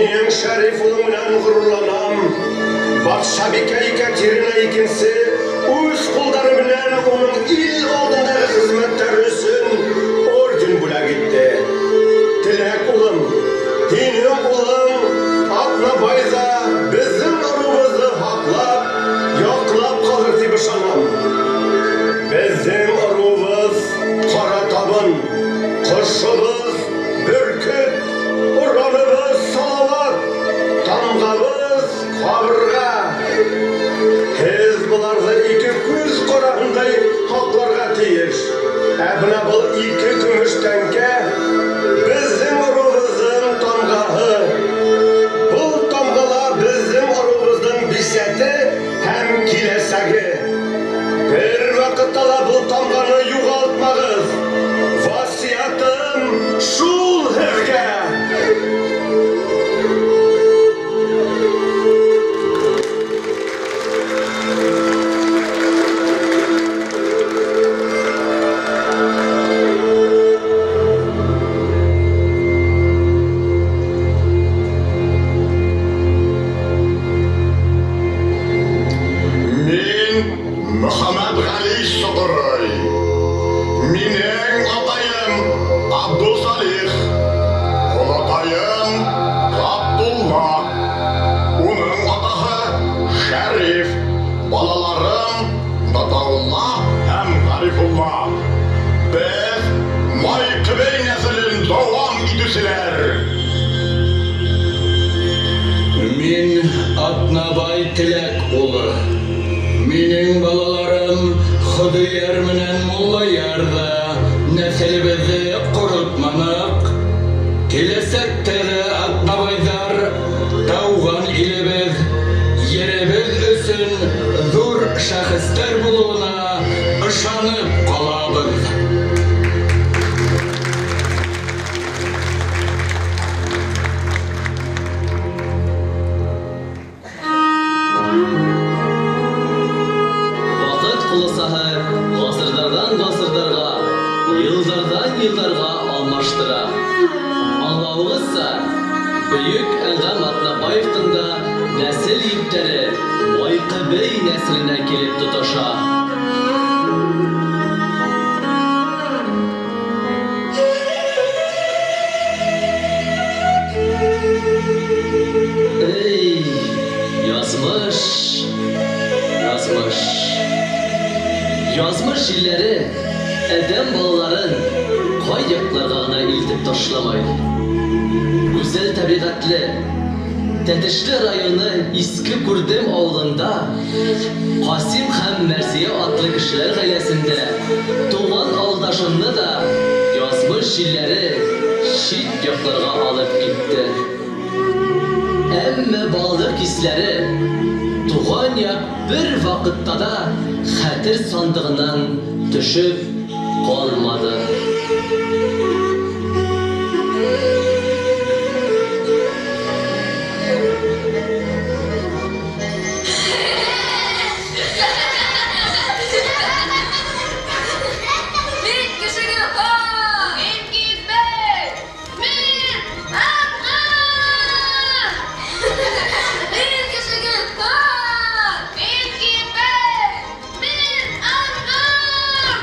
Һинең Шәриф улың менән ғорурланам. Батшабикә Екатерина Икенсе үҙ ҡулдары менән уның ил алдындағы хеҙмәттәре өсөн орден бүләк итте. Теләк улым, һинең улың Аҙнабай ҙа беҙҙең ырыуыбыҙҙы һаҡлап, яҡлап ҡалыр тип ышанам. Беҙҙең ырыуыбыҙ ҡара табын, ҡошобоҙ бөркөт, ораныбыҙ Салауат, тамғабыҙ ҡабырға. Һеҙ быларҙы ике күҙ ҡараһындай һаҡларға тейеш. Ә бына был ике көмөш тәңкә беҙҙең ырыуыбыҙҙың тамғаһы. Был тамғала беҙҙең ырыуыбыҙҙың бисәте һәм киләсәге. Бер ваҡытта ла был тамғаны юғалтмағыҙ. Васыятым шул һеҙгә. Мин Мөхәммәтғәли Соғорой. Минең атайым Абдулсалих, олатайым Ғабдулла, уның атаһы Шәриф, балаларым Ғатаулла һәм Ғарифулла. Беҙ Майҡыбей нәҫелен дауам итеүселәр. Мин Аҙнабай Теләк улы. Минең балаларым Хөҙөйәр менән Муллаяр ҙа нәҫелебеҙҙе ҡоротманыҡ. Киләсәктә лә Аҙнабайҙар тыуған илебеҙ, еребеҙ өсөн ҙур шәхестәр булыуына ышанып ҡалабыҙ. Ваҡыт ҡуласаһы ғасырҙарҙан ғасырҙарға, йылдарҙан йылдарға алмаштыра. Аңлауығыҙса, бөйөк Әнғәм Аҙнабаевтың да нәҫел ептәре Майҡыбей нәҫеленә килеп тоташа. Эй, язмыш, язмыш. Язмыш елләре әҙәм балаларын ҡай яҡларға ғына илтеп ташламай. Гүзәл тәбиғәтле Тәтешле районы Иске Күрдем ауылында Ҡасим һәм Мәрзиә атлы кешеләр ғаиләсендә тыуған ауылдашымны да язмыш елләре сит яҡларға алып китте. Әммә балалыҡ хисләре туған яҡ бер ваҡытта да хәтер сандығынан төшөп ҡалманы. Мин кешегә хан! Мин китбәй! Мин Әнғәм! Мин кешегә хан! Мин китбәй! Мин Әнғәм!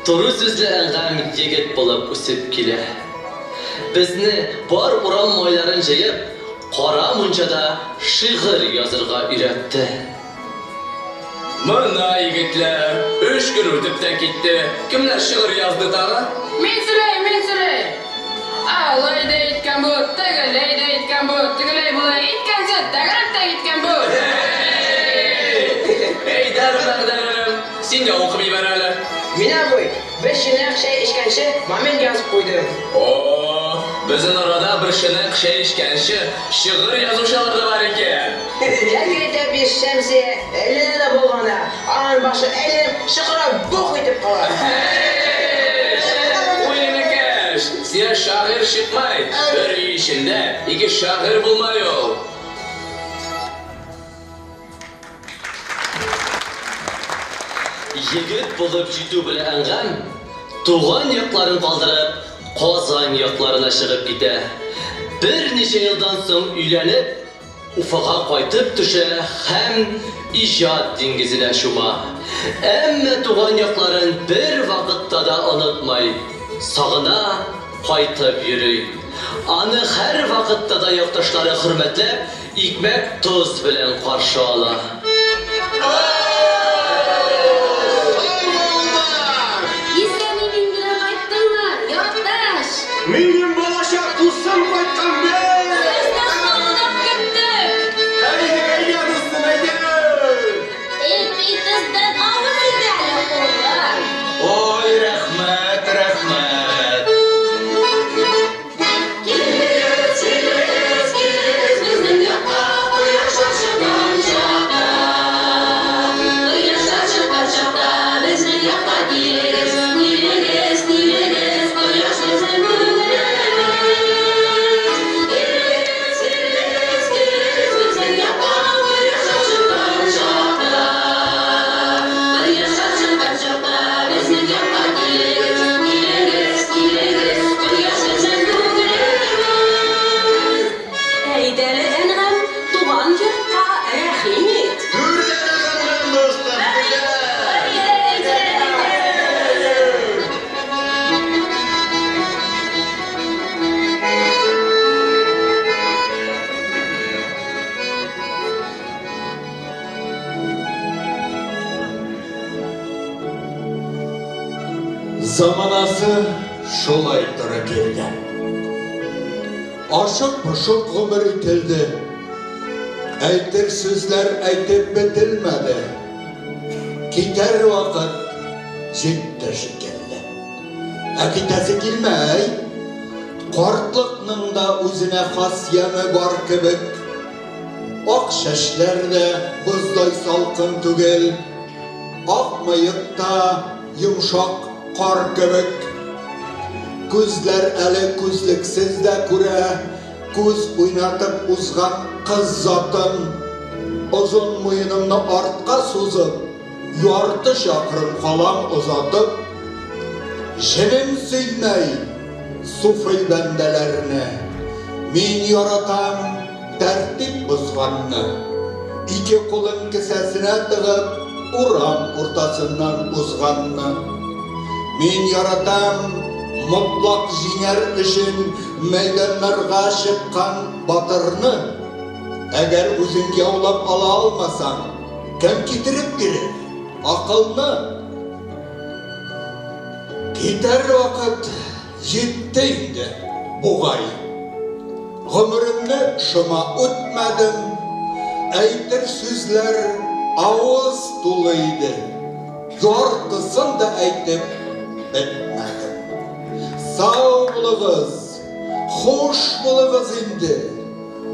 Туры сүзле Әнгам егет булып үсеп килә. Безне бар урам малайларын җыеп, кара мунчада шигырь язырга өйрәтте. Мына, егетләр, өч көн үтеп тә китте. Кемнәр шигырь язды тагы? Мин сөйләйм, мин сөйләйм. Алай да иткән бу, тегеләй дә иткән бу, тегеләй болай иткәнче, тәгәрәп тә киткән бу. Әйдә, Мәрдәнем, син дә укып җибәр әле. Мин абый, бер чынаяк чәй эчкәнче, момент язып куйдым. О, безнең арада бер чынаяк чәй эчкәнче шигырь язучылар да бар икән. Ләкин әйтә Шәмсия, әйләнә дә болгана, аның башы әйләнеп, чокырга бух итеп кала. Уй, энекәш, сиңа шагыйрь чыкмай. Бер өй эчендә ике шагыйрь булмай ул. Егет булып җитү белән Әнгам, туган якларын калдырып, Казан якларына чыгып китә. Берничә елдан соң өйләнеп, Уфага кайтып төшә һәм иҗат диңгезенә чума. Әмма туган якларын бервакытта да онытмый, сагына, кайтып йөри. Аны һәрвакытта да якташлары хөрмәтләп, икмәк-тоз белән каршы ала. Исән-имин генә кайттыңмы, якташ? Минем балачак дустым кайткан бит! Без дә сагынып көттек. Әйдә, әйдә, дустым, әйдә! Ипи-тоздан авыз ит әле, улым. Ой, рәхмәт, рәхмәт. Килегез, килегез, килегез безнең якка, кояш чыккан чакта. Кояш чыккан чакта безнең якка килегез, килегез, килегез, кояш безнең күңелебез. Килегез, килегез, килегез безнең якка, кояш чыккан чакта. Кояш чыккан чакта безнең якка килегез, килегез, килегез, кояш безнең күңелебез. Әйдә әле, Әнгам, туган йортка рәхим ит. Түрдән Әнгам дустым, түрдән! Әйдә, әйдә, әйдә. Заманасы шулай туры килде. Ашык-пошык гомер ителде. Әйтер сүзләр әйтеп бетелмәде. Китәр вакыт җитте шикелле. Ә китәсе килмәй. Картлыкның да үзенә хас яме бар кебек. Ак чәчләр дә боздай салкын түгел. Ак мыек та йомшак кар кебек. Күзләр әле күзлексез дә күрә, күз уйнатып узган кыз затын. Озын муенымны артка сузып, ярты чакрым калам озатып, җенем сөймәй суфый бәндәләрне. Мин яратам тәртип бозганны. Ике кулын кесәсенә тыгып, урам уртасыннан узганны. Мин яратам мотлак җиңәр өчен мәйданнарга чыккан батырны. Әгәр үзең яулап ала алмасаң, кем китереп бирер акылны? Китәр вакыт җитте инде, бугай. Гомеремне шома үтмәдем, әйтер сүзләр авыз тулы иде. Яртысын да әйтеп бетмәдем. Сау булыгыз, хуш булыгыз инде.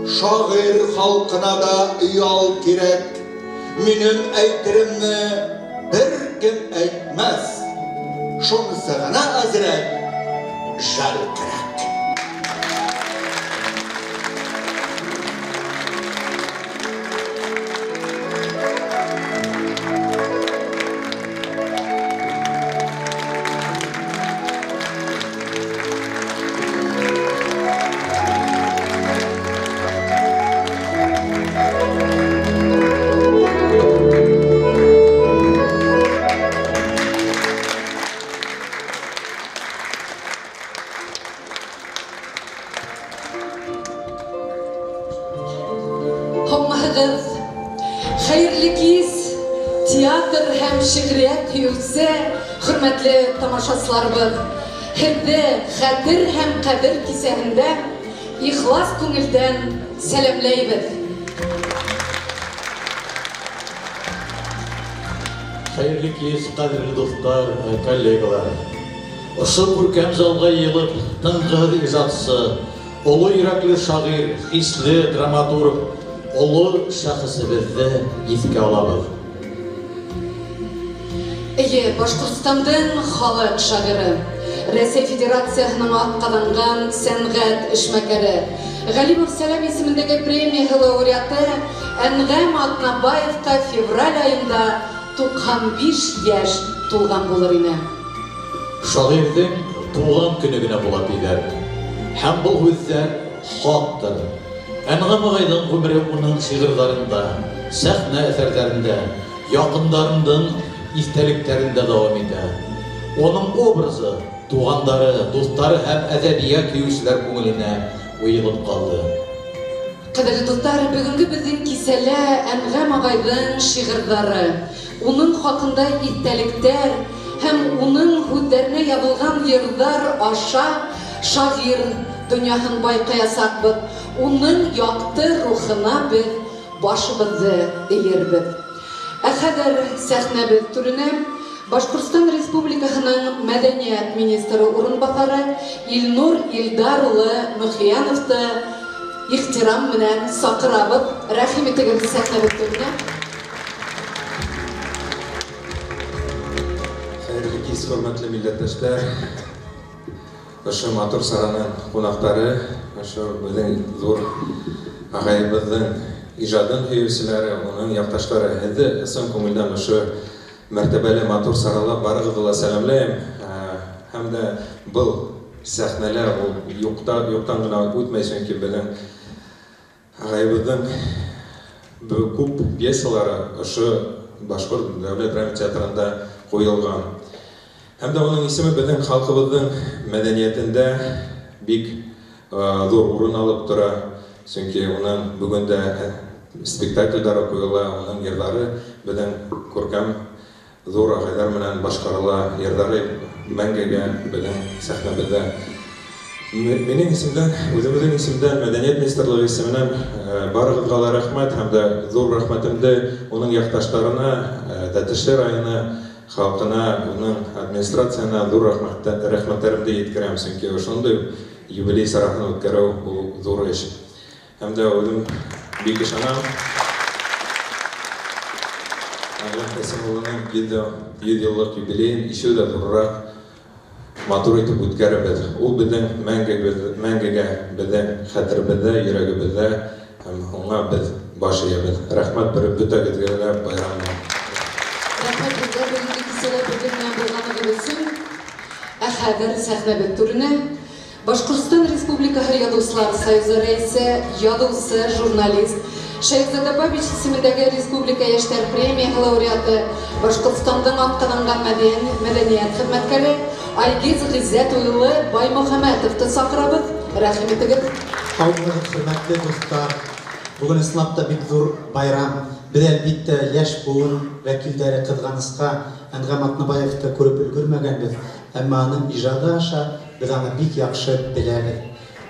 Шагыйрь халкына да ял кирәк. Минем әйтеремне беркем әйтмәс. Шунысы гына әзрәк жәлкерәк. Һаумыһығыҙ! Хәйерле кис, театр һәм шиғриәт һөйөүсе хөрмәтле тамашасыларыбыҙ. Һеҙҙе хәтер һәм ҡәҙер кисәһендә ихлас күңелдән сәләмләйбеҙ. Хәйерле кис, ҡәҙерле дуҫтар, коллегалар. Ошо күркәм залға йыйылып, тынғыһыҙ ижадсы, оло йөрәкле шағир, хисле драматург, оло шәхесебеҙҙе иҫкә алабыҙ. Эйе, Башҡортостандың халыҡ шағиры, Рәсәй Федерацияһының атҡаҙанған сәнғәт эшмәкәре, Ғәлимов Сәләм исемендәге премияһы лауреаты Әнғәм Атнабаевҡа февраль айында 95 йәш тулған булыр ине. Шағирҙең тыуған көнө генә була тиҙәр. Һәм был һүҙҙәр хаҡтыр. Әнғәм ағайҙың ғүмере уның шиғырҙарында, сәхнә әҫәрҙәрендә, яҡындарының иҫтәлектәрендә дауам итә. Уның образы туғандары, дуҫтары һәм әҙәбиәт һөйөүселәр күңеленә уйылып ҡалды. Ҡәҙерле дуҫтар, бөгөнгө беҙҙең кисәлә Әнғәм ағайҙың шиғырҙары, уның хаҡында иҫтәлектәр һәм уның һүҙҙәренә яҙылған йырҙар аша шағир донъяһын байҡаясаҡбыҙ. Уның яҡты рухына беҙ башыбыҙҙы эйербеҙ. Ә хәҙер сәхнәбеҙ түренә Башҡортостан Республикаһының мәҙәниәт министры урынбаҫары Илнур Илдар улы Мөхияновты ихтирам менән саҡырабыҙ. Рәхим итегеҙ сәхнәбеҙ түренә. Хәйерле кис, хөрмәтле милләттәштәр. Ошо матур сараның ҡунаҡтары, ошо беҙҙең ҙур ағайыбыҙҙың ижадын һөйөүселәре, уның яҡташтары, һеҙҙе ысын күңелдән ошо мәртәбәле матур сарала барығыҙҙы ла сәләмләйем. Һәм дә был сәхнәлә ул юҡтан ғына үтмәй, сөнки беҙҙең ағайыбыҙҙың күп пьесалары ошо Башҡорт дәүләт драма театрында ҡуйылған. Һәм дә уның исеме беҙҙең халҡыбыҙҙың мәҙәниәтендә бик ҙур урын алып тора, сөнки уның бөгөн дә спектаклдәре ҡуйыла, уның йырҙары беҙҙең күркәм ҙур ағайҙар менән башҡарыла, йырҙары мәңгегә беҙҙең сәхнәбеҙҙә. Минең исемдән, үҙебеҙҙең исемдән, Мәҙәниәт министрлығы исеменән барығыҙға ла рәхмәт һәм дә ҙур рәхмәтемде уның яҡташтарына, Тәтешле районы халҡына, уның администрацияһына ҙур рәхмәттәремде еткерәм, сөнки ошондай юбилей сараһын үткәреү ул ҙур эш. Һәм дә үҙем бик ышанам, Әнғәм Ҡасим улының 100 йыллыҡ юбилейын ишеү ҙә ҙурыраҡ матур итеп үткәрербеҙ. Ул беҙҙең мәңгегә беҙҙең хәтеребеҙҙә, йөрәгебеҙҙә, һәм уңа беҙ баш эйәбеҙ. Рәхмәт бөтәгеҙгә лә байрам менән. Рәхмәт һеҙгә бөгөнгө кисәлә беҙҙең менән булғанығыҙ өсөн. Ә хәҙер сәхнәбеҙ түренә Башҡортостан Республикаһы Яҙыусылар союзы рәйесе, яҙыусы, журналист, Шәйехзада Бабич исемендәге Республика йәштәр премияһы лауреаты, Башҡортостандың атҡаҙанған мәҙәниәт хеҙмәткәре Айгиз Ғиззәт улы Баймөхәмәтовты саҡырабыҙ. Рәхим итегеҙ. Һаумыһығыҙ, хөрмәтле дуҫтар. Бөгөн ысынлап та бик ҙур байрам. Беҙ әлбиттә йәш быуын вәкилдәре ҡыҙғанысҡа Әнғәм Атнабаевты күреп өлгөрмәгәнбеҙ, әммә уның ижады аша беҙ аны бик яҡшы беләбеҙ.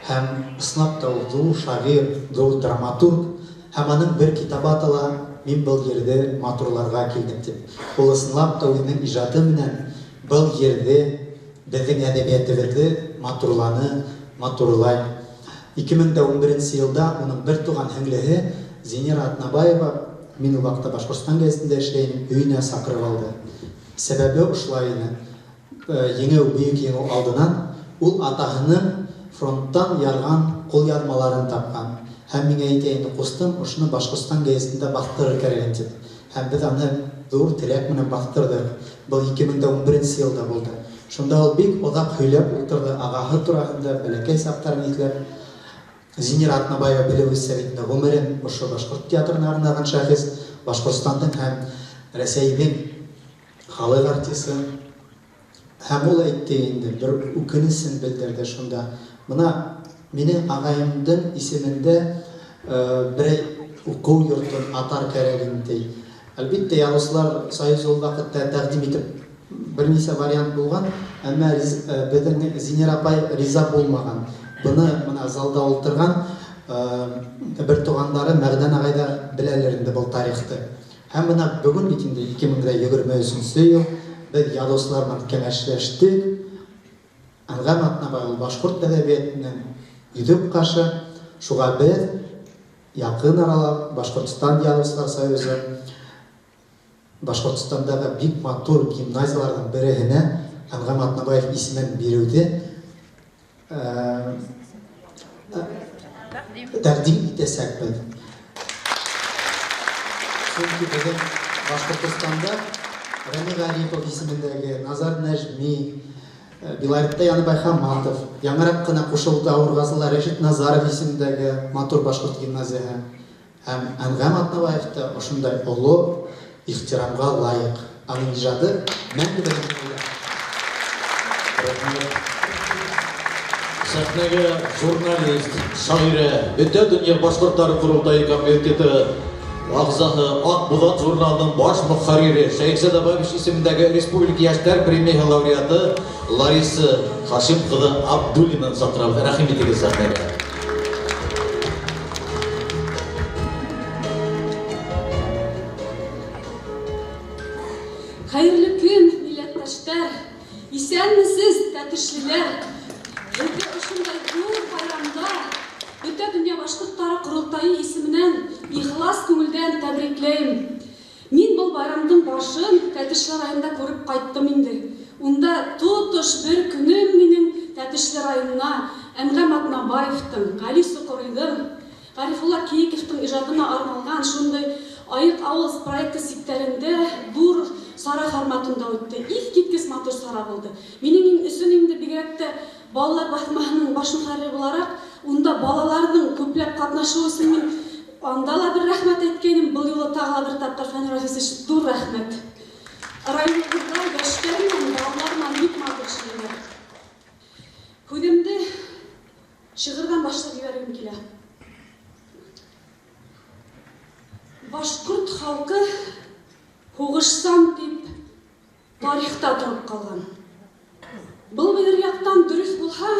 Һәм ысынлап та ул ҙур шағир, ҙур драматург, һәм аның бер китабы атала «Мин был ерҙе матурларға килдем» тип. Ул ысынлап та үҙенең ижады менән был ерҙе, беҙҙең әҙәбиәтебеҙҙе матурланы, матурлай. 2011 йылда уның бер туған һеңлеһе Зинира Атнабаева, мин ул ваҡытта Башҡортостан гәзитендә эшләйем, өйөнә саҡырып алды. Сәбәбе ошолай ине: еңеү, бөйөк еңеү алдынан ул атаһының фронттан ярған ҡулъяҙмаларын тапҡан. Һәм миңә әйтә инде, ҡустым, ошоно Башҡортостан гәзитендә баҫтырыр кәрәк тип. Һәм беҙ аны ҙур теләк менән баҫтырҙыҡ. Был 2011 йылда булды. Шунда ул бик оҙаҡ һөйләп ултырҙы ағаһы тураһында, бәләкәй саҡтарын иҫләп. Зинира Атнабаева белеүебеҙсә бит инде ғүмерен ошо башҡорт театрына арнаған шәхес, Башҡортостандың һәм Рәсәйҙең халыҡ артисы. Һәм ул әйтте инде, бер үкенесен белдерҙе шунда. Бына минең ағайымдың исемендә берәй уҡыу йортон атар кәрәк инде. Әлбиттә, Яҙыусылар союзы ул ваҡытта тәҡдим итеп бер нисә вариант булған, әммә беҙҙең Зинира апай риза булмаған. Быны мына залда ултырған бер туғандары Мәғдән ағай ҙа беләлер инде был тарихты. Һәм бына бөгөн бит инде 2023 йыл беҙ яҙыусылар менән кәңәшләштек. Әнғәм Атнабай ул башҡорт әҙәбиәтенең йөҙөк ҡашы. Шуға беҙ яҡын арала Башҡортостан Яҙыусылар союзы Башҡортостандағы бик матур гимназияларҙың береһенә Әнғәм Атнабаев исемен биреүҙе тәҡдим итәсәкбеҙ. Сөнки беҙҙең Башҡортостанда Рәми Ғарипов исемендәге, Назар Нәжми, Беларетта Яныбай Хаматов, яңыраҡ ҡына ҡушылды Ауырғазыла Рәшит Назаров исемендәге матур башҡорт гимназияһы. Һәм Әнғәм Атнабаев та ошондай оло ихтирамға лайыҡ. Аның ижады мәңге беҙҙең күңелдә. Рәхмәт. Сәхнәгә журналист, шағирә, бөтә донъя башҡорттары ҡоролтайы комитеты ағзаһы, Аҡ Буҙат журналының баш мөхәррире, Шәйехзада Бабич исемендәге Республика йәштәр премияһы лауреаты Лариса Хашим ҡыҙы Абдуллинаны саҡырабыҙ. Рәхим итегеҙ сәхнәгә. Хәйерле көн, милләттәштәр! Иҫәнмеһегеҙ, тәтешлеләр! Беҙҙе ошондай ҙур байрамда бөтә донъя башҡорттары ҡоролтайы исеменән ихлас күңелдән тәбрикләйем. Мин был байрамдың башын Тәтешле районында күреп ҡайттым инде. Унда тотош бер көнөм минең Тәтешле районына Әнғәм Атнабаевтың, Ғәли Соҡоройҙың, Ғарифулла Кейиковтың ижадына арналған шундай Айыҡ ауыл проекты сиктәрендә ҙур сара форматында үтте. Иҫ киткес матур сара булды. Минең өсөн инде бигерәк тә балалар баҫмаһының баш мөхәррире булараҡ, унда балаларҙың күпләп ҡатнашыуы өсөн мин анда ла бер рәхмәт әйткәйнем, был юлы тағы ла бер тапҡыр Фәнир Рафисович ҙур рәхмәт. Районыбыҙҙа йәштәр менән, балалар менән бик матур эшләйҙәр. Һүҙемде шиғырҙан башлап ебәргем килә. Башҡорт халҡы һуғышсан тип тарихта тороп ҡалған. Был бер яҡтан дөрөҫ булһа,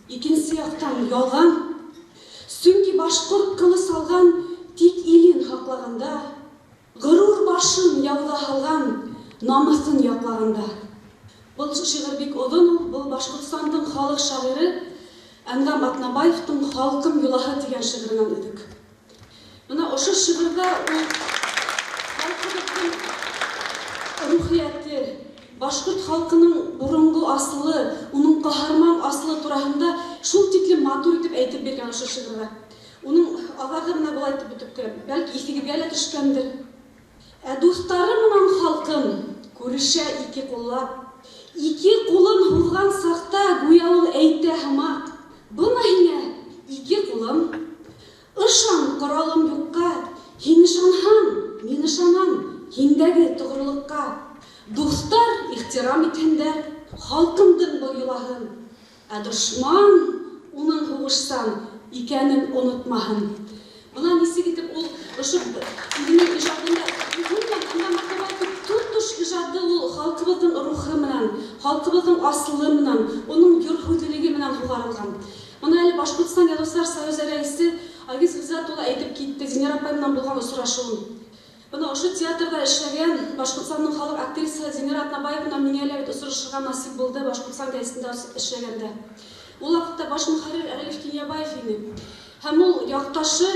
икенсе яҡтан ялған. Сөнки башҡорт ҡылыс алған тик илен һаҡлағанда, ғорур башын яуҙа һалған, намыҫын яҡлағанда. Был шиғыр бик оҙон ул, был Башҡортостандың халыҡ шағиры Әнғәм Атнабаевтың Халҡым йолаһы тигән шиғырынан өҙөк. Бына ошо шиғырҙа ул халҡыбыҙҙың рухиәте, башҡорт халҡының боронғо асылы, уның ҡаһарман асылы тураһында шул тиклем матур итеп әйтеп биргән ошо шиғырҙа. Уның аҙағы бына былай итеп бөтөп килә, бәлки иҫегеҙгә лә төшкәндер. Ә дуҫтары менән халҡым күрешә ике ҡуллап, ике ҡулын һуҙған саҡта гүйә ул әйтә һымаҡ: бына һиңә ике ҡулым, ышан ҡоралым юҡҡа, һин ышанһаң, мин ышанам һиндәге тоғролоҡҡа. Дуҫтар ихтирам итһендәр халҡымдың был йолаһын, ә дошман уның һуғышсан икәнен онотмаһын. Бына нисек итеп ул ошо үҙенең ижадында, ғөмүмән, Әнғәм Атнабаевтың тотош ижады ул халҡыбыҙҙың рухы менән, халҡыбыҙҙың асылы менән, уның йор һүҙлелеге менән һуғарылған. Бына әле Башҡортостан Яҙыусылар союзы рәйесе Айгиз Ғиззат улы әйтеп китте Зинира апай менән булған осрашыуын. Бына ошо театрҙа эшләгән Башҡортостандың халыҡ актрисаһы Зинира Атнабаева менән миңә лә бит осрашырға насип булды Башҡортостан гәзитендә эшләгәндә. Ул ваҡытта баш мөхәррир Рәлиф Кинйәбаев ине. Һәм ул яҡташы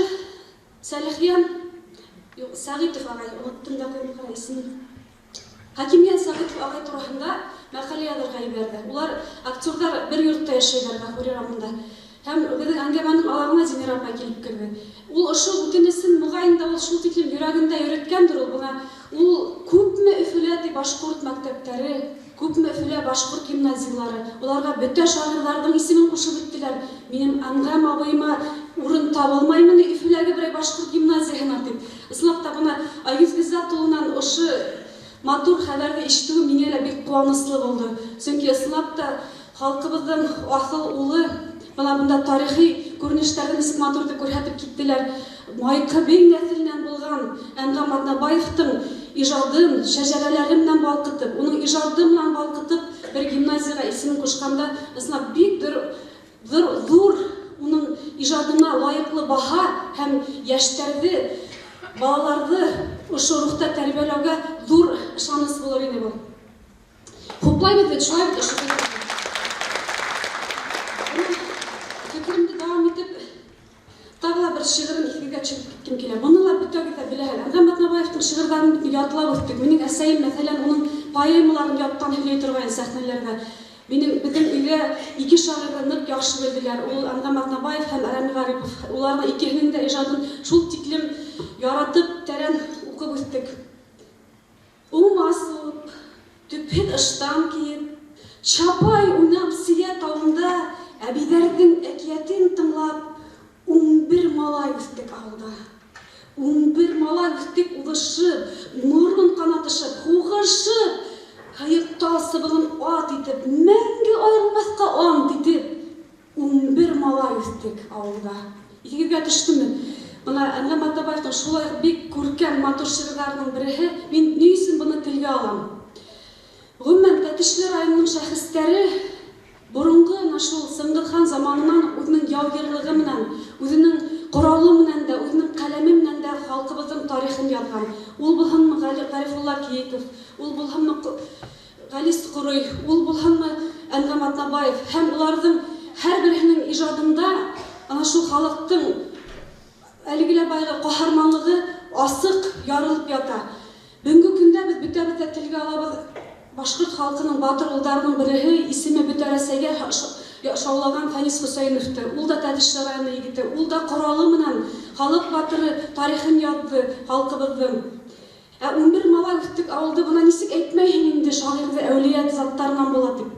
Сәлихйән, юҡ, Сәғитов ағай, оноттом да ҡуйҙым ҡара исемен. Хакимйән Сәғитов ағай тураһында мәҡәлә яҙырға ебәрҙе. Улар актерҙар бер йортта йәшәйҙәр Ғафури урамында. Һәм беҙҙең әңгәмәнең аҙағына Зинира апай килеп керҙе. Ул ошо үтенесен моғайын да ул шул тиклем йөрәгендә йөрөткәндер ул бына. Ул күпме Өфөлә ти башҡорт мәктәптәре, күпме Өфөлә башҡорт гимназиялары, уларға бөтә шағирҙарҙың исемен ҡушып үттеләр. Минең Әнғәм абыйыма урын табылмаймы ни Өфөләге берәй башҡорт гимназияһына тип. Ысынлап та бына Айгиз Ғиззат улынан ошо матур хәбәрҙе ишетеү миңә лә бик ҡыуаныслы булды. Сөнки ысынлап та халҡыбыҙҙың аҫыл улы бына бында тарихи күренештәрҙе нисек матур итеп күрһәтеп киттеләр. Майҡы бей нәҫеленән булған Әнғәм Аҙнабаевтың ижадын шәжәрәләре менән балҡытып, уның ижады менән балҡытып бер гимназияға исемен ҡушҡанда, ысынлап бик ҙур уның ижадына лайыҡлы баһа һәм йәштәрҙе, балаларҙы ошо рухта тәрбиәләүгә ҙур ышаныс булыр ине был. Хуплайбыҙ бит, шулай бит ошо фекерҙе. Фекеремде дауам итеп, тағы ла бер шиғырын иҫегеҙгә төшөрөп киткем килә. Быны ла бөтәгеҙ ҙә беләһегеҙ. Әнғәм Аҙнабаевтың шиғырҙарын бит ятлап үҫтек. Минең әсәйем, мәҫәлән, уның поэмаларын яттан һөйләй торғайны сәхнәләрҙә. Беҙҙең өйҙә ике шағирҙы ныҡ яҡшы белделәр. Ул Әнғәм Аҙнабаев һәм Рәми Ғарипов. Уларҙың икеһенең дә ижадын шул тиклем яратып, тәрән уҡып үҫтек. Уңмас булып, төпһөҙ ыштан кейеп, чапай уйнап сейә тауында, әбейҙәрҙең әкиәтен тыңлап, 11 малай үҫтек ауылда. 11 малай үҫтек уҙышып, морон ҡанатышып, һуғышып, һыйыҡ тал сыбығын ат итеп, мәңге айырылмаҫҡа ант итеп, 11 малай үҫтек ауылда. Иҫегеҙгә төштөмө? Бына Әнғәм Аҙнабаевтың шулай уҡ бик күркәм, матур шиғырҙарының береһе. Мин ни өсөн быны телгә алам? Ғөмүмән, Тәтешле районының шәхестәре боронғо ана шул Сыңғыҙхан заманынан үҙенең яугирлығы менән, үҙенең ҡоралы менән дә, үҙенең ҡәләме менән дә халҡыбыҙҙың тарихын яҙған. Ул булһынмы Ғәрифулла Кейеков, ул булһынмы Ғәли Сҡорой, ул булһынмы Әнғәм Аҙнабаев. Һәм уларҙың һәр береһенең ижадында ана шул халыҡтың әлеге лә баяғы ҡаһарманлығы асыҡ ярылып ята. Бөгөнгө көндә беҙ бөтәбеҙ ҙә телгә алабыҙ башҡорт халҡының батыр улдарының береһе, исеме бөтә Рәсәйгә шаулаған Фәнис Хөсәйеновты. Ул да Тәтешле районы егете, ул да ҡоралы менән халыҡ батыры тарихын яҙҙы халҡыбыҙҙың. Ә 11 малай үҫтек ауылды, бына нисек әйтмәйһең инде шағирҙы әүлиә заттарынан була тип.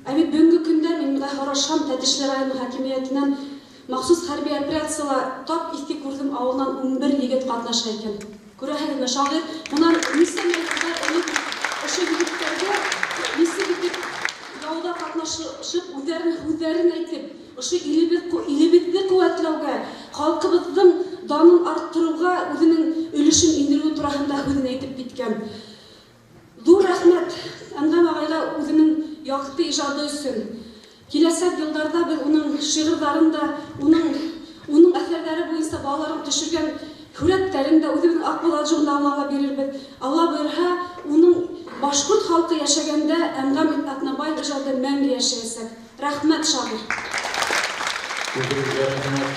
Ә бит бөгөнгө көндә мин бында һорашам Тәтешле районы хакимиәтенән, махсус хәрби операцияла тап Иҫке Күрҙем ауылынан 11 егет ҡатнаша икән. Күрәһегеҙме, шағир бынан нисәмә йылдар элек ошо егеттәргә нисек итеп яуҙа ҡатнашып, үҙҙәренең һүҙҙәрен әйтеп, ошо илебеҙҙе ҡеүәтләүгә, халҡыбыҙҙың данын арттырыуға үҙенең өлөшөн индереү тураһында һүҙен әйтеп киткән. Ҙур рәхмәт Әнғәм ағайға үҙенең яҡты ижады өсөн. Киләсәк йылдарҙа беҙ уның шиғырҙарын да, уның әҫәрҙәре буйынса балаларын төшөргән һүрәттәрен дә үҙебеҙҙең Аҡбуҙат журналына ла бирербеҙ. Алла бойорһа, уның башҡорт халҡы йәшәгәндә Әнғәм Аҙнабаев ижады мәңге йәшәйәсәк. Рәхмәт, шағир. Үҙегеҙгә рәхмәт.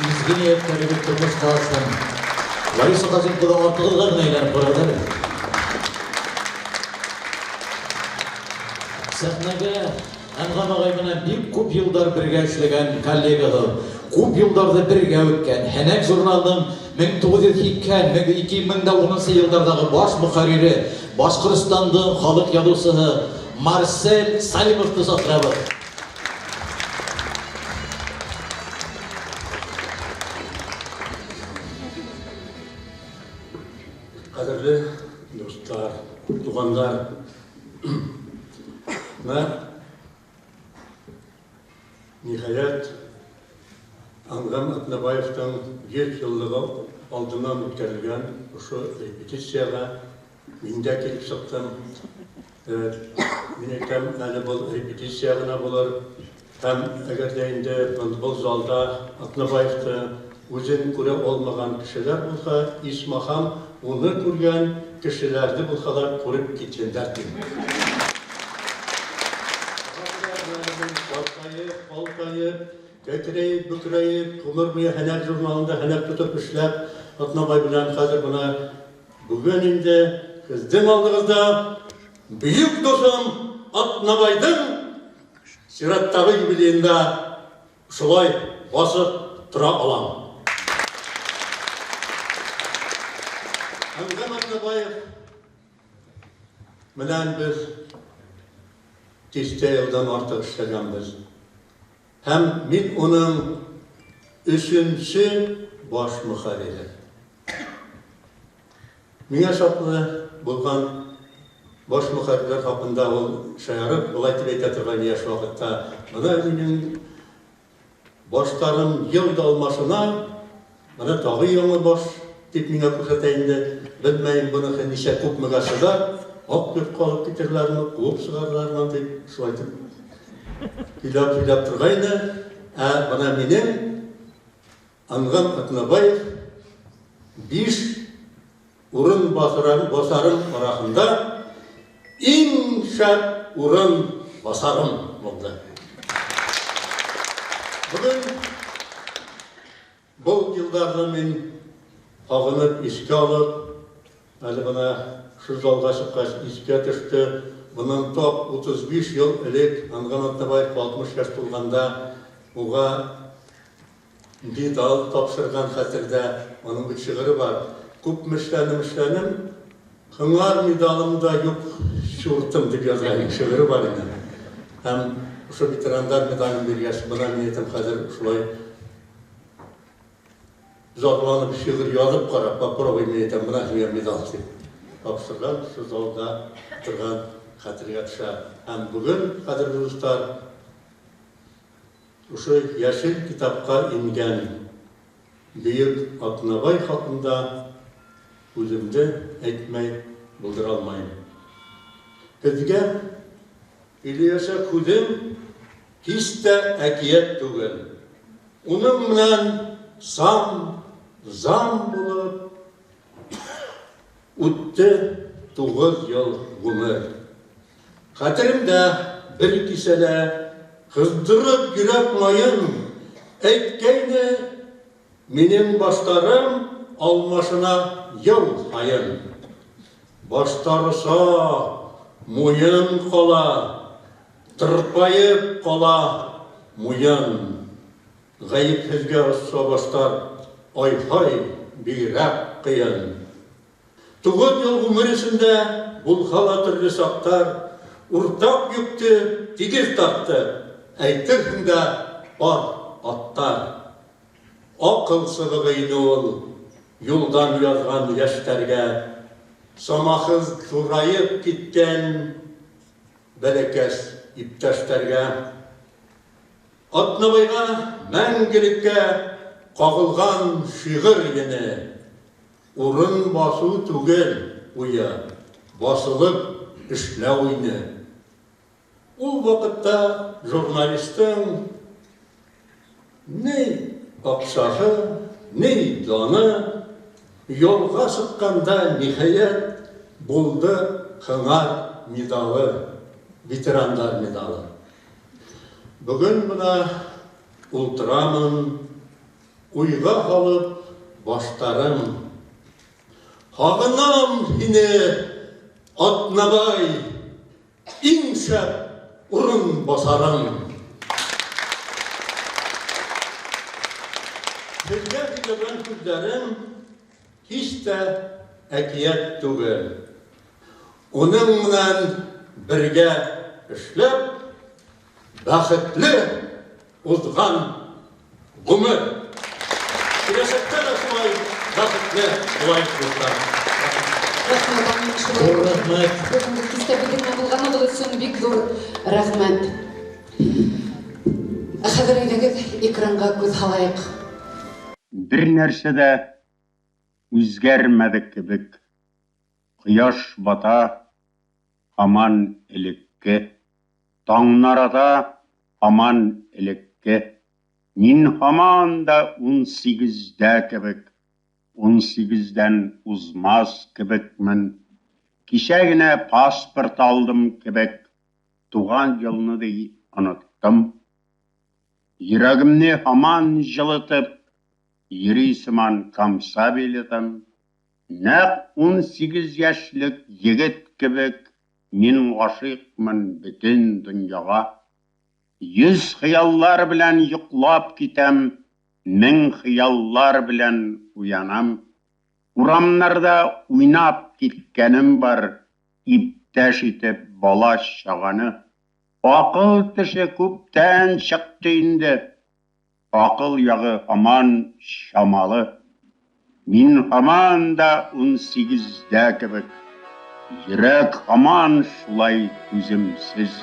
Изге ниәттәрегеҙ тормошҡа ашһын. Лариса Ҡазим ҡыҙы артығыҙға ғына әйләнеп бара әле. Сәхнәгә Әнғәм ағай менән бик күп йылдар бергә эшләгән коллегаһы, күп йылдарҙы бергә үткән Һәнәк журналының 1980-2010 йылдарҙағы баш мөхәррире, Башҡортостандың халыҡ яҙыусыһы Марсель Салимовты саҡырабыҙ. Ҡәҙерле дуҫтар, туғандар, бына ниһайәт Әнғәм Аҙнабаевтың 100 йыллығы алдынан үткәрелгән ошо репетицияға мин дә килеп сыҡтым. Мин әйтәм, әле был репетиция ғына булыр. Һәм әгәр ҙә инде был залда Аҙнабаевты үҙен күрә алмаған кешеләр булһа, исмаһам уны күргән кешеләрҙе булһа ла күреп китһендәр тим. Ҡартайып, ҡалтайып, кәкрәйеп, бөкрәйеп, ғүмер буйы Һәнәк журналында һәнәк тотоп эшләп, Аҙнабай менән хәҙер бына бөгөн инде һеҙҙең алдығыҙҙа бөйөк дуҫым Аҙнабайҙың сираттағы юбилейында шулай баҫып тора алам. Әнғәм Аҙнабаев менән беҙ тиҫтә йылдан артыҡ эшләгәнбеҙ. Һәм мин уның өсөнсө баш мөхәррире. Миңә шатлы булған баш мөхәррирләр хаҡында ул шаярып, былай тип әйтә торған йәш ваҡытта, бына минең Баштарым ел да алмашына, менә тагы яңа баш дип миңа күрсәтә инде. Белмәйем буныкы ничә күпмегә чыдар, ак йортка алып китерләрме, куып чыгарырлармы дип шулай итеп көйләп-көйләп торгайны. Ә менә минем Әнгам Атнабаев 5 урын басарым арасында иң шәп урын басарым булды. Бүген был елларны мин һагынып искә алып, әле менә шу залга чыккач искә төште. Моннан тап 35 ел элек Әнгам Атнабаевка 60 яшь тулганда уга медаль тапшырган хәтердә, аның бит шигыре бар. Күпме эшләнем, эшләнем, һыңар медалым да юк, чуртым дип язган шигыре бар инде. Һәм ошо ветерандар медален биргәч, бына мин әйтәм, хәзер шулай зарланып шигырь язып кара, попробуй, мин әйтәм, менә сезгә медаль дип тапшырган, шу залда торган хәтергә төшә. Һәм бүген, кадерле дуслар, ошо яшел китапка ингән бөек Атнабай хакында үземде әйтмәй булдыра алмайым. Һеҙгә һөйләйәсәк һүҙем һис тә әкиәт түгел. Уның менән сам, зам булып үтте 9 ел ғүмер. Хәтеремдә бер кисәлә ҡыҙҙырып йөрәк майын әйткәйне минең баштарым алмашына ел һайын. Баштар оса, муйын ҡала, тырпайып ҡала муйын. Ғәйепһеҙгә осса баштар, ай-һай, бигерәк ҡыйын. 9 ел ғүмер эсендә булһа ла төрлө саҡтар, уртаҡ йөктө тигеҙ тартты, әйтерһең дә бар аттар. Аҡыл сыбығы ине ул юлдан яҙған йәштәргә, самаһыҙ ҙурайып киткән бәләкәс иптәштәргә. Атнабайға мәңгелеккә ҡағылған шиғыр ене, урын басыу түгел уйы, басылып эшләү ине. Ул ваҡытта журналистың ни аҡсаһы, ни даны, юлға сыҡҡанда ниһайәт булды һыңар медалы, ветерандар медалы. Бөгөн бына ултырамын, уйға һалып баштарым. Һағынам һине, Атнабай, иң шәп урын басарым. Һеҙгә һөйләгән һүҙҙәрем һис тә әкиәт түгел. Уның менән бергә эшләп, бәхетле уҙған ғүмер. Киләсәктә лә шулай бәхетле булайыҡ, дуҫтар. Рәхмәт, Амин, шулай. Ҙур рәхмәт. Бөгөнгө кистә беҙҙең менән булғанығыҙ өсөн бик ҙур рәхмәт. Ә хәҙер әйҙәгеҙ экранға күҙ һалайыҡ. Бер нәрсә ҙә үҙгәрмәде кебек. Ҡояш бата, һаман элекке. Таңнар ата, һаман элекке. Мин һаман да 18-дә кебек, 18-дән уҙмаҫ кебекмен. Кисә генә паспорт алдым кебек, туған йылны ди оноттом. Йөрәгемне һаман җылытып, йөри сыман комса билетым. Нәкъ 18 йәшлек егет кебек, мин ғашиҡмын бөтөн донъяға. 100 хыяллар белән йоҡлап китәм, 1000 хыяллар белән уянам. Урамнарда уйнап киткәнем бар, иптәш итеп бала чағаны. Аҡыл теше күптән сыҡты инде, аҡыл яғы һаман шамалы. Мин һаман да 18-дә кебек, йөрәк һаман шулай түземсез.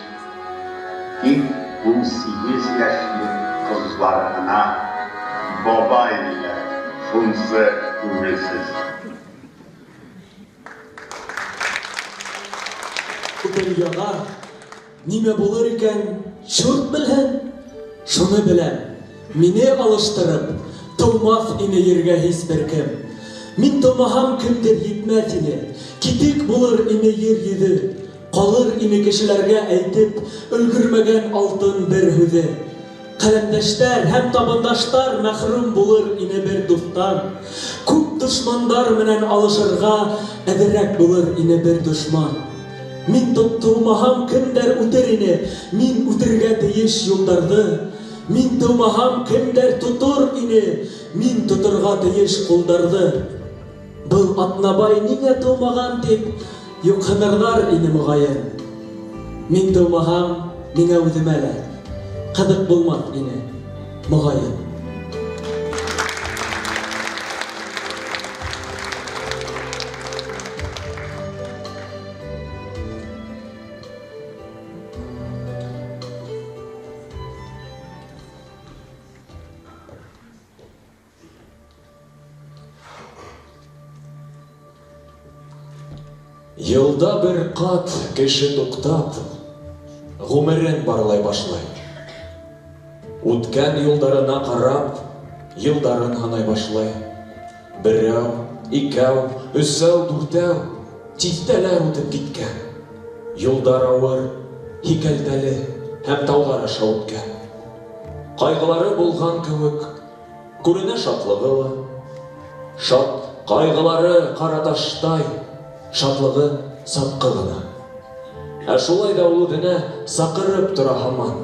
Тик 18 йәшлек кызлары гына бабай диләр, шунысы күңелсез. Бу дөньяга нимә булыр икән, чурт белһен. Шуны беләм, мине алыштырып, тыумаҫ ине ергә һис бер кем. Мин тыумаһам, кемдер етмәҫ ине, китек булыр ине ер йөҙө. Ҡалыр ине кешеләргә әйтеп өлгөрмәгән алтын бер һүҙе. Ҡәләмдәштәр һәм табындаштар мәхрүм булыр ине бер дуҫтан. Күп дошмандар менән алышырға әҙерәк булыр ине бер дошман. Мин тыумаһам, кемдәр үтер ине, мин үтергә тейеш юлдарҙы. Мин тыумаһам, кемдәр тотор ине, мин тоторға тейеш ҡулдарҙы. Был Атнабай ниңә тыумаған тип юҡһынырҙар ине моғайын. Мин тыумаһам, миңә үҙемә лә ҡыҙыҡ булмаҫ ине, моғайын. Йылда бер ҡат кеше туҡтап, ғүмерен барлай башлай. Үткән юлдарына ҡарап, йылдарын һанай башлай. Берәү, икәү, өсәү, дүртәү, тиҫтәләр үтеп киткән. Юлдар ауыр, һикәлтәле һәм тауҙар аша үткән. Ҡайғылары булған кеүек, күренә шатлығы ла. Шат ҡайғылары ҡараташтай, шатлығы сатҡы ғына. Ә шулай ҙа ул үҙенә саҡырып тора һаман.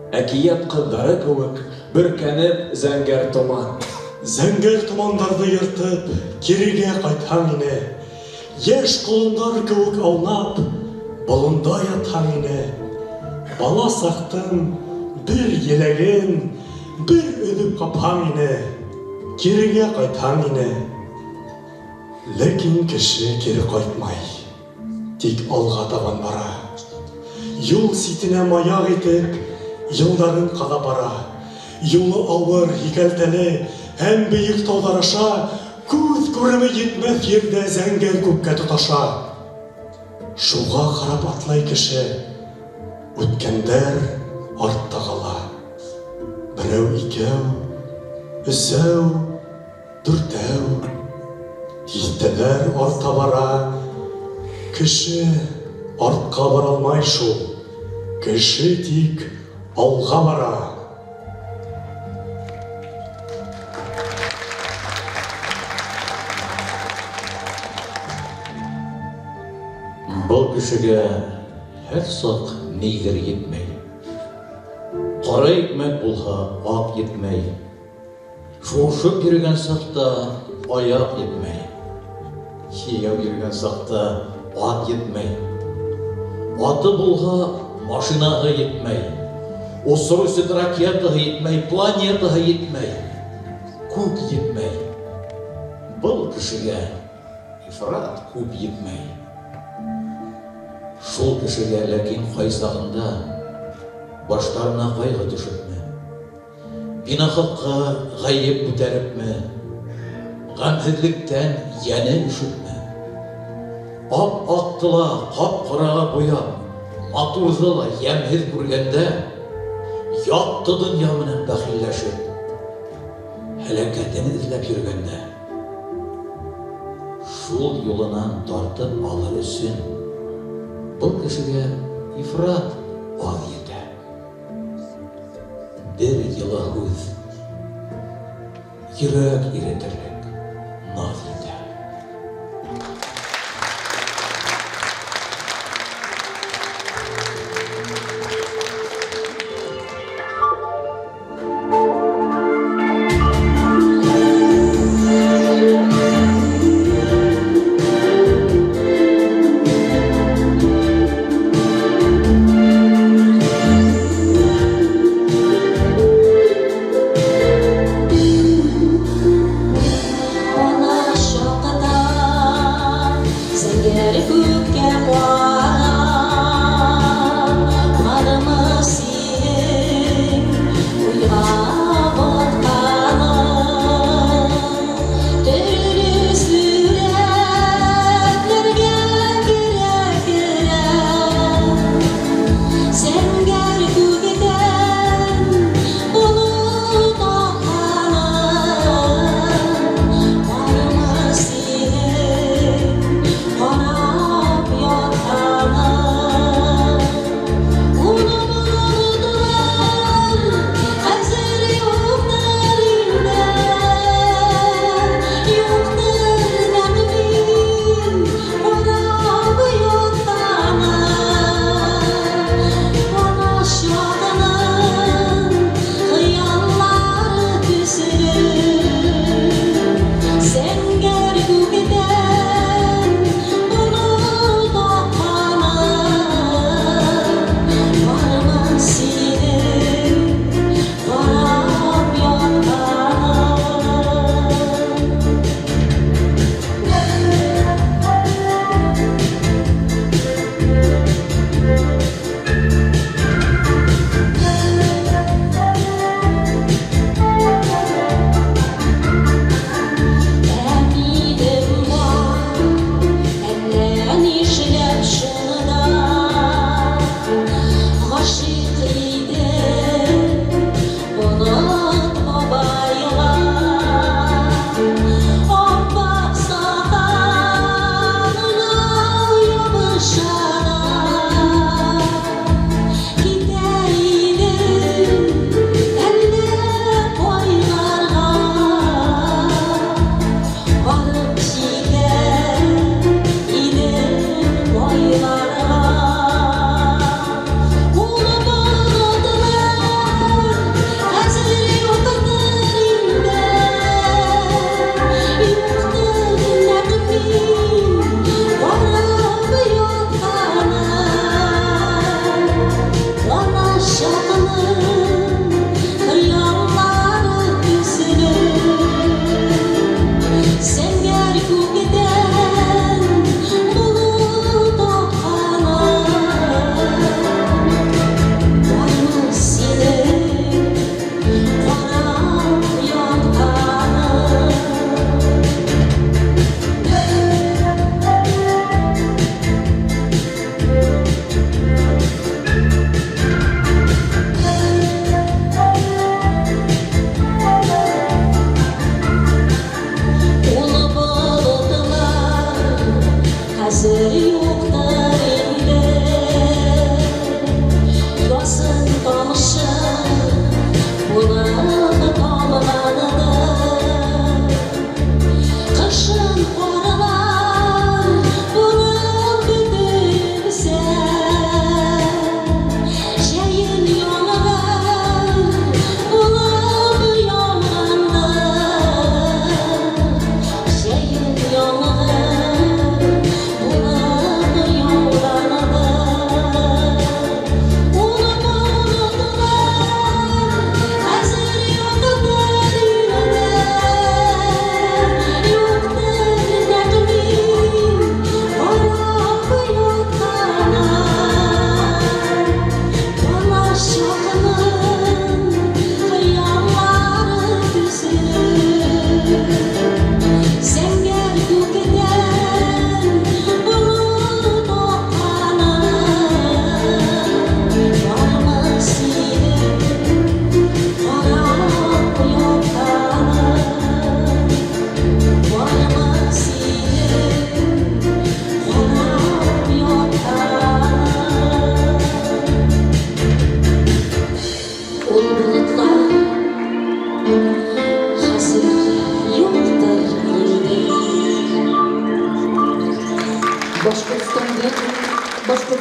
Әкиәт ҡыҙҙары кеүек бөркәнеп зәңгәр томан. Зәңгәр томандарҙы йыртып, кирегә ҡайтһаң ине. Йәш ҡолондар кеүек аунап, болонда ятһаң ине. Бала саҡтың бер еләген бер өҙөп ҡапһаң ине. Кирегә ҡайтһаң ине. Ләкин кеше кире ҡайтмай, тик алға табан бара. Юл ситенә маяҡ итеп, йылдарын ҡаҙап бара. Юлы ауыр, һикәлтәле һәм бейек тауҙар аша күҙ күреме етмәҫ ерҙә зәңгәр күккә тоташа. Шуға ҡарап атлай кеше, үткәндәр артта ҡала. Берәү, икәү, өсәү, дүртәү. Тиҫтәләр арта бара, кеше артҡа бара алмай шул, кеше тик алға бара. Был кешегә һәр саҡ ниҙер етмәй. Ҡара икмәк булһа, аҡ етмәй. Шыуышып йөрөгән саҡта аяҡ етмәй. Йәйәү йөрөгән саҡта ат етмәй. Аты булһа, машинаһы етмәй. Осор өсөн ракетаһы етмәй, планетаһы етмәй. Күк етмәй. Был кешегә ифрат күп етмәй. Шул кешегә ләкин ҡайсағында баштарына ҡайғы төшөпмө, бинахаҡҡа ғәйеп күтәрепме, ғәмһеҙлектән йәне өшөпмө, ап-аҡты ла ҡап-ҡараға буяп, матурҙы ла йәмһеҙ күргәндә, яҡты донъя менән бәхилләшеп, һәләкәтен эҙләп йөрөгәндә, шул юлынан тартып алыр өсөн был кешегә ифрат аҙ етә. Бер йылы һүҙ, йөрәк иретерлек наҙ етә.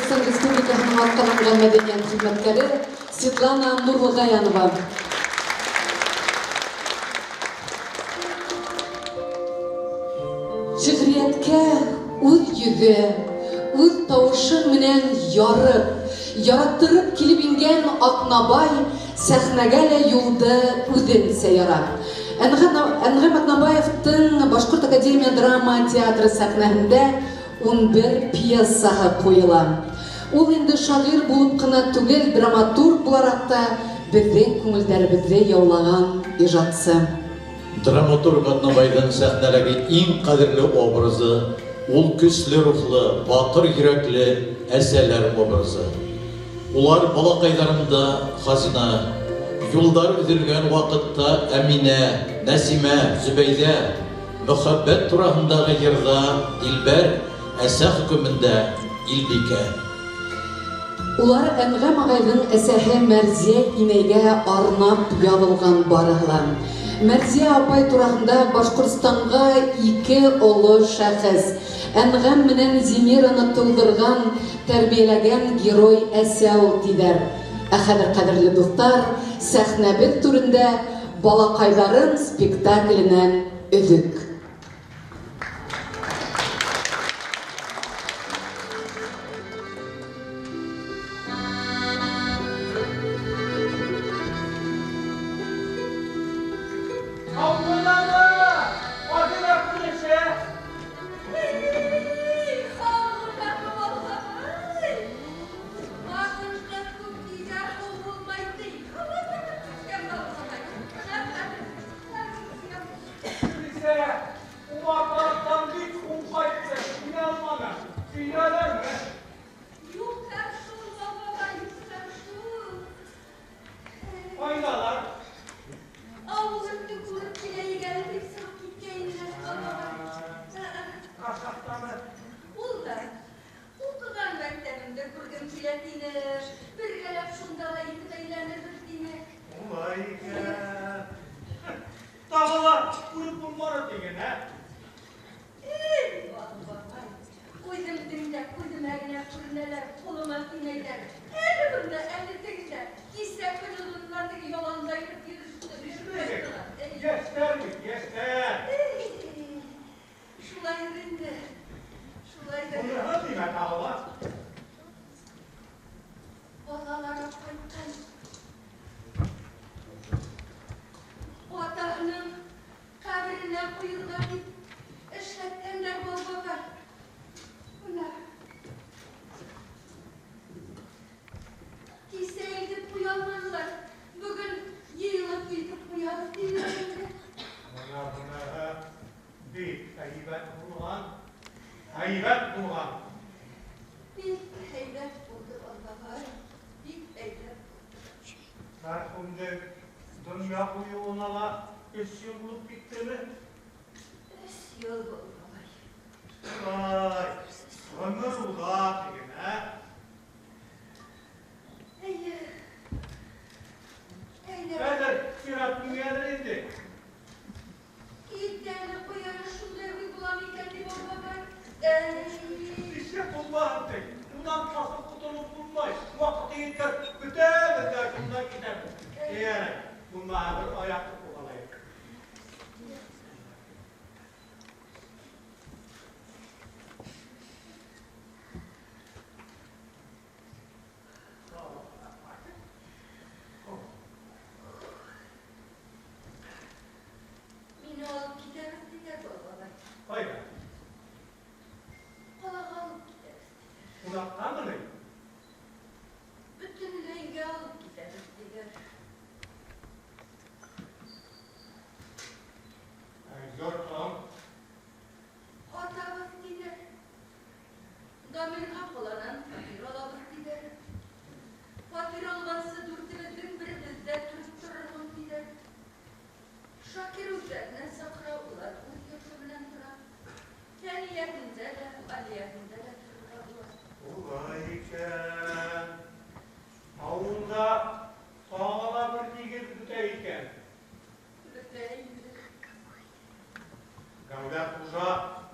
Башҡортостан Республикаһының атҡаҙанған мәҙәниәт хеҙмәткәре Светлана Нурлығаянова. Шиғриәткә үҙ йөҙө, үҙ тауышы менән ярып, яраттырып килеп ингән Аҡнабай сәхнәгә лә юлды үҙенсә яра. Әнғәм Аҡнабаевтың Башҡорт академия драма театры сәхнәһендә 11 пьесаһы ҡуйыла. Ул инде шағир булып ҡына түгел, драматург булараҡ та беҙҙең күңелдәребеҙҙе яулаған ижадсы. Драматург Аҡнабайҙың сәхнәләге иң ҡәҙерле образы ул көслө рухлы, батыр йөрәкле әсәләр образы. Улар балаҡайҙарында хазина, юлдар өҙөлгән ваҡытта Әминә, Нәсимә, Зөбәйҙә, мөхәббәт тураһындағы йырҙа Дилбәр, әсә хөкөмөндә Илбикә. Улар Әнғәм ағайҙың әсәһе Мәрзиә инәйгә арнап яҙылған барыһы ла. Мәрзиә апай тураһында Башҡортостанға ике оло шәхес Әнғәм менән Зинираны тыуҙырған, тәрбиәләгән герой әсә ул тиҙәр. Ә хәҙер, ҡәҙерле дуҫтар, сәхнәбеҙ түрендә Балаҡайҙарым спектакленән өҙөк.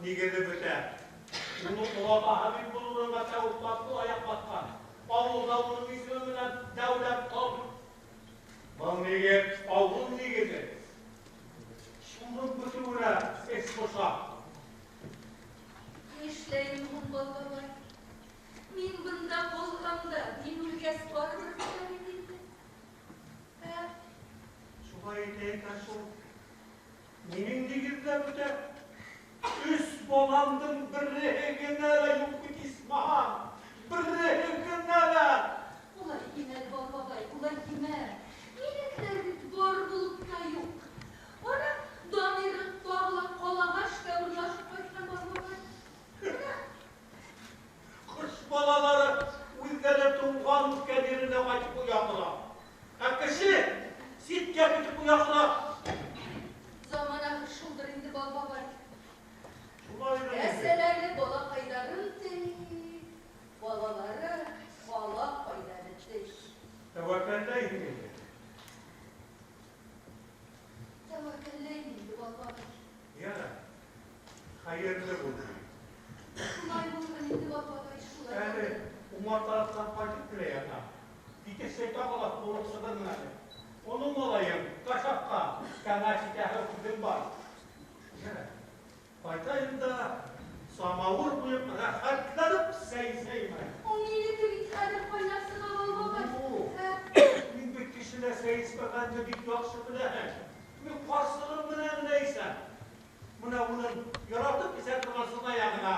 Нигеҙе бөтә. Уның олатаһы бит был урынға тәү татлы аяҡ баҫҡан. Ауылда уның исеме менән дәүләт тап. Был нигеҙ, ауыл нигеҙе. Шуның бөтөүенә эс боша. Нишләйем һуң, бабай? Мин бында булһам да, мин үлгәс барыбер бөтә бит инде. Ә? Шулай итә икән шул. Минең нигеҙ ҙә бөтә. Өс баламдың береһе генә лә юҡ бит, исмаһам. Береһе генә лә. Улай тимә, бабай, улай тимә. Минекеләр бит бар булып та юҡ. Ана, Дамир тағы ла ҡалаға эшкә урынлашып ҡайтҡан, бабай. Менә. Ҡош балалары үҙҙәре тыуған үҫкән еренә ҡайтып оя ҡора. Ә кеше ситкә китеп оя ҡора. Заманаһы шулдыр инде, бабай. Шулай инде. Әсәләре балаҡайҙарын ти, балалары балаҡайҙары ти. Тәүәккәлләйһең инде. Тәүәккәлләйем инде, бабай. Ярар, хәйерле булһын. Шулай булһын инде, бабай, шулай. Әле умарталыҡтан ҡайтып килә ятам. Китешсәй тағы ла ҡурып сығырмын әле. Уның малайым Кашафҡа кәңәш итәһе һүҙем бар. Ярар, ҡайтайым да самауыр ҡуйып рәхәтләнеп сәй эсәйем әле. Ул минеке бит хәҙер ҡайнап сыға, бабай. Мин бит кешелә сәй эсмәгәнде бик яҡшы беләһең. Мин ҡарсығым менән генә эсәм. Бына уның яратып эсә торған сынаяғына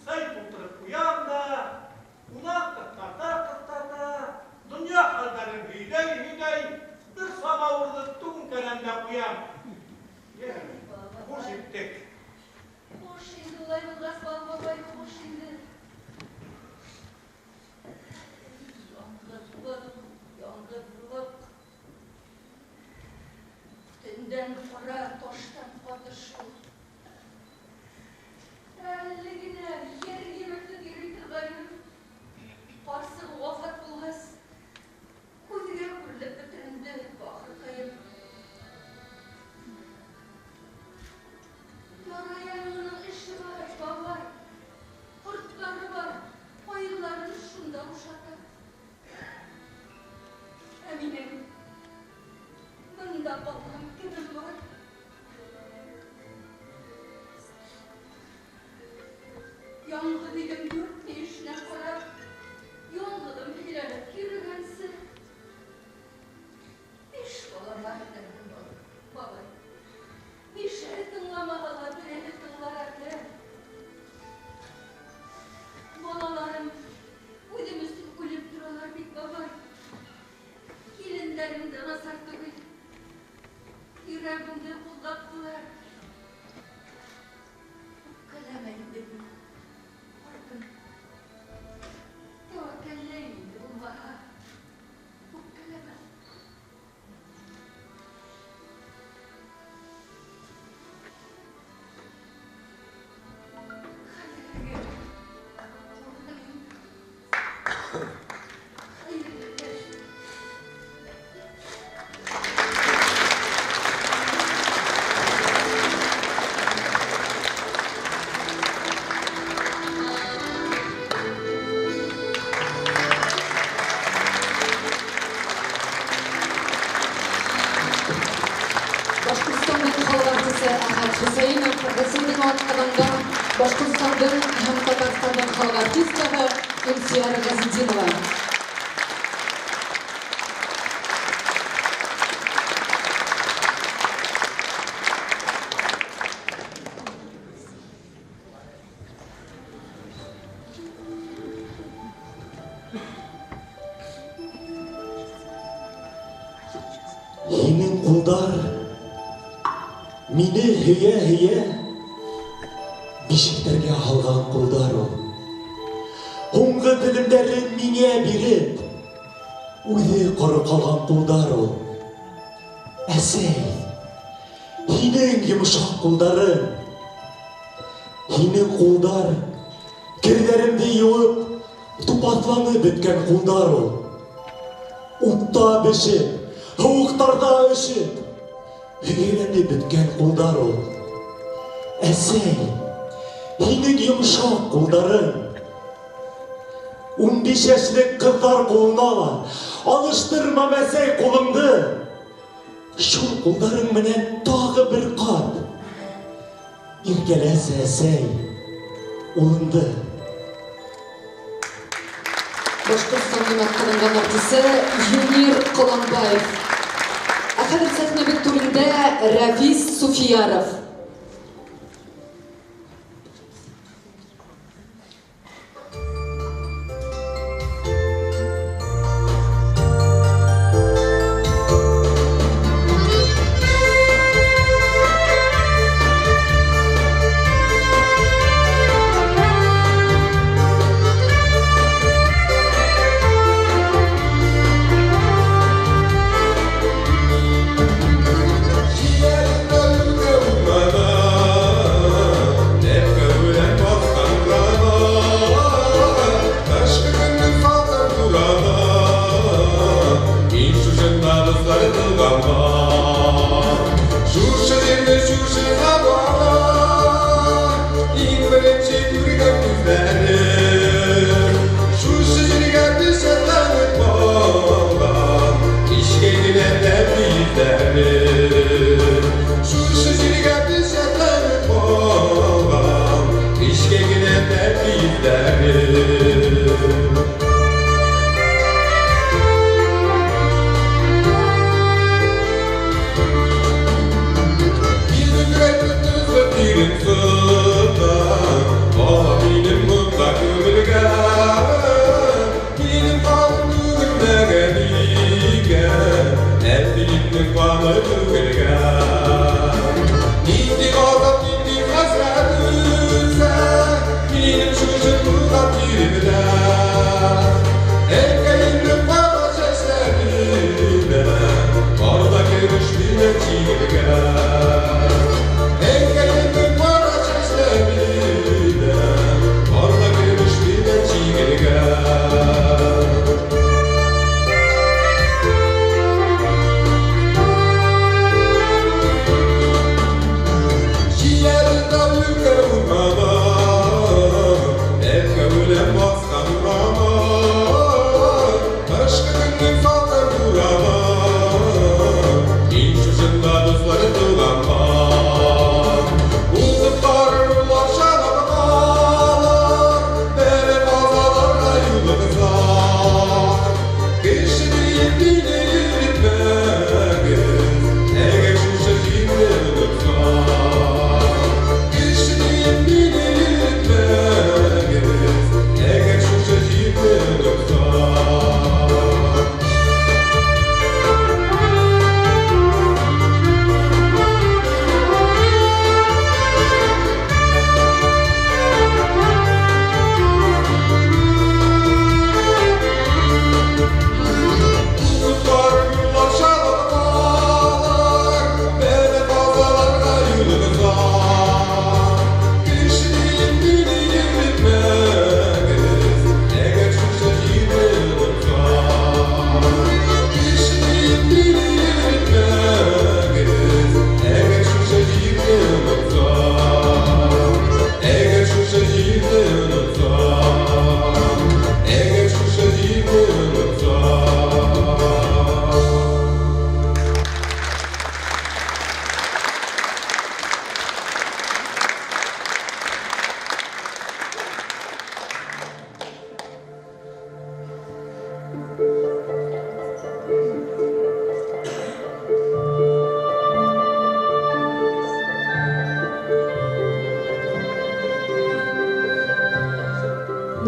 сәй тултырып ҡуям да, унан ҡыҫтата-ҡыҫтата, донъя хәлдәрен һөйләй-һөйләй, бер самауырҙы түңкәләндә ҡуям. Хуш иттек. Хуш инде, улай булғас, бабай, хуш инде. Яңғыҙлыҡ, яңғыҙлыҡ. Төндән ҡара, таштан ҡаты шул. Әле генә ер емертеп йөрөй торғайным. Ҡарсығы вафат булғас, күҙгә күренеп бөтөрөндө бахырҡайым. Ярай әле уның эше бар, бабай. Ҡорттары бар, ҡайғыларын шунда бушата. Ә минең бында ҡалған кемем бар? Яңғыҙ идем дүрт мөйөшенә ҡарап, яңғыҙым һөйләнеп йөрөгәнсе. Биш балам бар икән, бабай. Бишәре тыңламаһа ла береһе тыңлар әле. Балаларым үҙем өсөн үлеп торалар бит, бабай. Килендәрем дә насар түгел. Йөрәгемде ҡуҙғаттылар. Үпкәләмә инде мине, ҡартым. Тәүәккәлләйем инде булмаһа. Үпкәләмә. Хәҙергә ҡурҡайым. Хәйерле. Башҡортостандың халыҡ артисы Әхәт Хөсәйенов, Рәсәйҙең атҡаҙанған Башҡортостандың һәм Татарстандың халыҡ артисткаһы Илсөйәр Ғәзетдинова. Һинең ҡулдар мине һөйә-һөйә бишектәргә һалған ҡулдар ул. Һуңғы белемдәрен миңә биреп, үҙе ҡоро ҡалған ҡулдар ул. Әсәй, һинең йомшаҡ ҡулдарың, һинең ҡулдар керҙәремде йыуып, тупаҫланып бөткән ҡулдар ул. Утта бешеп, һыуыҡтарҙа өшөп, һөйәләнеп бөткән ҡулдар ул. Әсәй, һинең йомшаҡ ҡулдарың. 15 йәшлек ҡыҙҙар ҡулына ла алыштырмам, әсәй, ҡулыңды. Шул ҡулдарың менән тағы бер ҡат иркәләсе, әсәй, улыңды. Башҡортостандың атҡаҙанған артисы Юнир Ҡоланбаев. Ә хәҙер сәхнәбеҙ түрендә Рәфис Суфияров.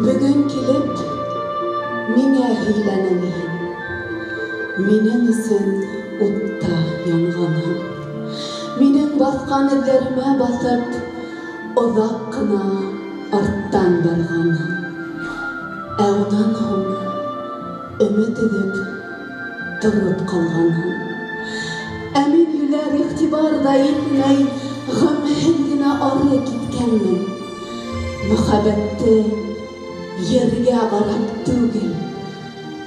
Бөгөн килеп, миңә һөйләнең һин. Минең өсөн утта янғанһың. Минең баҫҡан эҙҙәремә баҫып, оҙаҡ ҡына арттан барғанһың. Ә унан һуң өмөт өҙөп тороп ҡалғанһың. Ә мин юләр иғтибар ҙа итмәй, ғәмһеҙ генә ары киткәнмен. Мөхәббәтте ергә ҡарап түгел,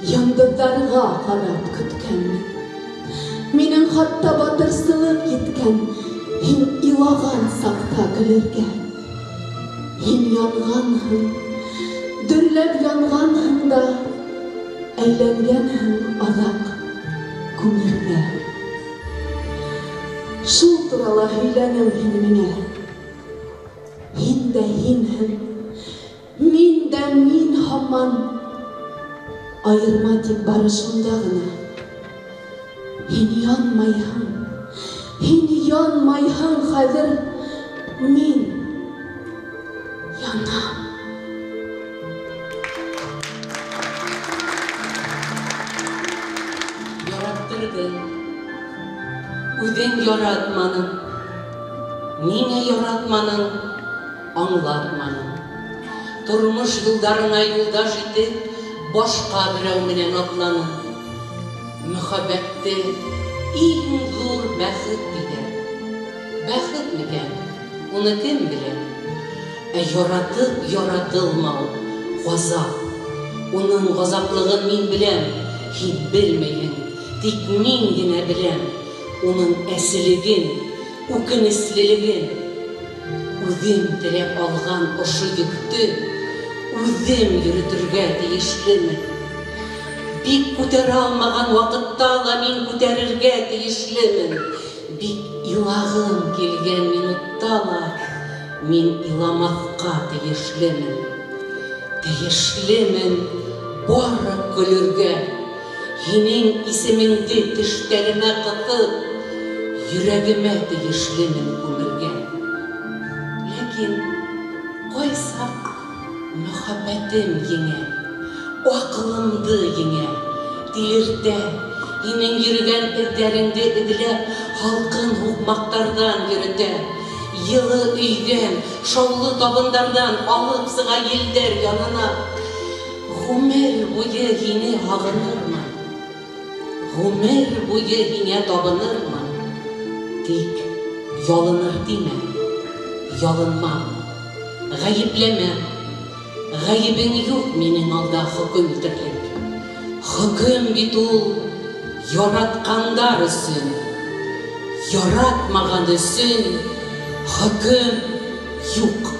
йондоҙҙарға ҡарап көткәнмен. Минең хатта батырсылыҡ еткән, һин илаған саҡта көлөргә. Һин янғанһың, Дөрләп янғанһың да, әйләнгәнһең аҙаҡ күмергә. Шул турала һөйләнең һин миңә. Һин дә һинһең, мин дә мин һаман. Айырма тик бары шунда ғына. Һин янмайһың, һин янмайһың хәҙер, мин янам. Яраттырҙың, үҙең яратманың. Ниңә яратманың, аңлатманың. Тормош юлдарыңа юлдаш итеп, башҡа берәү менән атланың. Мөхәббәтте иң ҙур бәхет тиҙәр. Бәхет микән, уны кем белә? Ә яратып яратылмау ғазап. Уның ғазаплығын мин беләм, һин белмәйһең. Тик мин генә беләм уның әселеген, үкенеслелеген. Үҙем теләп алған ошо йөктө үҙем йөрөтөргә тейешлемен. Бик күтәрә алмаған ваҡытта ла мин күтәрергә тейешлемен. Бик илағым килгән минутта ла мин иламаҫҡа тейешлемен. Тейешлемен бары көлөргә. Һинең исемеңде тештәремә ҡыҫып, йөрәгемә тейешлемен күмергә. Ләкин ҡайсаҡ мөхәббәтем еңә, аҡылымды еңә, тилертә, һинең йөрөгән эҙҙәреңде эҙләп, һалҡын һуҡмаҡтарҙан йөрөтә, йылы өйҙән, шаулы табындарҙан алып сыға елдәр янына. Ғүмер буйы һине һағынырмын, ғүмер буйы һиңә табынырмын. Тик ялыныр тимә, ялынмам, ғәйепләмәм. Ғәйебең юҡ минең алда хөкөм итерлек. Хөкөм бит ул яратҡандар өсөн, яратмаған өсөн хөкөм юҡ.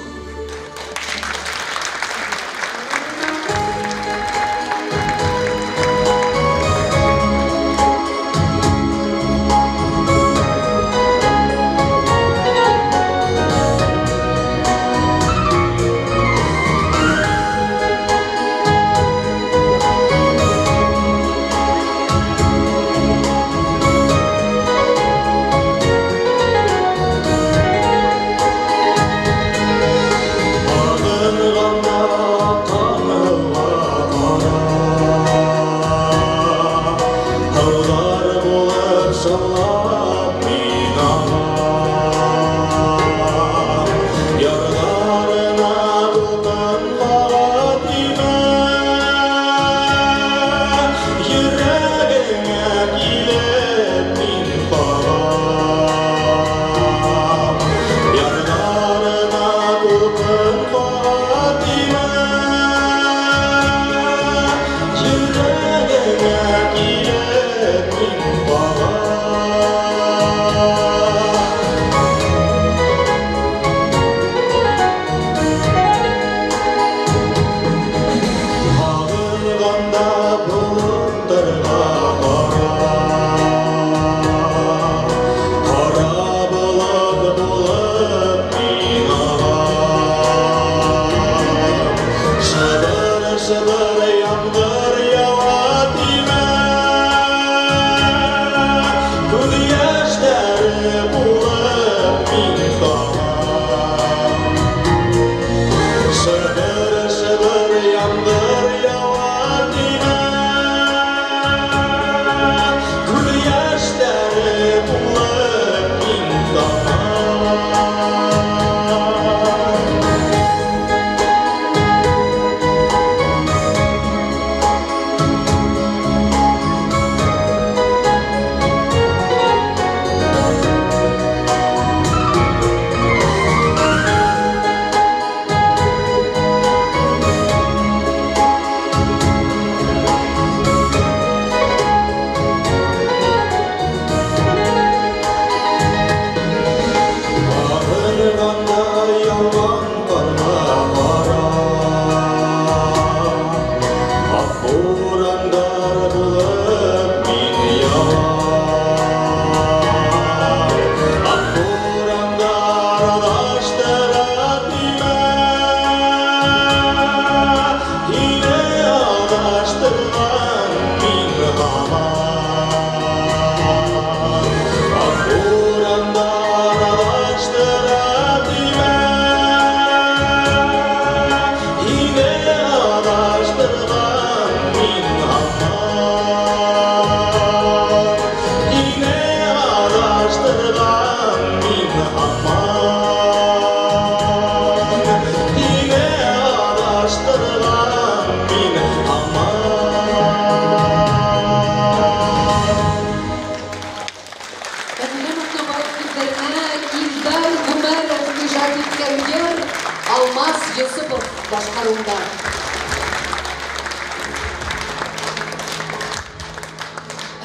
Алмаз Йосыпов башҡарыуында.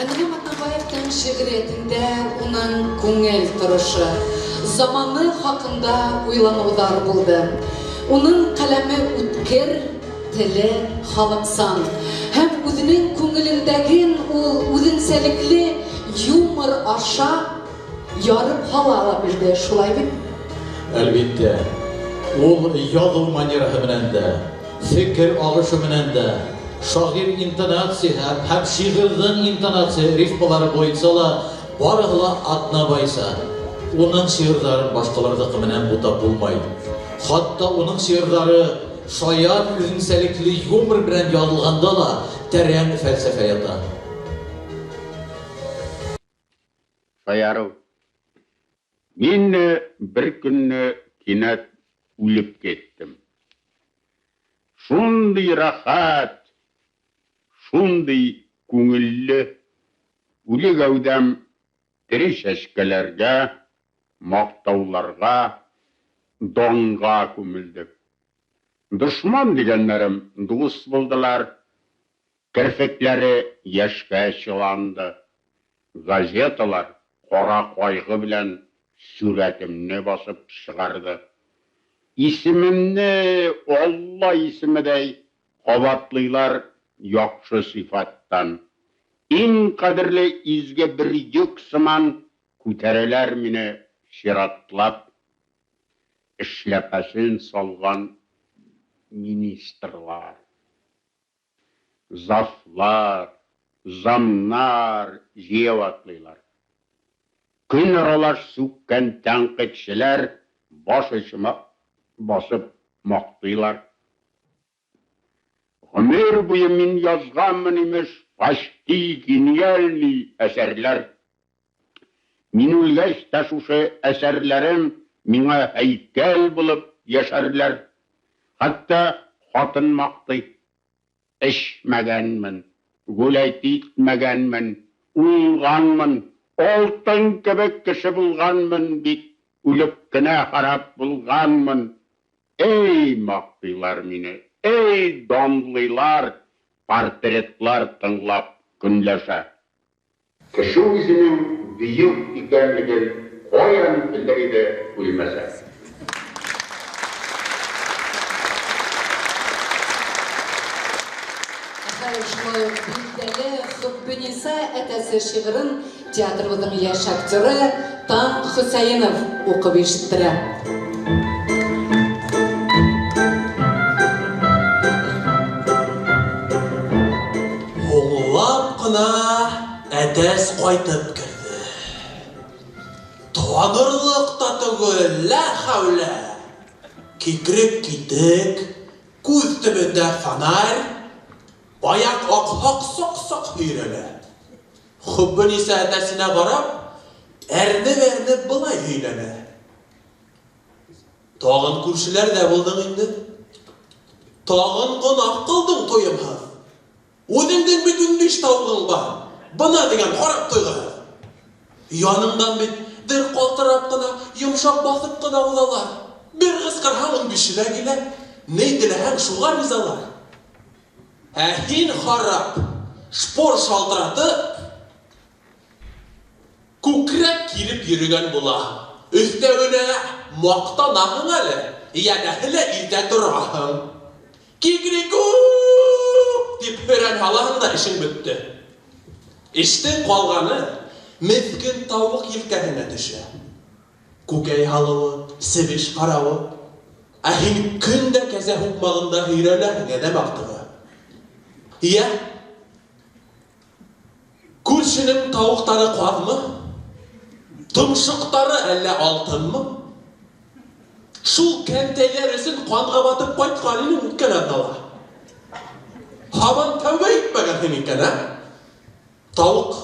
Әнғәм Атнабаевтың шиғриәтендә уның күңел торошо, заманы хаҡында уйланыуҙар булды. Уның ҡәләме үткер, теле халыҡсан. Һәм үҙенең күңелендәген ул үҙенсәлекле юмор аша ярып һала ала белде, шулай бит? Әлбиттә, ул яҙыу манераһы менән дә, фекер ағышы менән дә, шағир интонацияһы һәм шиғырҙың интонация рифмалары буйынса ла барыһы ла Атнабайса. Уның шиғырҙарын башҡаларҙыҡы менән бутап булмай. Хатта уның шиғырҙары шаян үҙенсәлекле юмор менән яҙылғанда ла тәрән фәлсәфә ята. Шаярыу. Мин бер көнне кинәт үлеп киттем. Шундый рәхәт, шундый күңелле үле гәүдәм тере чәчкәләргә, мактауларга, данга күмелде. Дошман дигәннәрем дус булдылар, керфекләре яшькә чыланды. Газеталар кара кайгы белән сурәтемне басып чыгарды. Исемемне Алла исемедәй кабатлыйлар яхшы сыйфаттан. Иң кадерле изге бер йөк сыман күтәрәләр мине чиратлап. Эшләпәсен салган министрлар, завлар, замнар җәяү атлыйлар. Көн аралаш сүккән тәнкыйтьчеләр баш очыма басып мактыйлар. Гомер буе мин язганмын, имеш, почти гениальный әсәрләр. Мин үлгәч тә шушы әсәрләрем миңа һәйкәл булып яшәрләр. Хәтта хатын мактый. Эчмәгәнмен, гулять итмәгәнмен, уңганмын, алтын кебек кеше булганмын бит, үлеп кенә харап булганмын. Эй, мактыйлар мине, эй, данлыйлар, портретлар тыңлап көнләшә. Кеше үзенең бөек икәнлеген каян белер иде үлмәсә? Хәер, шулай ук билгеле Хөббениса әтәсе шигырен театрыбызның яшь актеры Таң Хөсәенов укып ишеттерә. Һуңлап кына әтәс кайтып керде. Танырлык та түгел, лә хәүлә! Кикрек китек, күз төбендә фонарь, аяк акһак сак-сак һөйрәлә. Хөббениса әтәсенә карап, әрнеп-әрнеп болай һөйләнә. Тагын күршеләрдә булдың инде. Тагын гөнаһ кылдың туемһыз. Үзеңнең бит 15 тавыгың бар. Бына дигән харап туйгысыз. Яныңнан бит дер калтырап кына, йомшак басып кына узалар. Бер кычкырһаң, унбише дә килә. Ни теләһәң, шуңа ризалар. Ә һин, харап, шпор шалтыратып, күкрәк киреп йөрегән булаһың. Өстәвенә мактанаһың әле, янәһе лә иртә тораһың. Кикрикүк! дип һөрән һалаһың да эшең бетте. Эштең калганы мескен тавык елкәһенә төшә. Күкәй һалуы, себеш каравы. Ә һин көн дә кәзә һукмагында һөйрәләһең, адәм актыгы. Йә, күршенең тавыктары казмы? Томшыктары әллә алтынмы? Шул кәнтәйләр өчен канга батып кайткан инең үткән атнала. Һаман тәүбә итмәгәнһең икән, ә? Тавык,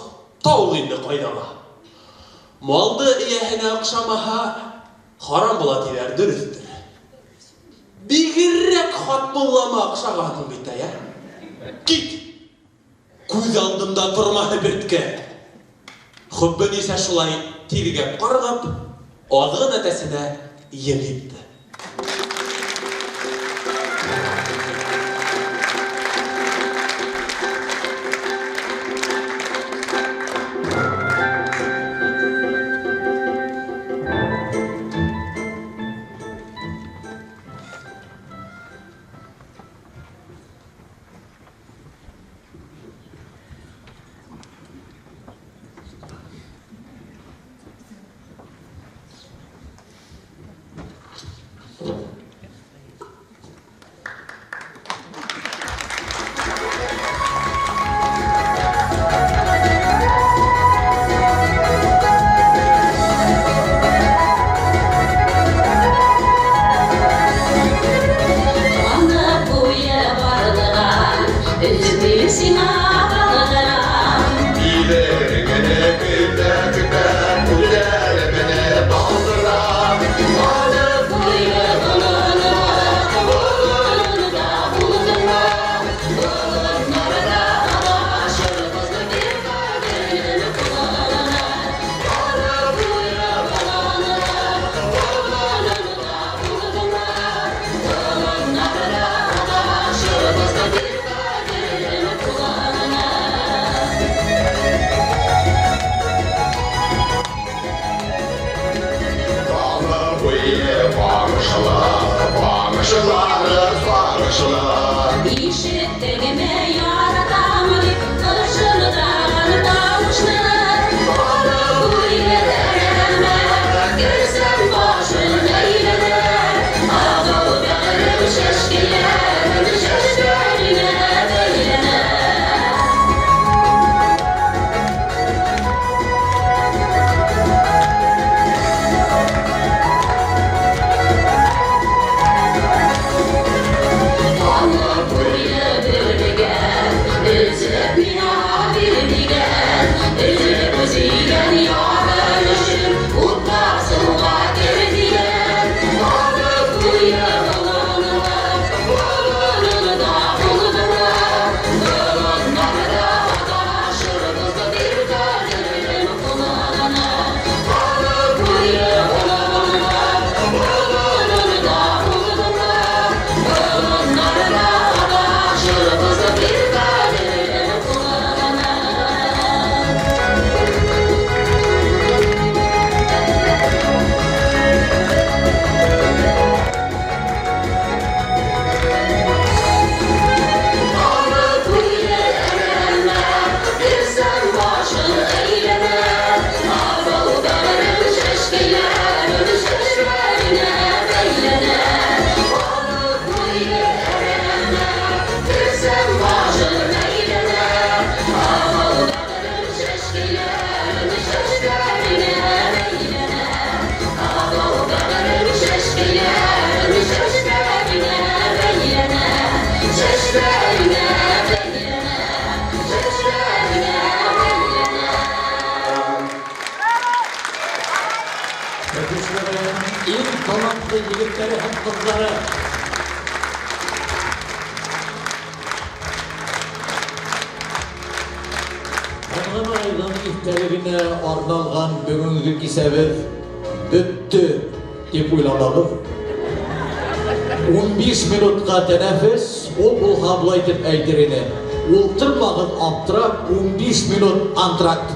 тавык инде кайда ла. Малды ияһенә охшамаһа, харам була диләр, дөрестер. Бигрәк Хатмуллама охшагансың бит, ә? Кит! Күз алдымда торма һеберткә! Хөббениса шулай тиргәп-каргап, азгын әтәсенә ел һипте. Кашлары карышлы. Ишеттеңме, яратам дип пышылдаган тавышны? Барып уйларыма керсәм, башым әйләнә. Абау, бәгырем, чәчкәләрем чәчләреңә бәйләнә. Алып буе бөрегән, өзеп миңа бир дигән, өзеп сөйгән ярым өчен утка, суга кер дигән. Алып буе болынлы, болынында булдылар, болыннарда адашырбыз бер кадерем колагына. Алып буе болынлы, болынында булдылар, болыннарда адашырбыз бер кадерем колагына. Алып буе әрәмә, керсәм, башым әйләнә. Абау, бәгырем, чәчкәйләрем чәчләреңә бәйләнә. Алып буе әрәмә, керсәм, башым әйләнә. Абау, бәгырем, чәчкәйләрем чәчләреңә бәйләнә. Абау, бәгырем, чәчкәйләрем чәчләреңә бәйләнә. Чәчләреңә бәйләнә, чәчләреңә бәйләнә. Тәтешләрнең иң талантлы егетләре һәм кызлары. Әнғәм ағайҙың иҫтәлегенә арналған бөгөнгө кисәбеҙ бөттө тип уйламағыҙ. 15 минутҡа тәнәфес, ул булһа былай тип әйтер ине. Ултырмағыҙ аптырап, 15 минут антракт.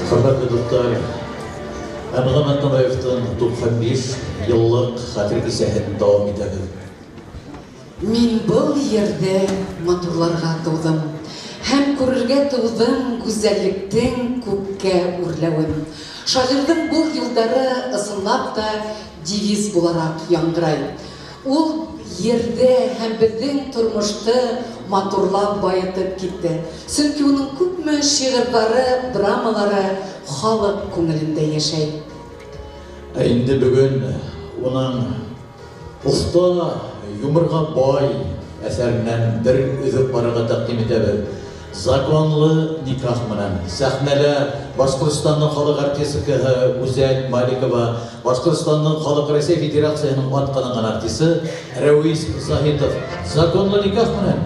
Хөрмәтле дуҫтар, Әнғәм Атнабаевтың 95 йыллыҡ хәтер кисәһен дауам итәбеҙ. Мин был ерҙе матурларға тыуҙым, һәм күрергә тыуҙым гүзәллектең күккә үрләүен. Шағирҙың был юлдары ысынлап та девиз булараҡ яңғырай. Ул ерҙе һәм беҙҙең тормошто матурлап байытып китте. Сөнки уның күпме шиғырҙары, драмалары халыҡ күңелендә йәшәй. Ә инде бөгөн уның оҫта юморға бай әҫәренән бер өҙөк барырға тәҡдим итәбеҙ. Законлы никах менән сәхнәлә Башҡортостандың халыҡ артисткаһы Гүзәл Маликова, Башҡортостандың халыҡ Рәсәй Федерацияһының атҡаҙанған артисы Рәүис Заһитов. Законлы никах менән.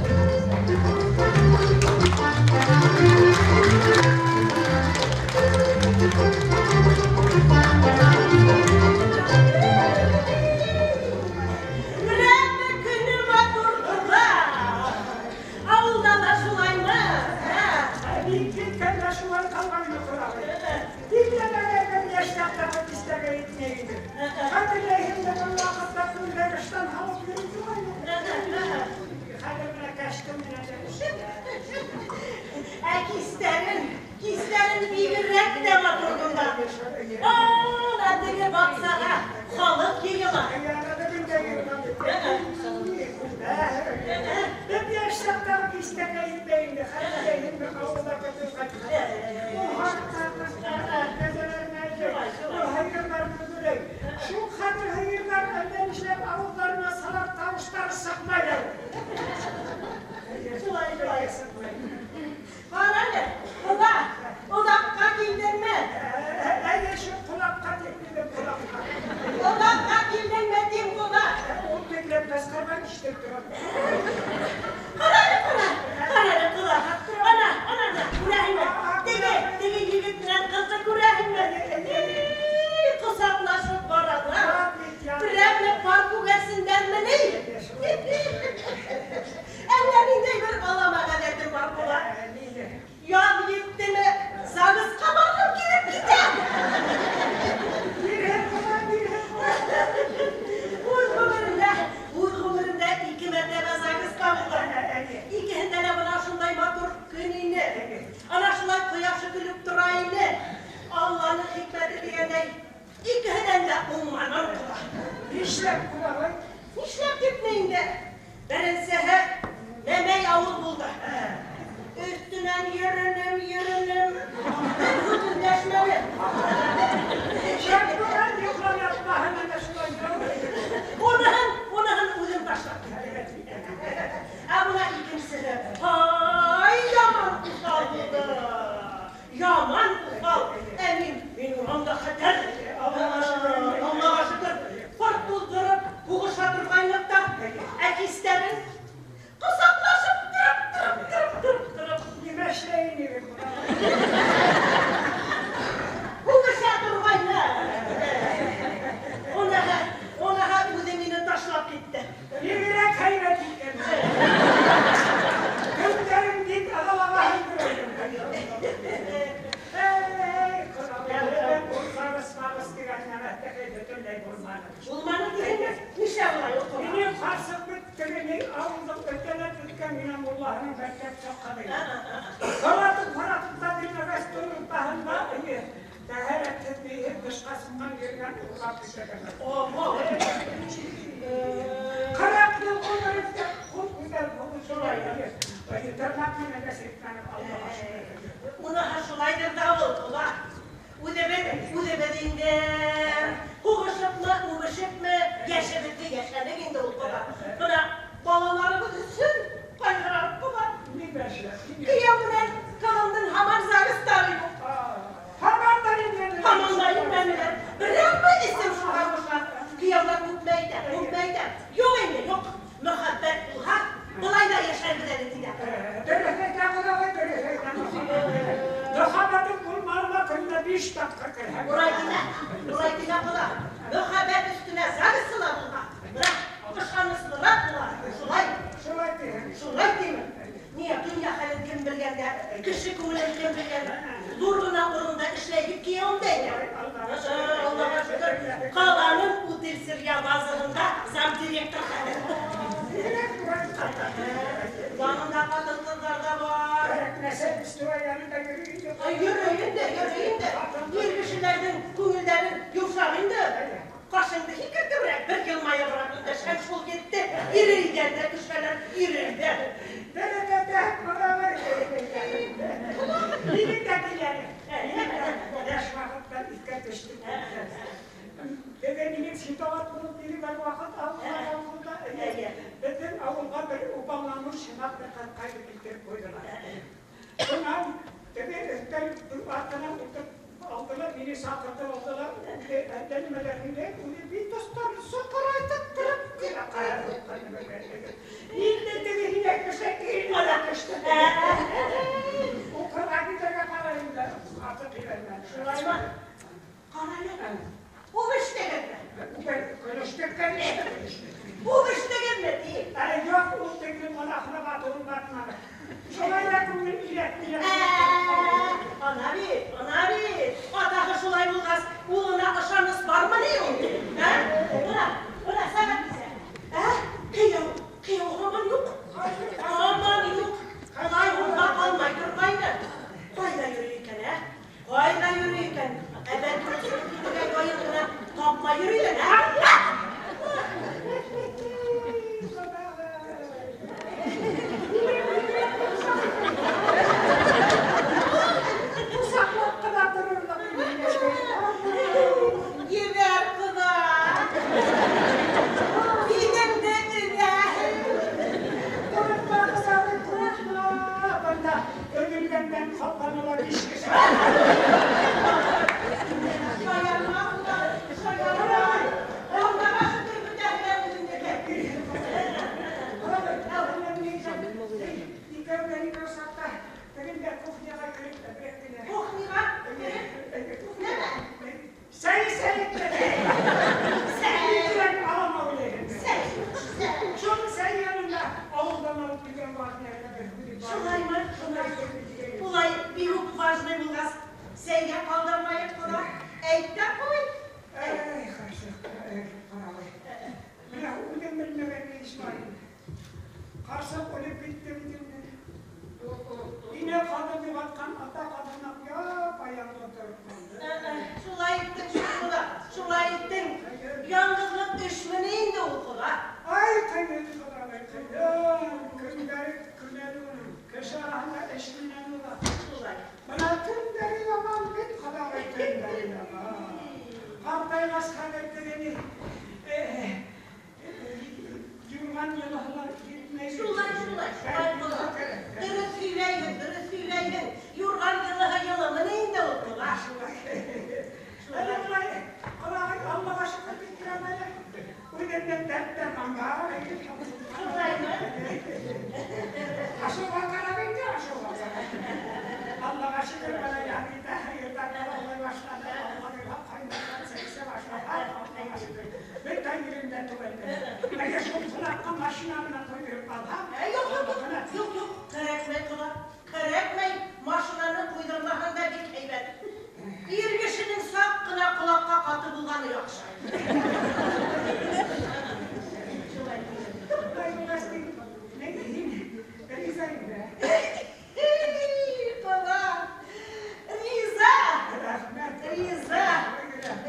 Ҡаланың утел-сырья базарында замдиректор хәҙер. ҡатын-ҡыҙҙар ҙа бар. Кәрәкмәсә өстөвә янында йөрөй инде. Йөрөй инде, йөрөй инде. Ир кешеләрҙең күңелдәре йомшаҡ инде. Ҡашыңды һикертеберәк, бер йылмайыбыраҡ өндәшһәң, шул етте. Ирейҙәр ҙә төшәләр, ирейҙәр. Минең дә киләне. Йәш ваҡыттан иҫкә төштө. Теге минең ситоға булып йөрөгән ваҡыт ауылда, беҙҙең ауылға бер уполномоченный бер ҡартҡайҙы килтереп ҡуйҙылар. Унан теге өҫтәл артына ултырып алдылар, мине саҡыртып алдылар. Әллә нимәләр һөйләй, уны бит остан соҡорайтып тороп кенә ҡарап. Инде теге һин әйтмешәй иленә төштө. Уҡырға китергә ҡарай инде, артыҡ ебәрмәне. Шулаймы? Ҡара әле, үбештегеҙме? Көлөштөк, конечно, көлөштөк. Үбештегеҙме, ти? Ә юҡ, ул теге гонаһына батыуын батманы. Шулай ҙа күңел иләп. Ана бит, ана бит. Атаһы шулай булғас, улына ышаныс бармы ни ул? Ә? Бына, бына сәғәт нисә? Ә? Кейәү, кейәү һаман юҡ. Һаман юҡ. Хоҙай һуңға ҡалмай торғайны. Ҡайҙа йөрөй икән, ә? Ҡайҙа йөрөй икән? Ә бәлки сығып китергә яйын ғына тапмай йөрөйҙөр, ә? Ҡосаҡлап ҡына торорҙоҡ. Ебәр, ҡоҙа. Билеңде өҙә. Ҡурҡма, ҡоҙағый, ҡурҡма. Бында өҙөлгәндән ҡалғаны ла биш кеше. Шаярма, ҡоҙа, шаярма. Аллаға шөкөр, бөтәһе лә үҙеңдеке. Икәүҙән икәү саҡта тегендә кухняға кереп әҙерәк кенә. Кухняға кереп? Нәмә? Сәй сәй Сәй алама уйлайһың. Сәй, сәй. Шул сәй янында ауылдан алып килгән важный бер һүҙе бар. Шулаймы? Шулай. Улай бик үк важный булғас, сәйгә ҡалдырмайыҡ, ҡоҙа. Әйт тә ҡуй. Эй, ҡарсыҡ, эй, ҡарабай. Менә үҙем белмәгән эш бар инде. Ҡарсыҡ үлеп китте бит инде. Инә ҡаҙын юғалтҡан ата ҡаҙына япа-яңғыҙ тороп ҡалды. Шулай иттең шул, ҡоҙа, шулай иттең. Яңғыҙлыҡ эшме ни инде ул, ҡоҙа? Ай, ҡыйын, ҡоҙағый, ҡыйын. Көндәре көнәл уның. Кеше араһында эш менән ула. Шулай. Бына көндәре яман бит, ҡоҙағый, көндәре яман. Ҡартайғас хәҙер тегене юрған йылыһы ла етмәй. Шулай, шулай, шулай, ҡоҙа. Дөрөҫ һөйләйһең, дөрөҫ һөйләйһең. Юрған йылыһы йылымы ни инде ул, ҡоҙа? Шулай. Әле былай, ҡоҙағый, Аллаға шөкөр тип торам әле. Үҙемдең дәрт-дәрман бар. Шулаймы? Ашыуға ҡарап инде, ашыуға ҡарап. Аллаға шөкөр, бына яңы һыйырҙар быҙаулай башланы. Аллаға ҡайнатҡан сәй башланы. Аллаға шөкөр. Бөтә ерендә түгел. Әгәр шул ҡунаҡҡа машина менән ҡуйҙырып ҡалһам, Юҡ, юҡ, юҡ, юҡ, кәрәкмәй, ҡоҙа, кәрәкмәй. Машинаны ҡуйҙырмаһаң да бик һәйбәт. Ир кешенең саҡ ҡына ҡолаҡҡа ҡаты булғаны яҡшы. Шулай. Былай булғас, һин риза инде. Ҡоҙа, риза. Рәхмәт. Риза,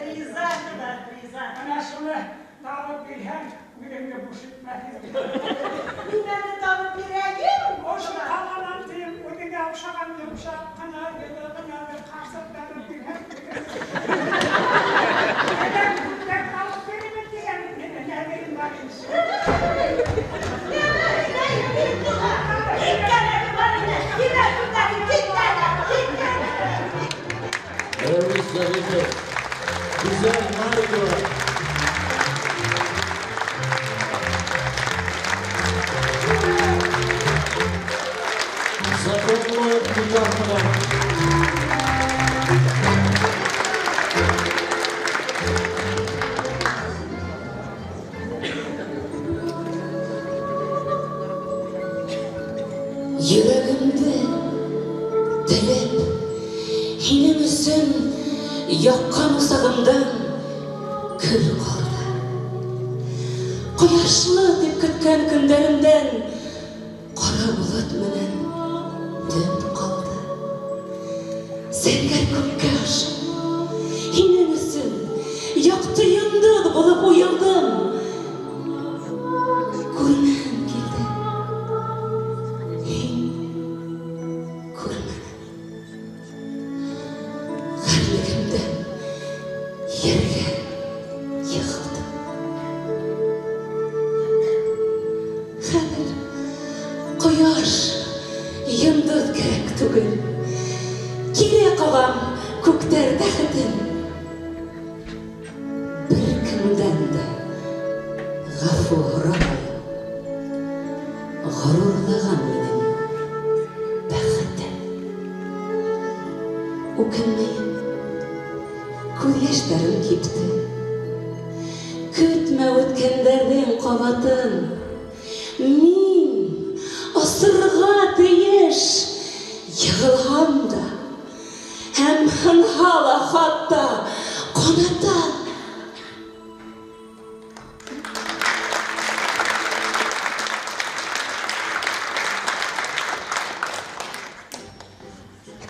риза, ҡоҙа, риза. Бына шуны табып бирһәң, үҙеңде буш итмәҫ. Нимәне табып бирәйем? Ошо ҡаланан тием, үҙеңә оҡшаған йомшаҡ ҡына, йылы ғына бер ҡарсыҡ табып бирһәң. Әгәр күптән табып бирермен тигән нәҙерем бар инде. Бик кәрәге бар ине. Кимә күлдәгең, кит әле, кит әле. Рәүис Заһитов, Гүзәл Маликова. Законлы никах менән. Йөрәгемде телеп, һинең өсөн яҡҡан усағымдан көл ҡалды. Ҡояшлы тип көткән көндәремдән ҡара болот Болот менән төн ҡалды. Зәңгәр күккә ашып, һинең өсөн яҡты йондоҙ булып уйылдым. Күренәһем килде. Һин күрмәнең. Ғәрлегемдән ергә йығылдым. Хәҙер ҡояш, йондоҙ кәрәк түгел. Кире ҡағам күктәр тәхетен. Бер кемдән дә ғәфү һорамайым. Ғорурлаған минең бәхетем. Үкенмәйем, күҙ йәштәрем кипте. Көтмә үткәндәрҙең ҡабатын. Мин осорға тейеш, йығылһам да, һәм һынһа ла хатта ҡанатым.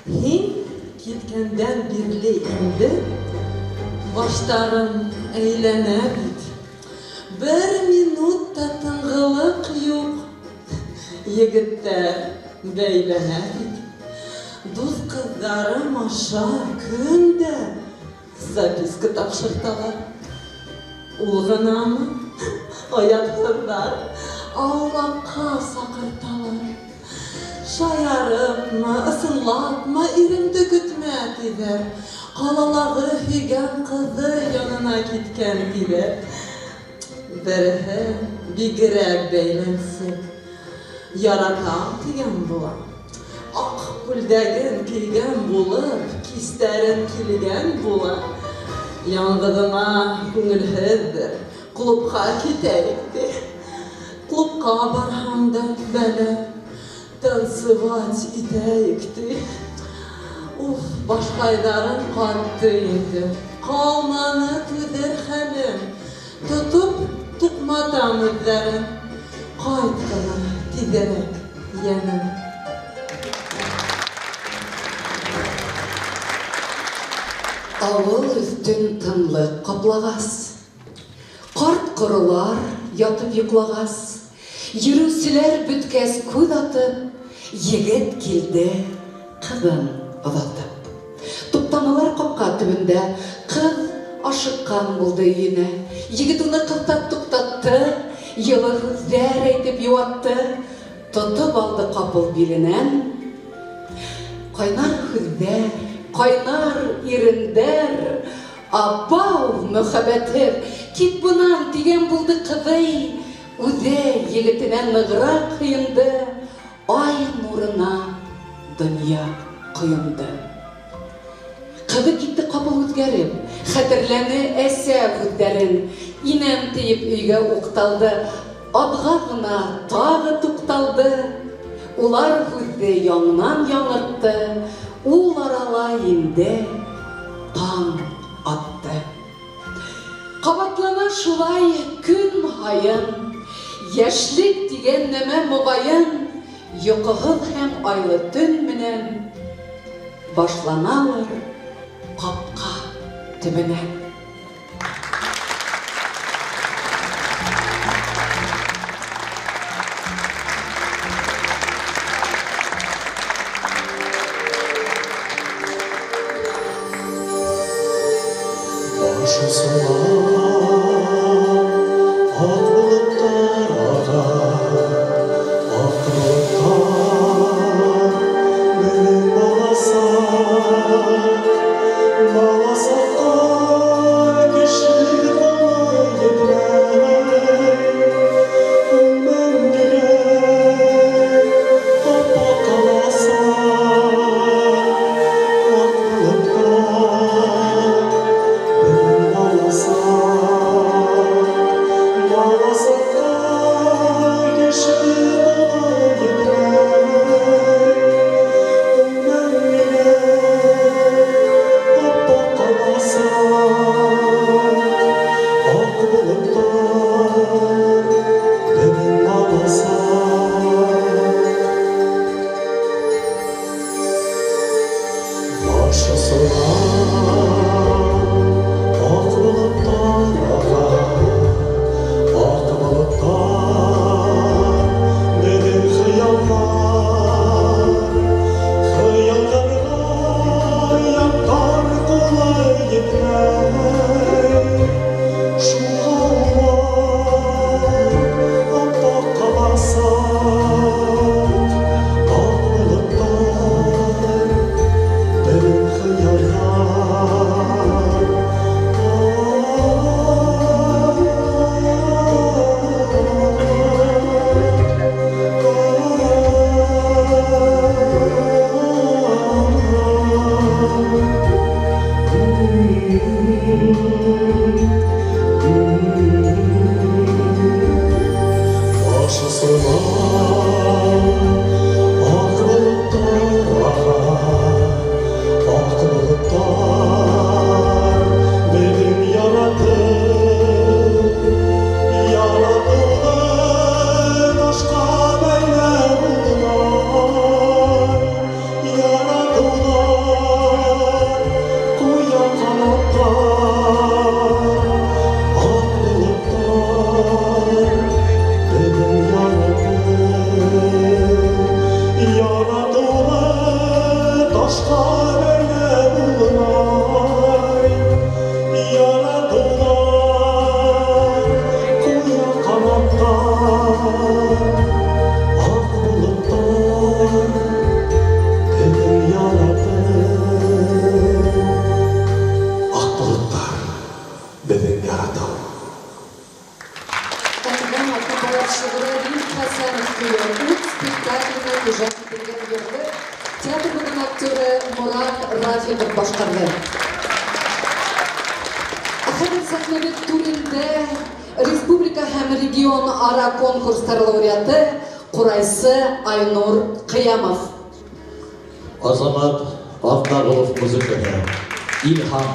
Һин киткәндән бирле инде баштарым әйләнә бит. Бер минут та тынғылыҡ юҡ. Егеттәр бәйләнә бит. Дуҫ ҡыҙҙарым аша көн дә записка тапшырталар. Ул ғынамы? Оятһыҙҙар аулаҡҡа саҡырталар. Шаярыпмы, ысынлапмы, иремде көтмә, тиҙәр. Ҡалалағы һөйгән ҡыҙы янына киткән, тиҙәр. Береһе бигерәк бәйләнсек. Яратам тигән була. Аҡ күлдәген кейгән булып, кистәрен килгән була. Яңғыҙыңа күңелһеҙҙер, клубҡа китәйек, ти. Клубҡа барһаң да бәлә, танцевать итәйек, ти. Уф, башҡайҙарым ҡатты инде. Ҡалманы түҙер хәлем. Тотоп туҡматам үҙҙәрен. Ҡайт ҡына тиҙерәк, йәнем. Ауыл өҫтөн тынлыҡ ҡаплағас, ҡарт ҡоролар ятып йоҡлағас, йөрөүселәр бөткәс күҙ атып, егет килде ҡыҙын оҙатып. Туҡтанылар ҡапҡа төбөндә, ҡыҙ ашыҡҡан булды өйөнә. Егет уны ҡыҫтап туҡтатты, йылы һүҙҙәр әйтеп йыуатты, тотоп алды ҡапыл биленән. Ҡайнар һүҙҙәр, ҡайнар ирендәр, абау мөхәббәтһеҙ, кит бынан тигән булды ҡыҙый. Үҙе егетенә нығыраҡ һыйынды, ай нурына донъя ҡойондо. Ҡыҙы китте ҡапыл үҙгәреп, хәтерләне әсә һүҙҙәрен. Инәм тейеп өйгә уҡталды, аҙға ғына тағы туҡталды. Улар һүҙҙе яңынан яңыртты, ул арала инде таң атты. Ҡабатлана шулай көн һайын, йәшлек тигән нәмә моғайын, йоҡоһоҙ һәм айлы төн менән башланалыр ҡапҡа төбөнән. Баласаҡ, баласаҡ. Әнғәм Атнабаев шиғыры Рим Хәсәнов көйө Ут спектакленә иҗат ителгән йырны театрыбыҙның актеры Морат Рафиков башҡарҙы. Ә хәҙер сәхнәбеҙ түрендә республика һәм регион ара конкурстар лауреаты ҡурайсы Айнур Ҡыямов. Азамат Аҙнағолов музыкаһы. Илһам.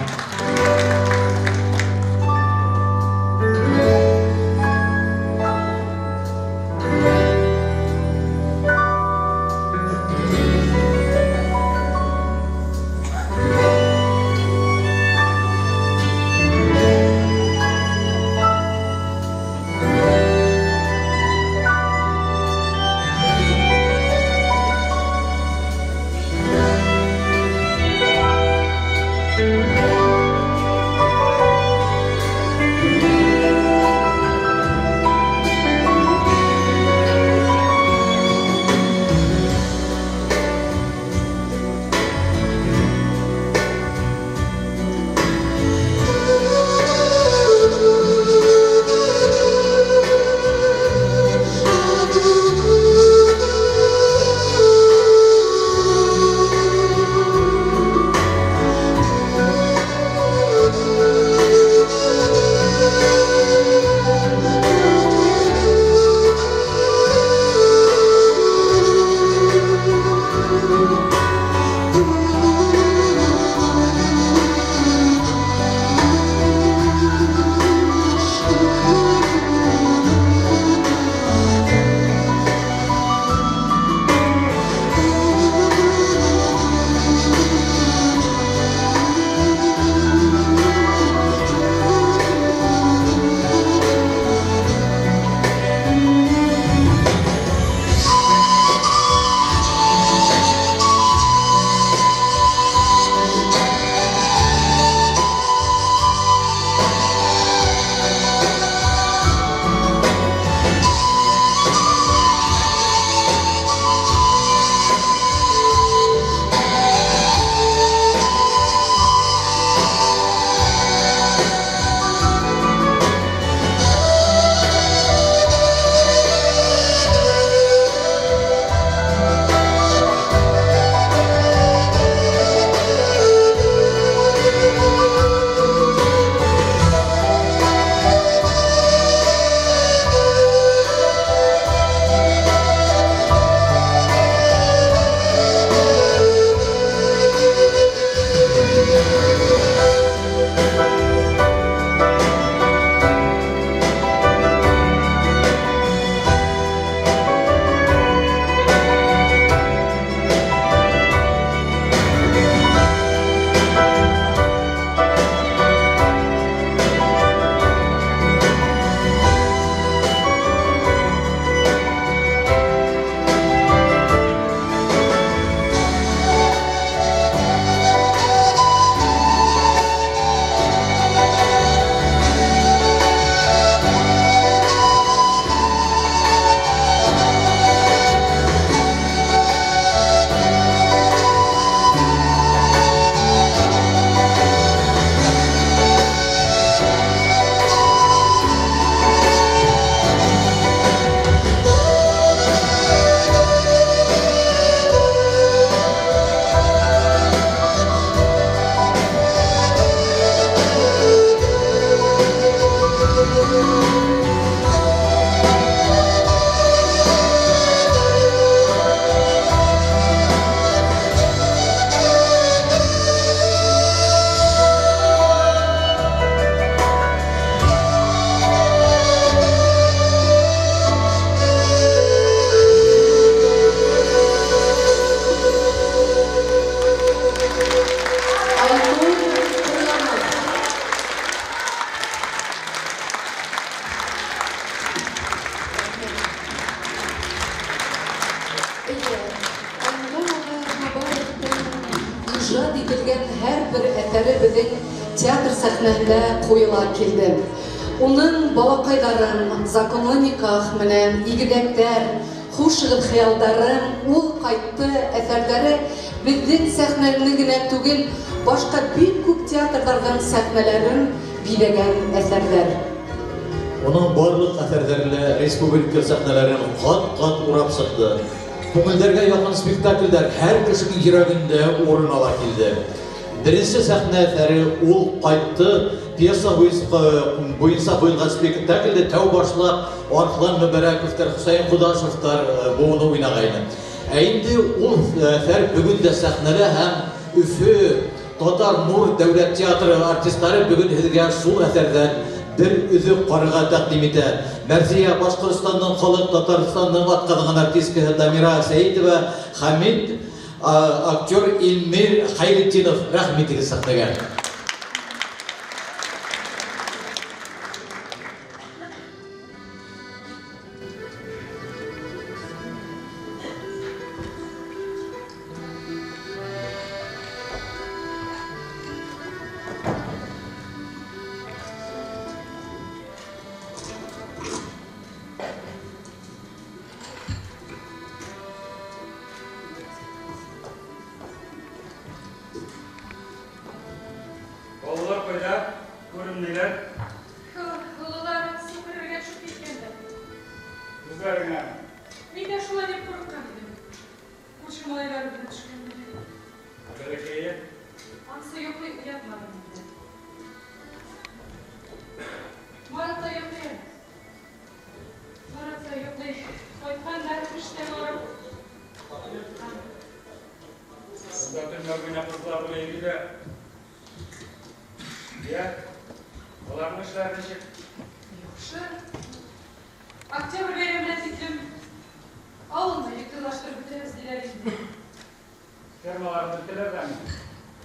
Ижат ителгән һәрбер әҫәре беҙҙең театр сәхнәһендә ҡуйыла килде. Уның балаҡайҙарым, законлы никах менән, игеҙәктәр, хушығыҙ хыялдарым, ул ҡайтты әҫәрҙәре беҙҙең сәхнәне генә түгел, башҡа бик күп театрҙарҙың сәхнәләрен биҙәгән әҫәрҙәр. Уның барлыҡ әҫәрҙәре лә республика сәхнәләрен кат-кат урап чыкты. Күңелләргә якын спектакльләр һәр кешенең йөрәгендә урын ала килде. Беренче сәхнә әсәре Ул кайтты пьеса буенча куелган спектакльдә тәү башлап Арслан Мөбәрәковтар, Хөсәен Кудашевтар буыны уйнагайны. Ә инде ул әсәр бүген дә сәхнәдә һәм Өфе Татар Нур дәүләт театры артистлары бүген һезгә шул әсәрдән бер өзек карарга тәкъдим итә. Мәрзия, Башкортстанның халык, Татарстанның атказанган артисткасы Дамира Сәитова, Хәмит, актер Илмир Хәйретдинов. Рәхим итегез сәхнәгә. Балалар кайда? Күренмиләр. Олылар су керергә төшеп киткәннәр. Үзләреңә. Мин дә шулай дип курыккан идем. Күрше малайлары белән төшкәннәр. Бәләкәе. Анысы йоклый, уятмадым инде. Марат та йоклый әле. Марат та йоклый. Кайтканнар эштән арып. Яткан. Монда төннәр буена кызлар белән йөриләр. Йә, аларның эшләре ничек? Яхшы. Октябрь бәйрәменә тиклем авылны электролаштырып бетерәбез диләр инде. Фермаларын беттеләр дәме?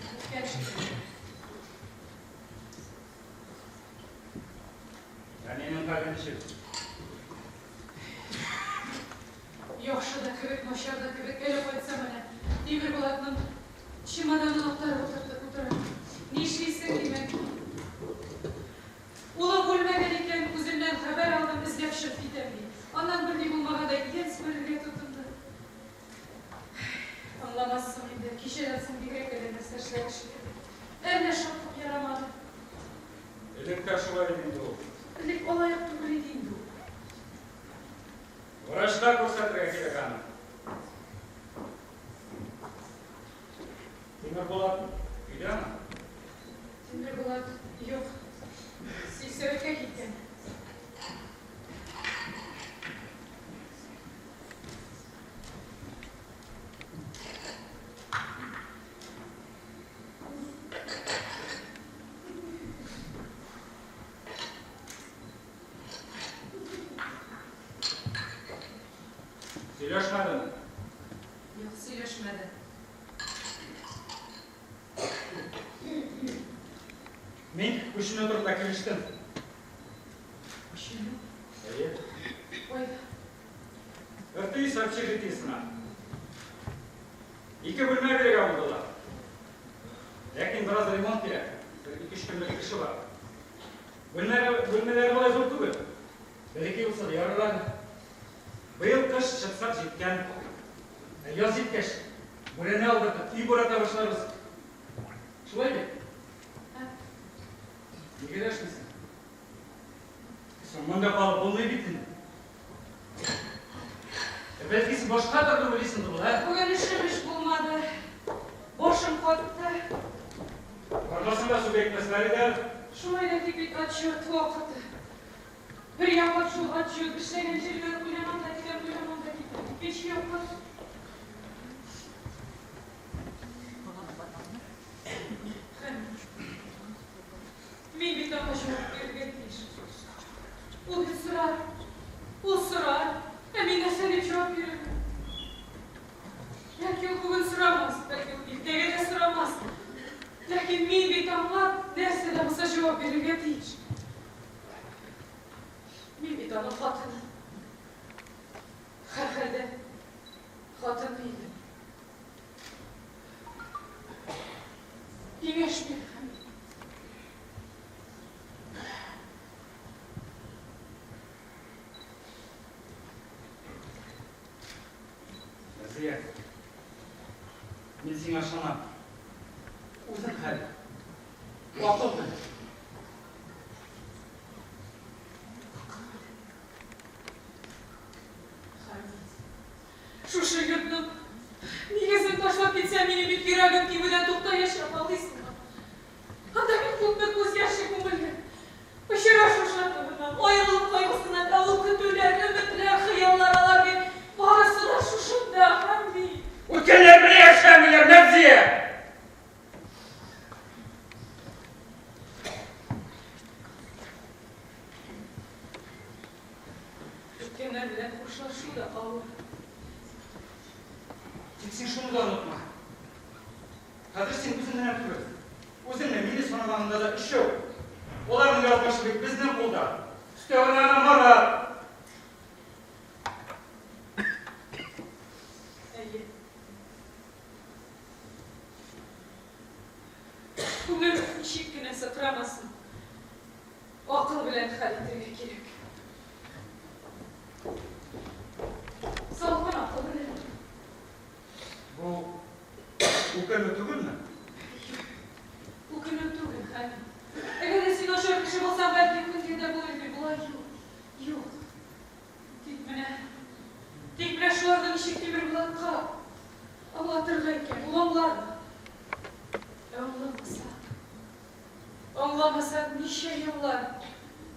Беткән шикелле. Әнинең хәле ничек? Яхшы да кебек, начар да кебек. Әле кайтсам әнә, Тимербулатның чемоданын актарып утырды, утыра. Нишлисең, димәк. Улым үлмәгән икән, үзеннән хәбәр алдым, эзләп чыгып китәм, ди. Аннан берни булмагандай идән себерергә тотынды. Аңламассың инде, кичәдән соң бигрәк әллә нәрсә эшләде шикелле. Әллә шатлык ярамады. Элек тә шулай иде инде ул. Элек алай ук түгел иде инде ул. Врачка күрсәтергә кирәк аны. Тимербулат өйдәме? Тимербулат юк. Сельсоветка киткән. Сөйләшмәдеме? Юк, сөйләшмәде. Мин күченү турында килештем. Күченү? Әйе. Кайда? РТИС общежитиесенә. Ике бүлмә бирергә булдылар. Ләкин бераз ремонт кирәк. Бер ике-өч көнлек эше бар. Бүлмәләре, бүлмәләре болай зур түгел. Бәләкәй булса да ярар әле. Быел кыш чыксак җиткән. Ә яз җиткәч, бүрәнә алдыртып, өй бурата башларбыз. Шулай бит? Нигә дәшмисең? Соң монда калып булмый бит инде. Ә бәлки син башка төрле уйлыйсыңдыр ул, ә? Бүген эшем эш булмады. Башым катты. Бармасаң да сүз әйтмәсләр иде әле. Шулай да тик бит отчет вакыты. Бер яклап шул отчет, эшләгән җиргә уйламам да китәм, уйламам да китәм. Икенче яклап. Хәмит. Мин бит аңа җавап бирергә тиеш. Ул бит сорар. Ул сорар. Ә мин нәрсә дип җавап бирермен? Бәлки ул бүген сорамас, бәлки ул иртәгә дә сорамас. Ләкин мин бит аңа нәрсә дә булса җавап бирергә тиеш. Мин бит аның хатыны. Һәрхәлдә, хатыны идем. Киңәш бир, Хәмит. Разия, мин сиңа ышанам. Үзең хәл ит. Акыл белән. Тик йөрәгем тибүҙән туҡтаясаҡ, аңлайһыңмы? Анда бит күпме күҙ йәше күмелгән. Осрашыу шатлығынан, айырылыу ҡайғыһынан, ә ул көтөүҙәр, өмөтләр, хыяллар, алар бит барыһы ла шушында, Хәмит. Үткәннәр менән йәшәмәйҙәр, Мәрзиә! Үткәннәр белән хушлашу да авыр. Тик син шуны да онотма. Хәҙер син үҙең генә түгел. Үҙеңде, мине саналағанда ла өсәү. Уларҙың яҙмышы бит беҙҙең ҡулда. Өҫтәүенә ана Марат. Эйе. Күңел нисек кенә сыкрамасын, акыл белән хәл итергә кирәк. Салкын акыл белән. Бу үкенеү түгелме? Үкенеү түгел, Хәмит. Әгәр ҙә син насар кеше булһаң, бәлки үкенгән дә булыр идем. Болай юҡ. Юҡ. Тик менә шуларҙы нисек Тимербулатҡа аңлатырға икән? Ул аңлармы? Ә аңламаса? Аңламаса, нисә йыллар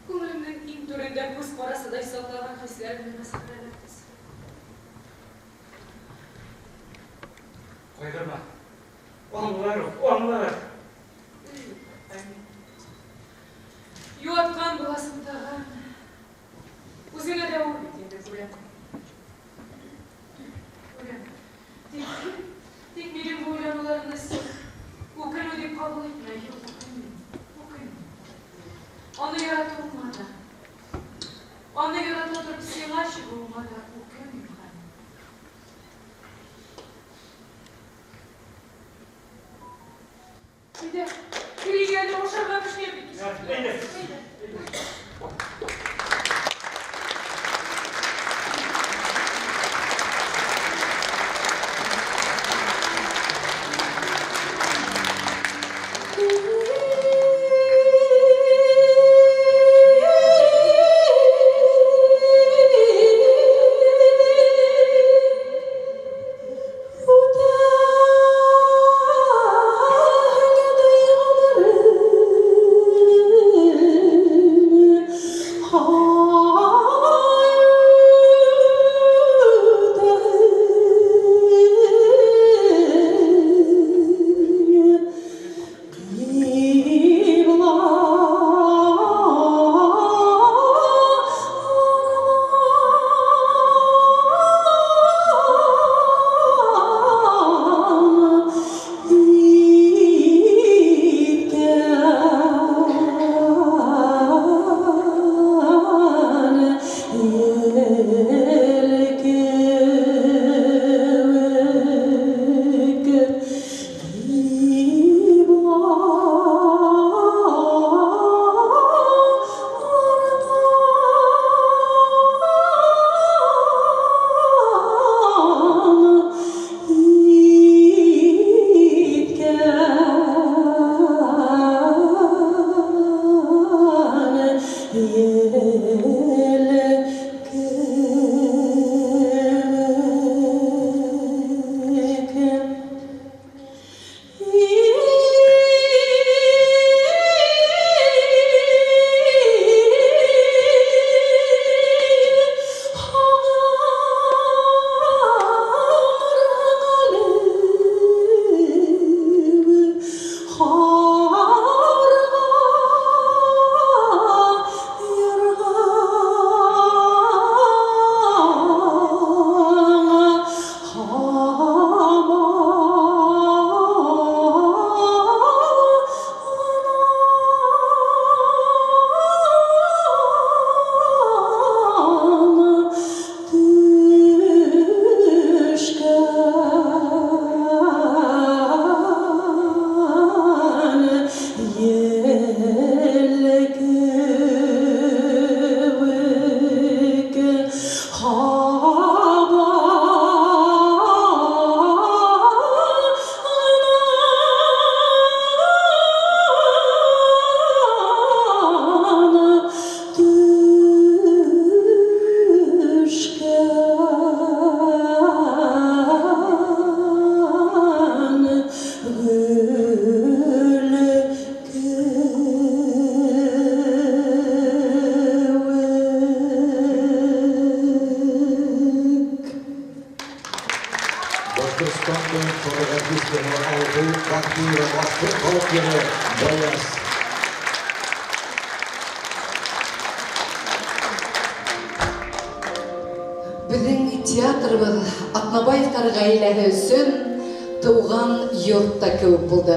күңелемдең иң түрендә күҙ ҡарасыдай һаҡлаған хисләремде мәсхәрәләр төҫлө. Ҡайғырма. Аңлар ул, аңлар. Йыуатҡан булаһың тағы. Үҙеңә лә ауыр бит инде, күрәм. Күрәм. Тик минең был уйланыуҙарымды син үкенеү тип ҡабул итмә. Юҡ, үкенмәйем. Үкенмәйем. Уны яратыуыма ла. Уны ярата тороп һиңә сығыуыма ла үкенмәйем, Хәмит. Әйҙә, керик әле, ашарға бешкән бит. Әйҙә. Әйҙә. Башҡортостандың халыҡ артисткаһы Алһыу Бахтиева, башҡорт халыҡ йыры Баяз. Беҙҙең театрыбыҙ Атнабаевтар ғаиләһе өсөн тыуған йорт та кеүек булды.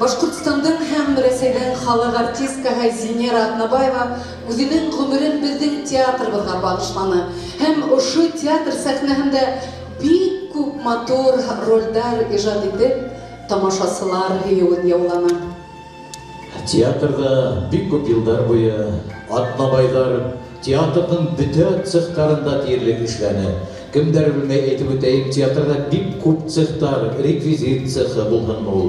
Башҡортостандың һәм Рәсәйҙең халыҡ артисткаһы Зинира Атнабаева үҙенең ғүмерен беҙҙең театрыбыҙға бағышланы. Һәм ошо театр сәхнәһендә бик күп матур ролдәр ижад итеп, тамашасылар һөйөүен яуланы. Театрҙа бик күп йылдар буйы Атнабайҙар театрҙың бөтә цехтарында тиерлек эшләне. Кемдәр белмәй әйтеп үтәйем, театрҙа бик күп цехтар, реквизит цехы булһынмы ул,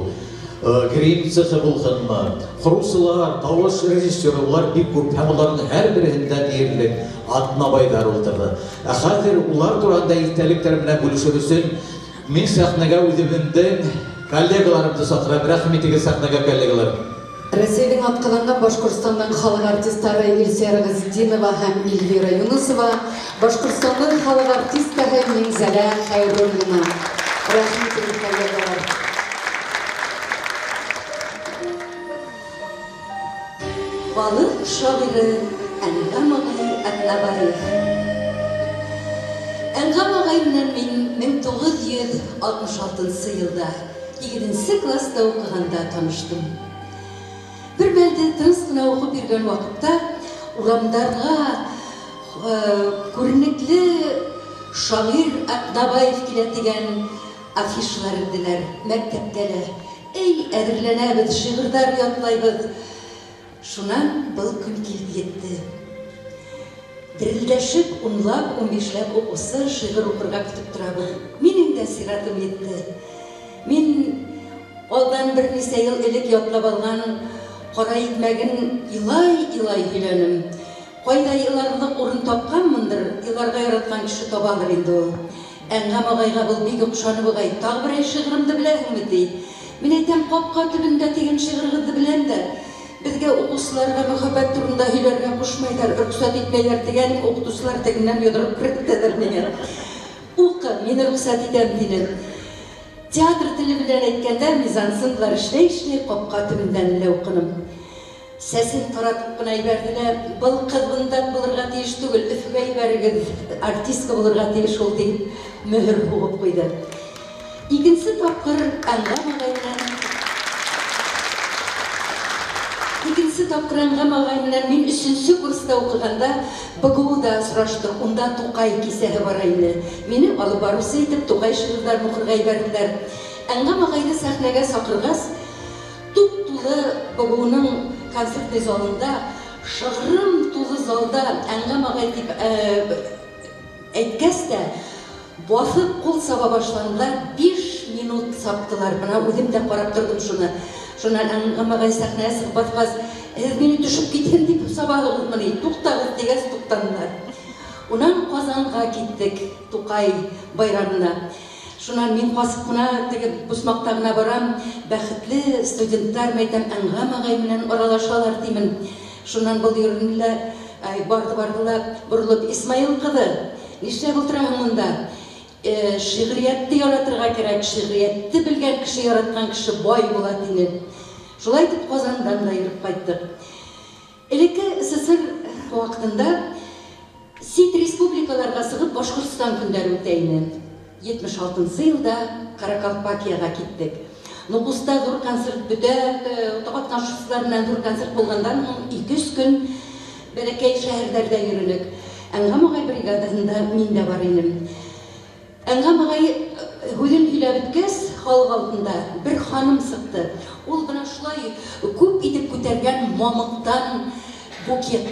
грим цехы булһынмы, ҡороусылар, тауыш режиссеры, улар бик күп һәм уларҙың һәр береһендә тиерлек Атнабайҙар ултырҙы. Ә хәҙер улар тураһында иҫтәлектәр менән бүлешер өсөн мин сәхнәгә үҙемдең коллегаларымды саҡырам. Рәхим итегеҙ сәхнәгә, коллегалар. Рәсәйҙең атҡаҙанған Башҡортостандың халыҡ артистары Илсөйәр Ғизетдинова һәм Эльвира Юнысова, Башҡортостандың халыҡ артисткаһы Миңзәлә Хәйруллина. Рәхим итегеҙ, коллегалар. Халыҡ шағиры Әнғәм ағай Атнабаев. Әнғәм ағай менән мин 1966 йылда 7-нсе класста уҡығанда таныштым. Бер мәлде тыныс ҡына уҡып йөрөгән ваҡытта урамдарға күренекле шағир Атнабаев килә тигән афишалар элделәр мәктәптә лә. Эй, әҙерләнәбеҙ, шиғырҙар ятлайбыҙ. Шунан был көн килеп етте. Дерелдәшеп, унлап, ун бишләп уҡыусы шиғыр уҡырға көтөп торабыҙ. Минең дә сиратым етте. Мин алдан бер нисә йыл элек ятлап алған ҡара икмәген илай-илай һөйләнем. Ҡайҙа иларлыҡ урын тапҡанмындыр, иларға яратҡан кеше табалыр инде ул. Әнғәм ағайға был бик оҡшаны буғай. Тағы берәй шиғырымды беләһеңме, ти. Мин әйтәм, ҡапҡа төбөндә тигән шиғырығыҙҙы беләм дә, беҙгә уҡыусыларға мөхәббәт турында һөйләргә ҡушмайҙар, рөхсәт итмәйҙәр тигәнем, уҡытыусылар тегенән йоҙроп керттеләр миңә. Уҡы, мин рөхсәт итәм, тине. Театр теле белән әйткәндә, мизансценалар эшләй-эшләй ҡапҡа төбөндән лә уҡыным. Сәсен таратып ҡына ебәрҙе лә, был ҡыҙ бында булырға тейеш түгел, Өфөгә ебәрегеҙ, артистка булырға тейеш ул, тип мөһөр һуғып ҡуйҙы. Икенсе тапҡыр Әнғәм ағай менән Икенсе тапҡыр Әнғәм ағай менән мин өсөнсө курста уҡығанда БГУ-да осраштыҡ, унда Туҡай кисәһе бара ине. Мине алып барыусы итеп Туҡай шиғырҙарын уҡырға ебәрҙеләр. Әнғәм ағайҙы сәхнәгә саҡырғас, туп-тулы БГУ-ның концертный залында, шығырым тулы залда Әнғәм ағай тип әйткәс тә, баҫып ҡул саба башланылар, 5 минут саптылар. Бына үҙем дә ҡарап торҙом шуны. Шунан Әнғәм ағай сәхнәгә сығып баҫҡас, һеҙ мине төшөп китһен тип сабағығыҙмы ни? Туҡтағыҙ тигәс туҡтанылар. Унан Ҡазанға киттек, Туҡай байрамына. Шунан мин ҡасып ҡына теге почмаҡта ғына барам, бәхетле студенттар, мәйтәм, Әнғәм ағай менән аралашалар тимен. Шунан был йөрөнө лә, ай, барҙы-барҙы ла боролоп, Исмаил ҡыҙы, нишләп ултыраһың унда? Шиғриәтте яратырға кәрәк, шиғриәтте белгән кеше, яратҡан кеше бай була, тине. Шулай итеп Ҡазандан да йөрөп ҡайттыҡ. Элекке СССР ваҡытында сит республикаларға сығып Башҡортостан көндәре үтә ине. 76 йылда Каракалпакияға киттек. Нуҡуста ҙур концерт бөтә, ҡатнашыусылар менән ҙур концерт булғандан һуң 2-3 көн бәләкәй шәһәрҙәрҙә йөрөнөк. Әнғәм ағай бригадаһында мин дә бар инем. Әнғәм ағай һүҙен һөйләп бөткәс, халыҡ алдында бер ханым сыҡты. Ул бына шулай күп итеп күтәргән мамыҡтан букет.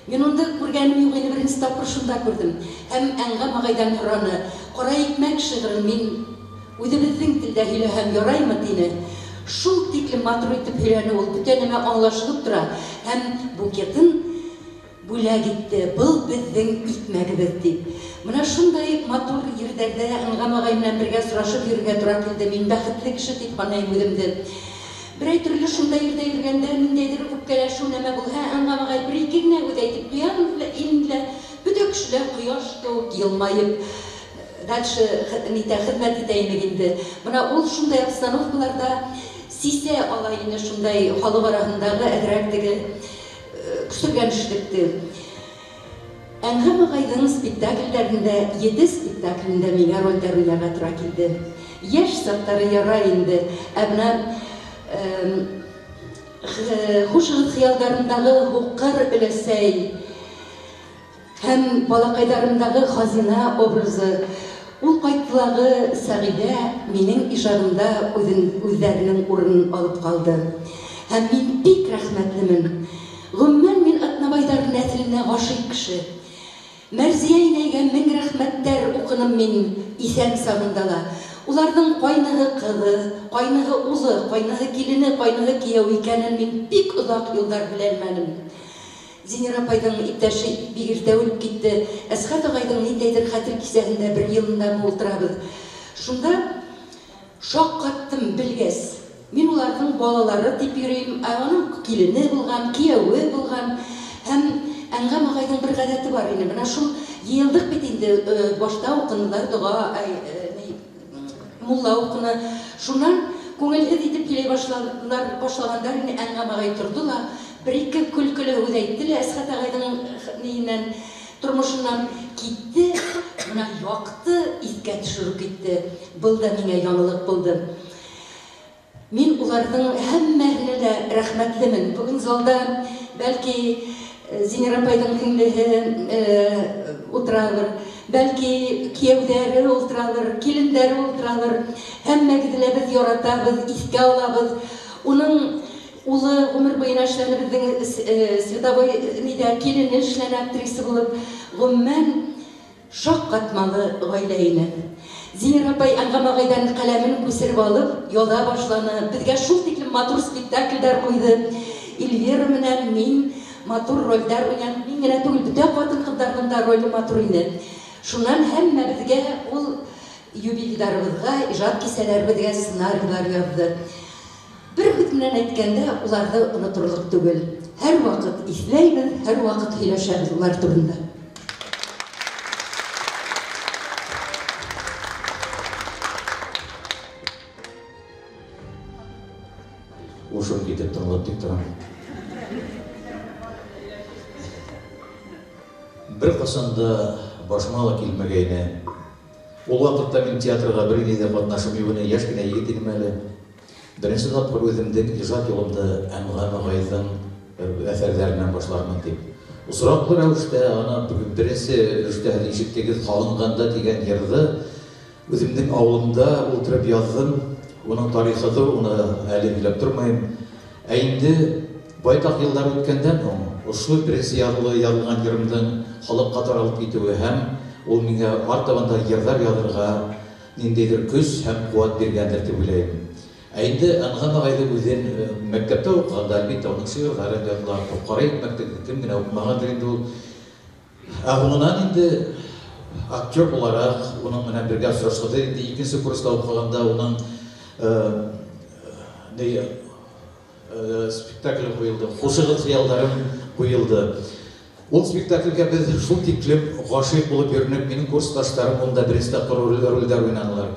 Мин унда күргәнем юҡ ине, беренсе тапҡыр шунда күрҙем. Һәм Әнғәм ағайҙан һораны, ҡара икмәк шиғырын мин үҙебеҙҙең телдә һөйләһәм яраймы, тине. Шул тиклем матур итеп һөйләне ул, бөтә нәмә аңлашылып тора. Һәм букетын бүләк итте, был беҙҙең икмәгебеҙ, тип. Бына шундай матур ерҙәрҙә Әнғәм ағай менән бергә осрашып йөрөргә тура килде. Мин бәхетле кеше тип һанайым үҙемде. Берәй төрлө шундай ерҙә йөрөгәндә ниндәйҙер үпкәләшеү нәмә булһа, Әнғәм ағай бер-ике генә һүҙ әйтеп ҡуя инде лә, бөтә кешеләр ҡояш кеүек йылмайып дальше нитә, хеҙмәт итә инек инде. Бына ул шундай обстановкаларҙа сисә ала ине шундай халыҡ араһындағы әҙерәк теге көсөргәнешлекте. Әнғәм ағайҙың спектаклдәрендә, 7 спектаклендә миңә ролдәр уйнарға тура килде. Йәш саҡтары ярай инде, ә бына хушығыҙ хыялдарындағы һуҡыр өләсәй һәм балаҡайҙарымдағы хазина образы, ул ҡайтылағы Сәғиҙә минең ижадымда үҙҙәренең урынын алып ҡалды. Һәм мин бик рәхмәтлемен. Ғөмүмән, мин Атнабайҙар нәҫеленә ғашиҡ кеше. Мәрзиә инәйгә мең рәхмәттәр уҡыным мин иҫән сағында ла. Уларҙың ҡайныһы ҡыҙы, ҡайныһы улы, ҡайныһы килене, ҡайныһы кейәү икәнен мин бик оҙаҡ йылдар беләлмәнем. Зинира апайҙың иптәше бик иртә үлеп китте. Әсхәт ағайҙың ниндәйҙер хәтер кисәһендә бер йылында ултырабыҙ. Шунда шаҡ ҡаттым белгәс. Мин уларҙың балалары тип йөрөйөм, ә уның килене булған, кейәүе булған. Һәм Әнғәм ағайҙың бер ғәҙәте бар ине. Бына шул йыйылдыҡ бит инде, башта уҡынылар доға, мулла уҡыны. Шунан күңелһеҙ итеп килә башлағандар ине. Әнғәм ағай торҙо ла, бер-ике көлкөлө һүҙ әйтте лә, Әсхәт ағайҙың ниенән, тормошонан китте. Бына яҡты иҫкә төшөрөп китте. Был да миңә яңылыҡ булды. Мин уларҙың һәммәһенә лә рәхмәтлемен. Бөгөн залда бәлки Зинира апайҙың һеңлеһе ултыралыр, бәлки кейәүҙәре ултыралыр, килендәре ултыралыр. Һәммәгеҙҙе лә беҙ яратабыҙ, иҫкә алабыҙ. Уның улы ғүмер буйына эшләне, беҙҙең световой ниҙә килене эшләне актриса булып. Ғөмүмән, шаҡ ҡатмалы ғаилә ине. Зинира апай Әнғәм ағайҙан ҡәләмен күсереп алып яҙа башланы. Беҙгә шул тиклем матур спектаклдәр ҡуйҙы. Эльвира менән мин матур ролдәр уйнаным. Мин генә түгел, бөтә ҡатын-ҡыҙҙарҙың да роле матур ине. Шунан һәммәбеҙгә ул юбилейҙарыбыҙға, ижад кисәләребеҙгә сценарийҙар яҙҙы. Бер һүҙ менән әйткәндә, уларҙы оноторлоҡ түгел. Һәр ваҡыт иҫләйбеҙ, һәр ваҡыт һөйләшәбеҙ улар турында. Ушым китеп тыңлап тик торам. Бер ҡасан да башыма ла килмәгәйне. Ул ваҡытта мин театрға бер ни ҙә ҡатнашым юҡ ине, йәш кенә егет инем әле. Беренсе тапҡыр үҙемдең ижад юлымды Әнғәм ағайҙың әҫәрҙәренән башлармын тип. Осраҡлы рәүештә ана бөгөн беренсе өлөштә һеҙ ишеттегеҙ Һағынғанда тигән йырҙы үҙемдең ауылымда ултырып яҙҙым. Уның тарихы ҙур, уны әле һөйләп тормайым. Ә инде байтаҡ йылдар үткәндән һуң ошо беренсе яҙылған йырымдың халыҡҡа таралып китеүе һәм ул миңә артабан да йырҙар яҙырға ниндәйҙер көс һәм ҡеүәт биргәндер тип уйлайым. Ә инде Әнғәм ағайҙы үҙен мәктәптә уҡығанда, әлбиттә, уның шиғырҙары яҙыла, ҡарай мәктәптә кем генә уҡымағандыр инде ул. Ә һуңынан инде актер булараҡ уның менән бергә осраштыҡ. Инде икенсе курста уҡығанда уның спектакль ҡуйылды, Хушығыҙ хыялдарым ҡуйылды. Ул спектаклгә беҙ шул тиклем ғашиҡ булып йөрөнөк, минең курсташтарым унда беренсе тапҡыр ролдәр уйнанылар.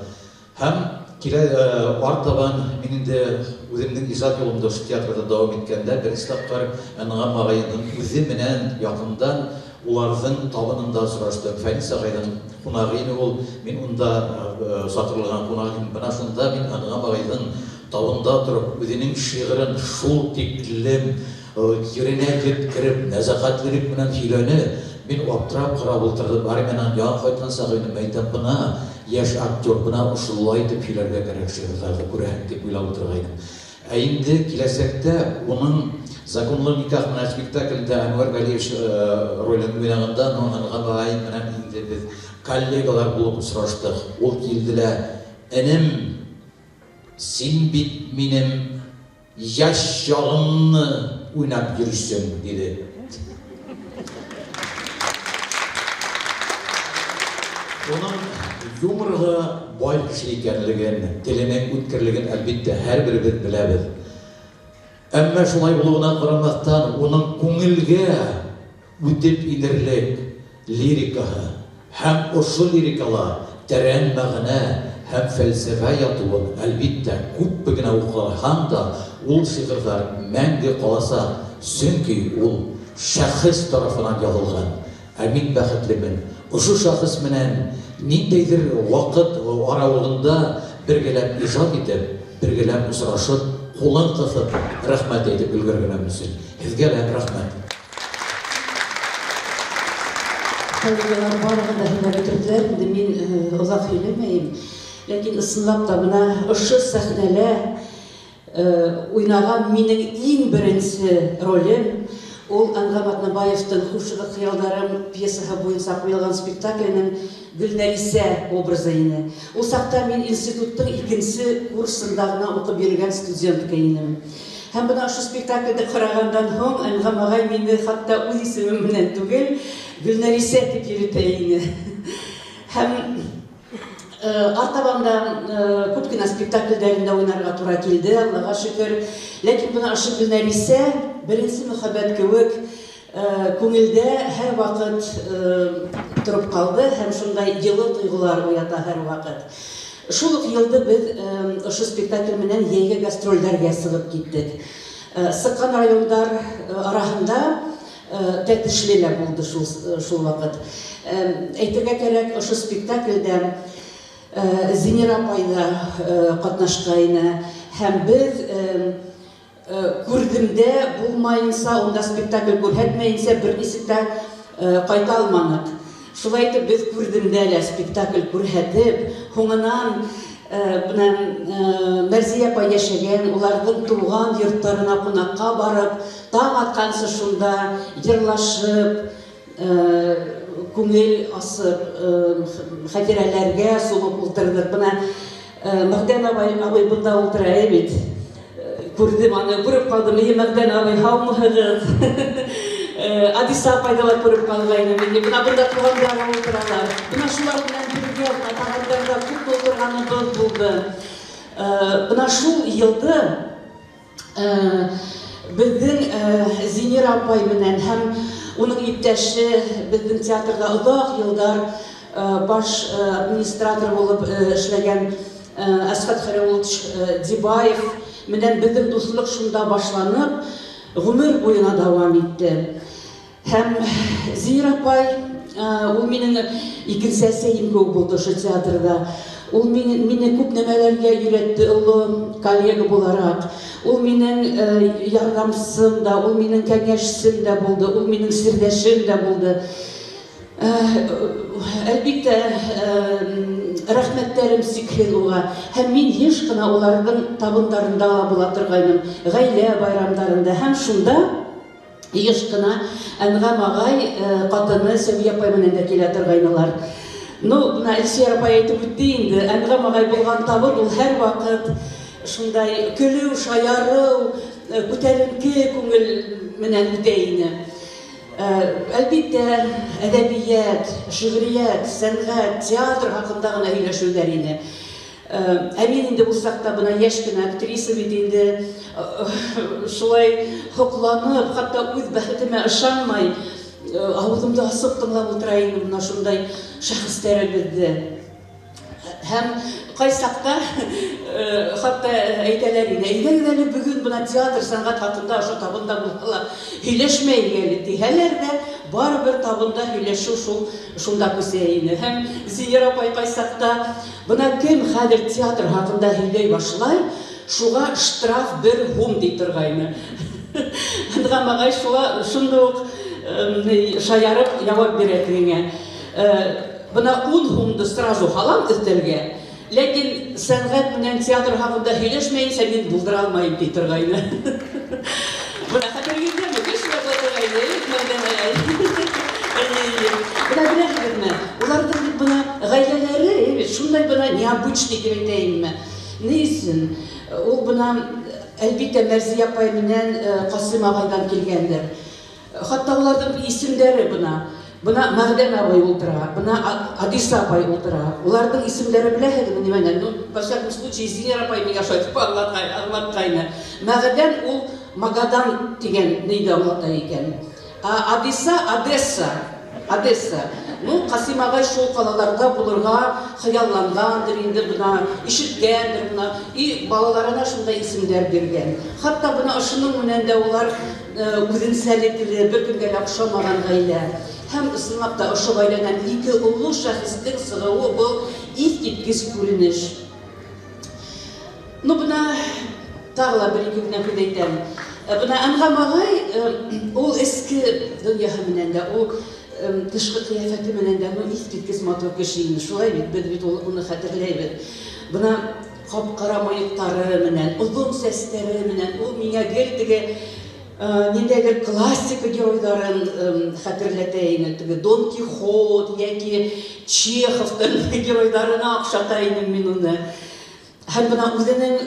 Һәм килә артабан мин инде үҙемдең ижад юлымды ошо театрҙа дауам иткәндә беренсе тапҡыр Әнғәм ағайҙың үҙе менән яҡындан уларҙың табынында осраштым. Фәнис ағайҙың ҡунағы ине ул, мин унда саҡырылған ҡунаҡ инем. Бына шунда мин Әнғәм ағайҙың табында тороп үҙенең шиғырын шул тиклем еренә еткереп, нәзәкәтлелек менән һөйләне. Мин аптырап ҡарап ултырҙым. Армиянан яңы ҡайтҡан сағы инем, әйтәм, бына йәш актер, бына ошолай итеп һөйләргә кәрәк шиғырҙарҙы күрәһең тип уйлап ултырғайным. Ә инде киләсәктә уның Законлы никах менән спектаклендә Әнүәр Галиевич ролен уйнағанда, ну, Әнғәм ағай менән инде беҙ коллегалар булып осраштыҡ. Ул килде лә, энем, син бит минең йәш яғымны уйнап йөрөйсөң, тине. Уның юморға бай кеше икәнлеген, теленең үткерлеген әлбиттә һәр беребеҙ беләбеҙ. Әммә шулай булыуына ҡарамаҫтан, уның күңелгә үтеп инерлек лирикаһы һәм ошо лирикала Тәрән мәғәнә һәм фәлсәфә ятыуын, әлбиттә, күпме генә уҡыһаң да, ул шиғырҙар мәңге ҡаласаҡ, сөнки ул шәхес тарафынан яҙылған. Ә мин бәхетлемен. Ошо шәхес менән ниндәйҙер ваҡыт арауығында бергәләп ижад итеп, бергәләп осрашып, ҡулын ҡыҫып, рәхмәт әйтеп өлгөргәнем өсөн. Һеҙгә лә рәхмәт. Коллегалар барыһын да һөйләп бөтөрҙөләр, инде мин оҙаҡ һөйләмәйем. Ләкин ысынлап та бына ошо сәхнәлә уйнаған минең иң беренсе ролем ул Әнғәм Атнабаевтың «Хушығыҙ хыялдарым» пьесаһы буйынса ҡуйылған спектакленең Гөлнәрисә образы ине. Ул саҡта мин институттың икенсе курсында ғына уҡып йөрөгән студентка инем. Һәм бына ошо спектаклде ҡарағандан һуң Әнғәм ағай мине хатта үҙ исемем менән түгел, Гөлнәрисә тип йөрөтә ине. Һәм артабан да күп кенә спектаклдәрендә уйнарға тура килде, Аллаға шөкөр. Ләкин бына ошо Гөлнәрисә беренсе мөхәббәт кеүек күңелдә һәр ваҡыт тороп ҡалды һәм шундай йылы тойғолар уята һәр ваҡыт. Шул уҡ йылды беҙ ошо спектакль менән йәйге гастролдәргә сығып киттек. Сыҡҡан райондар араһында Тәтешле лә булды шул ваҡыт. Әйтергә кәрәк, ошо спектаклдә Зинира апай ҙа ҡатнашҡайны һәм беҙ күрҙемдә булмайынса, унда спектакль күрһәтмәйенсә бер нисек тә ҡайта алманыҡ. Шулай итеп беҙ күрҙемдә лә спектакль күрһәтеп, һуңынан бына Мәрзиә апай йәшәгән, уларҙың тыуған йорттарына ҡунаҡҡа барып, таң атҡансы шунда йырлашып, күңел асып, хәтирәләргә сумып ултырҙыҡ. Бына Мәғдән абый бында ултыра бит. Күрҙем аны, күреп ҡалдым. Эйе, Мәғдән абый, һаумыһығыҙ? Адиса апайҙы ла күреп ҡалғайным инде. Бына бында туғандары ултыралар. Бына шулар менән бергә бына табындарҙа күп ултырғаныбыҙ булды. Бына шул йылды беҙҙең Зинира апай менән һәм уның иптәше беҙҙең театрҙа оҙаҡ йылдар баш администратор булып эшләгән Әсхәт Хәйруллович Дибаев менән беҙҙең дуҫлыҡ шунда башланып, ғүмер буйына дауам итте. Һәм Зинира апай, ул минең икенсе әсәйем кеүек булды ошо театрҙа. Ул мине күп нәмәләргә өйрәтте, оло коллега булараҡ. Ул минең ярҙамсым да, ул минең кәңәшсем дә булды, ул минең серҙәшем дә булды. Әлбиттә, рәхмәттәрем сикһеҙ уға. Һәм мин йыш ҡына уларҙың табындарында ла була торғайным, ғаилә байрамдарында. Һәм шунда йыш ҡына Әнғәм ағай ҡатыны Сәүиә апай менән дә килә торғайнылар. Ну, бына Илсөйәр апай әйтеп үтте инде, Әнғәм ағай булған табын ул һәр ваҡыт шундай көлөү, шаярыу, күтәренке күңел менән үтә ине. Әлбиттә, әҙәбиәт, шиғриәт, сәнғәт, театр хаҡында ғына һөйләшеүҙәр ине. Ә мин инде ул саҡта бына йәш кенә актриса бит инде, шулай һоҡланып, хатта үҙ бәхетемә ышанмай, ауыҙымды асып тыңлап ултыра инем бына шундай шәхестәребеҙҙе. Һәм ҡай саҡта хатта әйтәләр ине, әйҙәгеҙ әле бөгөн бына театр сәнғәт хаҡында ошо табында булһа ла һөйләшмәйек әле тиһәләр ҙә, барыбер табында һөйләшеү шунда күсә ине. Һәм Зинира апай ҡай саҡта бына кем хәҙер театр хаҡында һөйләй башлай, шуға штраф 1 һум ти торғайны. Әнғәм ағай шунда уҡ шаярып яуап бирә тегеңә. Бына 10 һумды сразу һалам өҫтәлгә, ләкин сәнғәт менән театр хаҡында һөйләшмәйенсә мин булдыра алмайым ти торғайны. Бына хәтергеҙҙәме? Гел шулай була торғайны, Мәғдән ағай. Бына беләһегеҙме, уларҙың бит бына ғаиләләре, бит шундай бына необычный тип әйтәйемме? Ни өсөн? Ул бына әлбиттә Мәрзиә апай менән Ҡасим ағайҙан килгәндер. Хатта уларҙың исемдәре бына. Бына Мәғдән абый ултыра, бына Адиса апай ултыра. Уларҙың исемдәре беләһегеҙме нимәнән? Ну, во всяком случае, Зинира апай миңә шулай итеп аңлатҡайны. Мәғдән ул Магадан тигән нейҙе аңлата икән. Ә Адиса Одесса, Одесса. Ну, Ҡасим ағай шул ҡалаларҙа булырға хыялланғандыр инде, бына ишеткәндер бына, и балаларына шундай исемдәр биргән. Хатта бына ошоноң менән дә улар үҙенсәлекле, бер кемгә лә оҡшамаған ғаилә. Һәм ысынлап та ошо ғаиләнән ике оло шәхестең сығыуы был иҫ киткес күренеш. Ну, бына тағы ла бер ике генә һүҙ әйтәм. Бына Әнғәм ағай ул эске донъяһы менән дә, ул тышҡы ҡиәфәте менән дә, ну, иҫ киткес матур кеше ине. Шулай бит, беҙ бит уны хәтерләйбеҙ. Бына ҡап-ҡара мыйыҡтары менән, оҙон сәстәре менән, ул миңә гел теге ниндәйҙер классика геройҙарын хәтерләтә ине. Теге Дон Кихот йәки Чеховтың геройҙарына оҡшата инем мин уны. Һәм бына үҙенең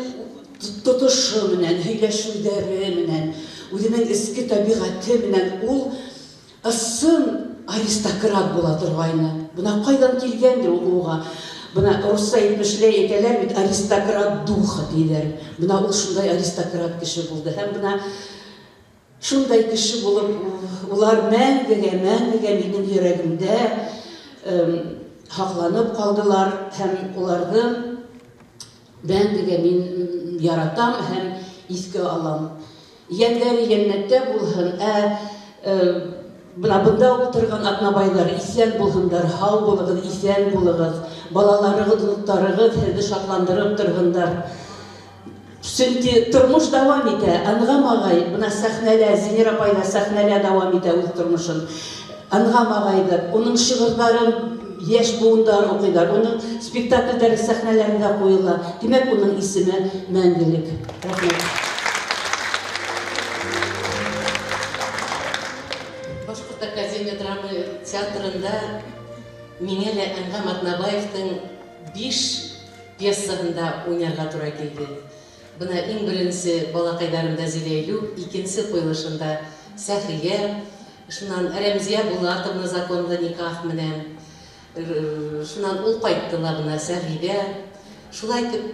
тотошы менән, һөйләшеүҙәре менән, үҙенең эске тәбиғәте менән ул ысын аристократ була торғайны. Бына ҡайҙан килгәндер ул уға. Бына русса әйтмешләй әйтәләр бит, аристократ духа тиҙәр. Бына ул шундай аристократ кеше булды. Һәм бына шундай кеше булып, улар мәңгегә, мәңгегә минең йөрәгемдә һаҡланып ҡалдылар һәм уларҙы мәңгегә мин яратам һәм иҫкә алам. Йәндәре йәннәттә булһын, бына бында ултырған Аҙнабайҙар иҫән булһындар, һау булығыҙ, иҫән булығыҙ, балаларығыҙ, оноҡтарығыҙ һеҙҙе шатландырып торһондар. Сөнки тормош дауам итә. Әнғәм ағай бына сәхнәлә, Зинира апай ҙа сәхнәлә дауам итә үҙ тормошон. Әнғәм ағай ҙа, уның шиғырҙарын йәш быуындар уҡыйҙар, уның спектаклдәре сәхнәләрендә ҡуйыла. Тимәк, уның исеме мәңгелек. Рәхмәт. Башҡорт академия драма театрында миңә лә Әнғәм Аҙнабаевтың 5 пьесаһында уйнарға тура килде. Бына иң беренсе Балаҡайҙарымда Зиләйлүк, икенсе ҡуйылышында Сәхиә, шунан Рәмзиә Булатовна законлы никах менән, шунан ул ҡайтты ла бына Сәғиҙә. Шулай итеп,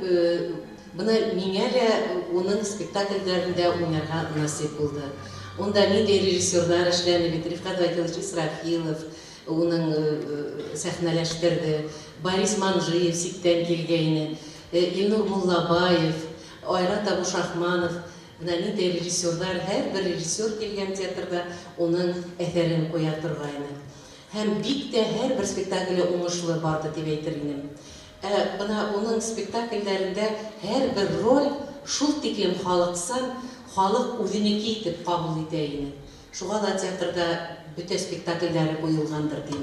бына миңә лә уның спектаклдәрендә уйнарға насип булды. Унда ниндәй режиссерҙар эшләне бит, Рифҡәт Вәкилович Исрафилов уның сәхнәләштерҙе, Борис Манжиев ситтән килгәйне, Илнур Муллабаев, Айрат Абушахманов, бына ниндәй режиссерҙар, һәр бер режиссер килгән театрҙа уның әҫәрен ҡуя торғайны. Һәм бик тә һәр бер спектакле уңышлы барҙы тип әйтер инем. Бына уның спектаклдәрендә һәр бер роль шул тиклем халыҡсан, халыҡ үҙенеке итеп ҡабул итә ине. Шуға ла театрҙа бөтә спектаклдәре ҡуйылғандыр тим.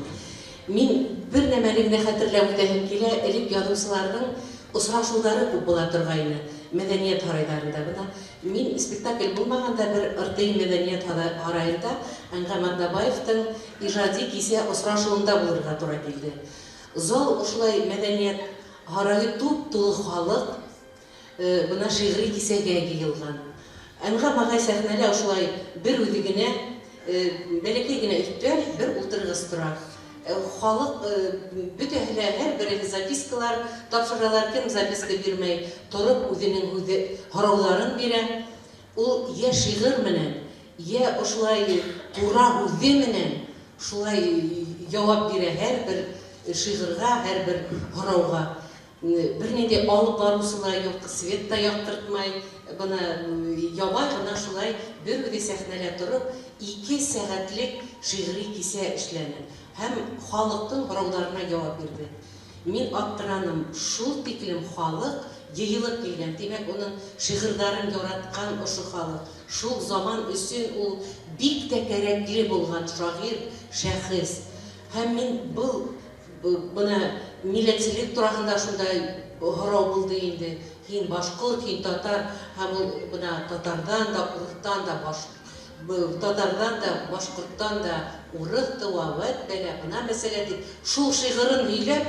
Мин бер нәмәне генә хәтерләп үтәһем килә, элек яҙыусыларҙың осрашыуҙары күп була торғайны мәҙәниәт һарайҙарында. Бына мин спектакль булмағанда бер РТИ мәҙәниәт һарайында Әнғәм Аҙнабаевтың ижади кисә осрашыуында булырға тура килде. Зал ошолай мәҙәниәт һарайы туп-тулы халыҡ, бына шиғри кисәгә йыйылған. Әнғәм ағай сәхнәлә ошолай бер үҙе генә, бәләкәй генә өҫтәл, бер ултырғыс тора. Халыҡ бөтәһе лә һәр береһе запискалар тапшыралар, кем записка бирмәй, тороп үҙенең һүҙе, һорауҙарын бирә. Ул йә шиғыр менән, йә ошолай тура һүҙе менән шулай яуап бирә һәр бер шиғырға, һәр бер һорауға. Бер ниндәй алып барыусы ла юҡ, свет та яҡтыртмай, бына ябай ғына шулай бер үҙе сәхнәлә тороп, 2 сәғәтлек шиғри кисә эшләне. Һәм халыҡтың һорауҙарына яуап бирҙе. Мин аптыраным, шул тиклем халыҡ йыйылып килгән. Тимәк, уның шиғырҙарын яратҡан ошо халыҡ. Шул заман өсөн ул бик тә кәрәкле булған шағир, шәхес. Һәм мин был бына милләтселек тураһында шундай һорау булды инде. Һин башҡорт, һин татар, һәм ул бына татарҙан да, урыҫтан да, татарҙан да, башҡорттан да урыҫ тыуа, вәт бәлә, бына мәсьәлә тип шул шиғырын һөйләп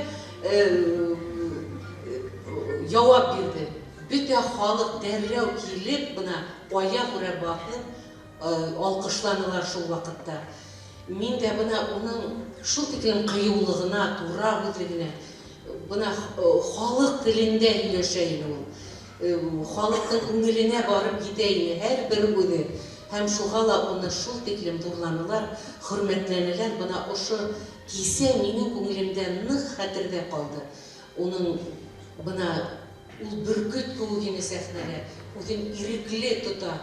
яуап бирҙе. Бөтә халыҡ дәррәү килеп, бына аяғүрә баҫып алҡышланылар шул ваҡытта. Мин дә бына уның шул тиклем ҡыйыулығына, тура һүҙлегенә, бына халыҡ телендә һөйләшә ине ул. Халыҡтың күңеленә барып етә ине һәр бер үҙе. Һәм шуға ла уны шул тиклем ҙурланылар, хөрмәтләнеләр. Бына ошо кисә минең күңелемдә ныҡ хәтерҙә ҡалды. Уның бына ул бөркөт кеүек ине сәхнәлә, үҙен ирекле тота.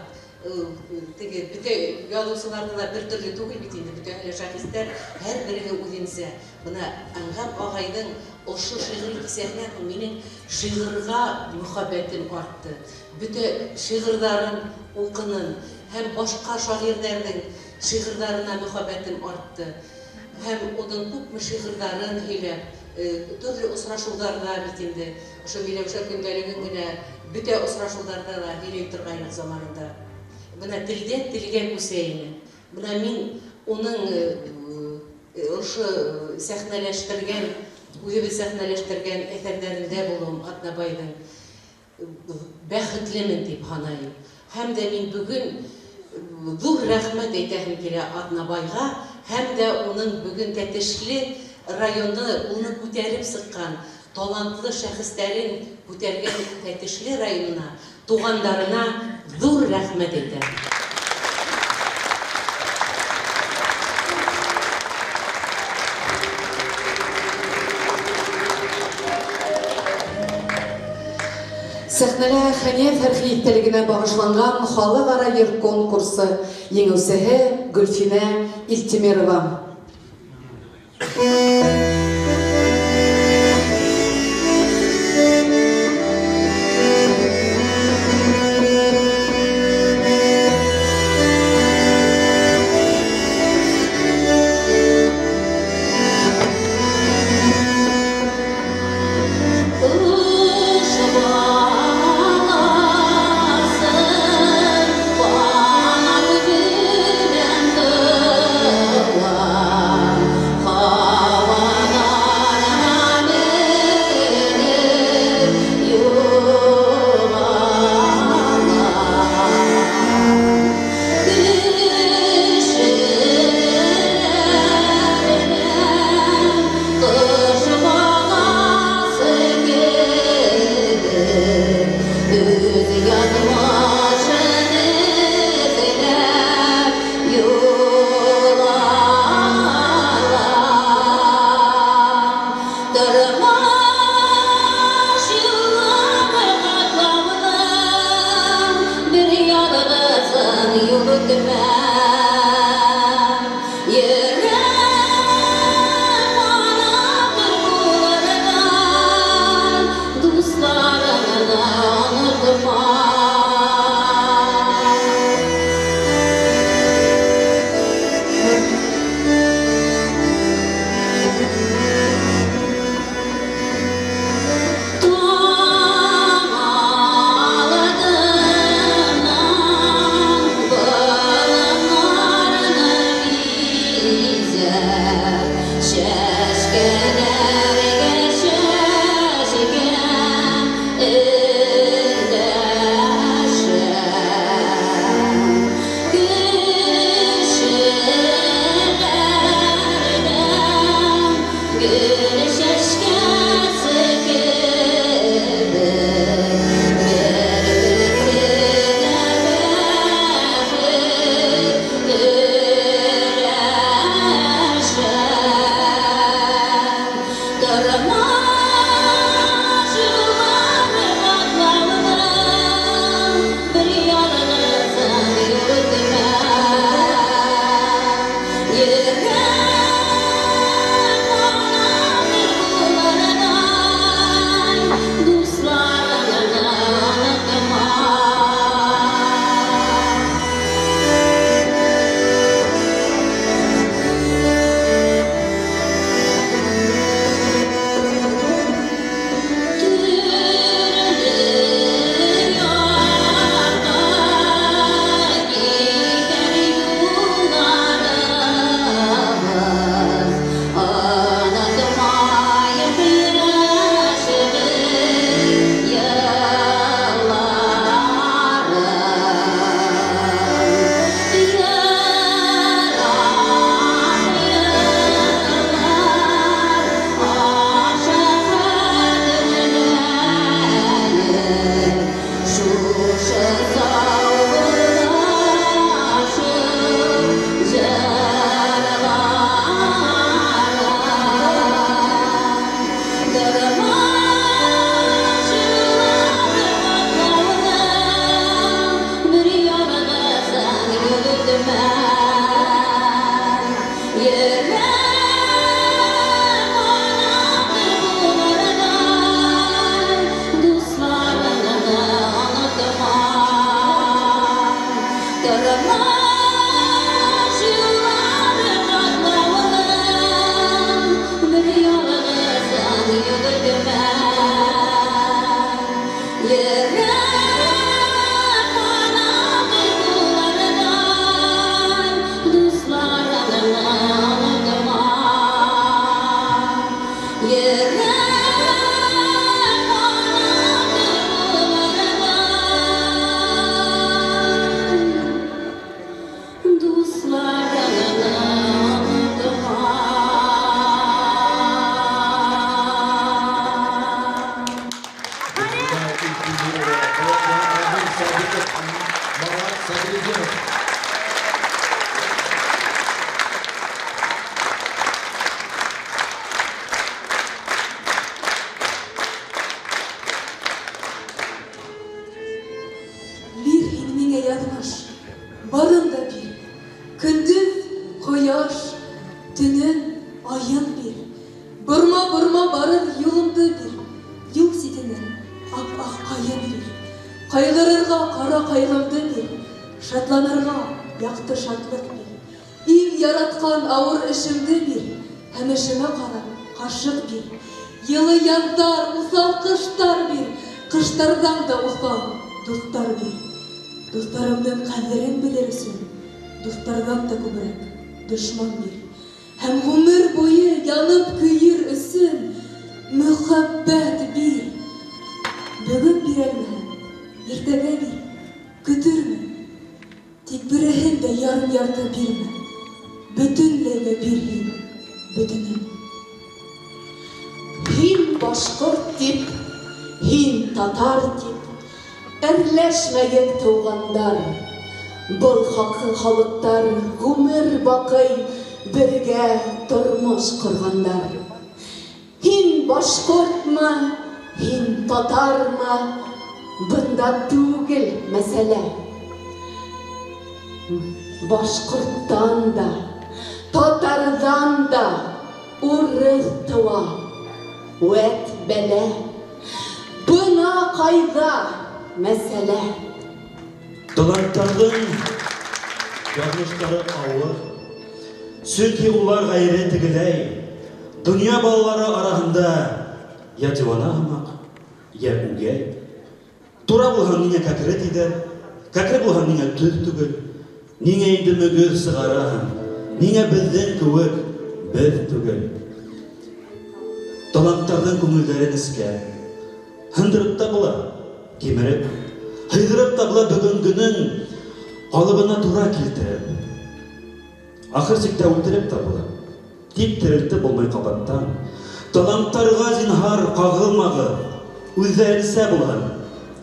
Теге бөтә яҙыусыларҙы ла бер төрлө түгел бит инде, бөтәһе лә шәхестәр, һәр береһе үҙенсә. Бына Әнғәм ағайҙың ошо шиғри кисәһенән һуң минең шиғырға мөхәббәтем артты. Бөтә шиғырҙарын уҡыным һәм башҡа шағирҙәрҙең шиғырҙарына мөхәббәтем артты. Һәм уның күпме шиғырҙарын һөйләп, төрлө осрашыуҙарҙа бит инде, ошо Миләүшә көндәлеген генә бөтә осрашыуҙарҙа ла һөйләй торғайныҡ заманында. Бына телдән телгә күсә ине. Бына мин уның ошо сәхнәләштергән, үҙебеҙ сәхнәләштергән әҫәрҙәрендә булыуым Аҙнабайҙың бәхетлемен тип һанайым. Һәм дә мин бөгөн ҙур рәхмәт әйтәһем килә Аҙнабайға, һәм дә уның бөгөн Тәтешле районы уны күтәреп сыҡҡан талантлы шәхестәрен күтәргән Тәтешле районына, туғандарына ҙур рәхмәт әйтәм. Сәхнәлә Хәниә Фәрхи иҫтәлегенә бағышланған халыҡ-ара йыр конкурсы еңеүсеһе Гөлфинә Илтимерова. Дошман бир. Һәм ғүмер буйы янып көйөр өсөн мөхәббәт бир. Бөгөн бирәлмәһәм, иртәгә бир, көтөрмөн. Тик береһен дә ярым-ярты бирмә. Бөтөнләйгә бир һин, бөтөнөн. Һин башҡорт тип, һин татар тип, әрләшмәйек тыуғандар. Был хаҡы халыҡтар ғүмер баҡый бергә тормош ҡорғандар. Һин башҡортмы, һин татармы, бында түгел мәсьәлә. Башҡорттан да, татарҙан да урыҫ тыуа, үәт бәлә. Бына ҡайҙа мәсьәлә. Таланттарҙың яҙмыштары ауыр, сөнки улар ғәйре тегеләй, донъя балалары араһында я диуана һымаҡ, я үгәй. Тура булһаң ниңә кәкре тиҙәр, кәкре булһаң ниңә төҙ түгел, ниңә инде мөгөҙ сығараһың, ниңә беҙҙең кеүек беҙ түгел. Таланттарҙың күңелдәре нескә, һындырып та була, кимереп, һыйҙырып та була бөгөнгөнөң ҡалыбына тура килтереп. Ахыр сиктә үлтереп тә була. Тик терелтеп булмай ҡабаттан. Таланттарға зинһар ҡағылмағыҙ, үҙҙәренсә булһын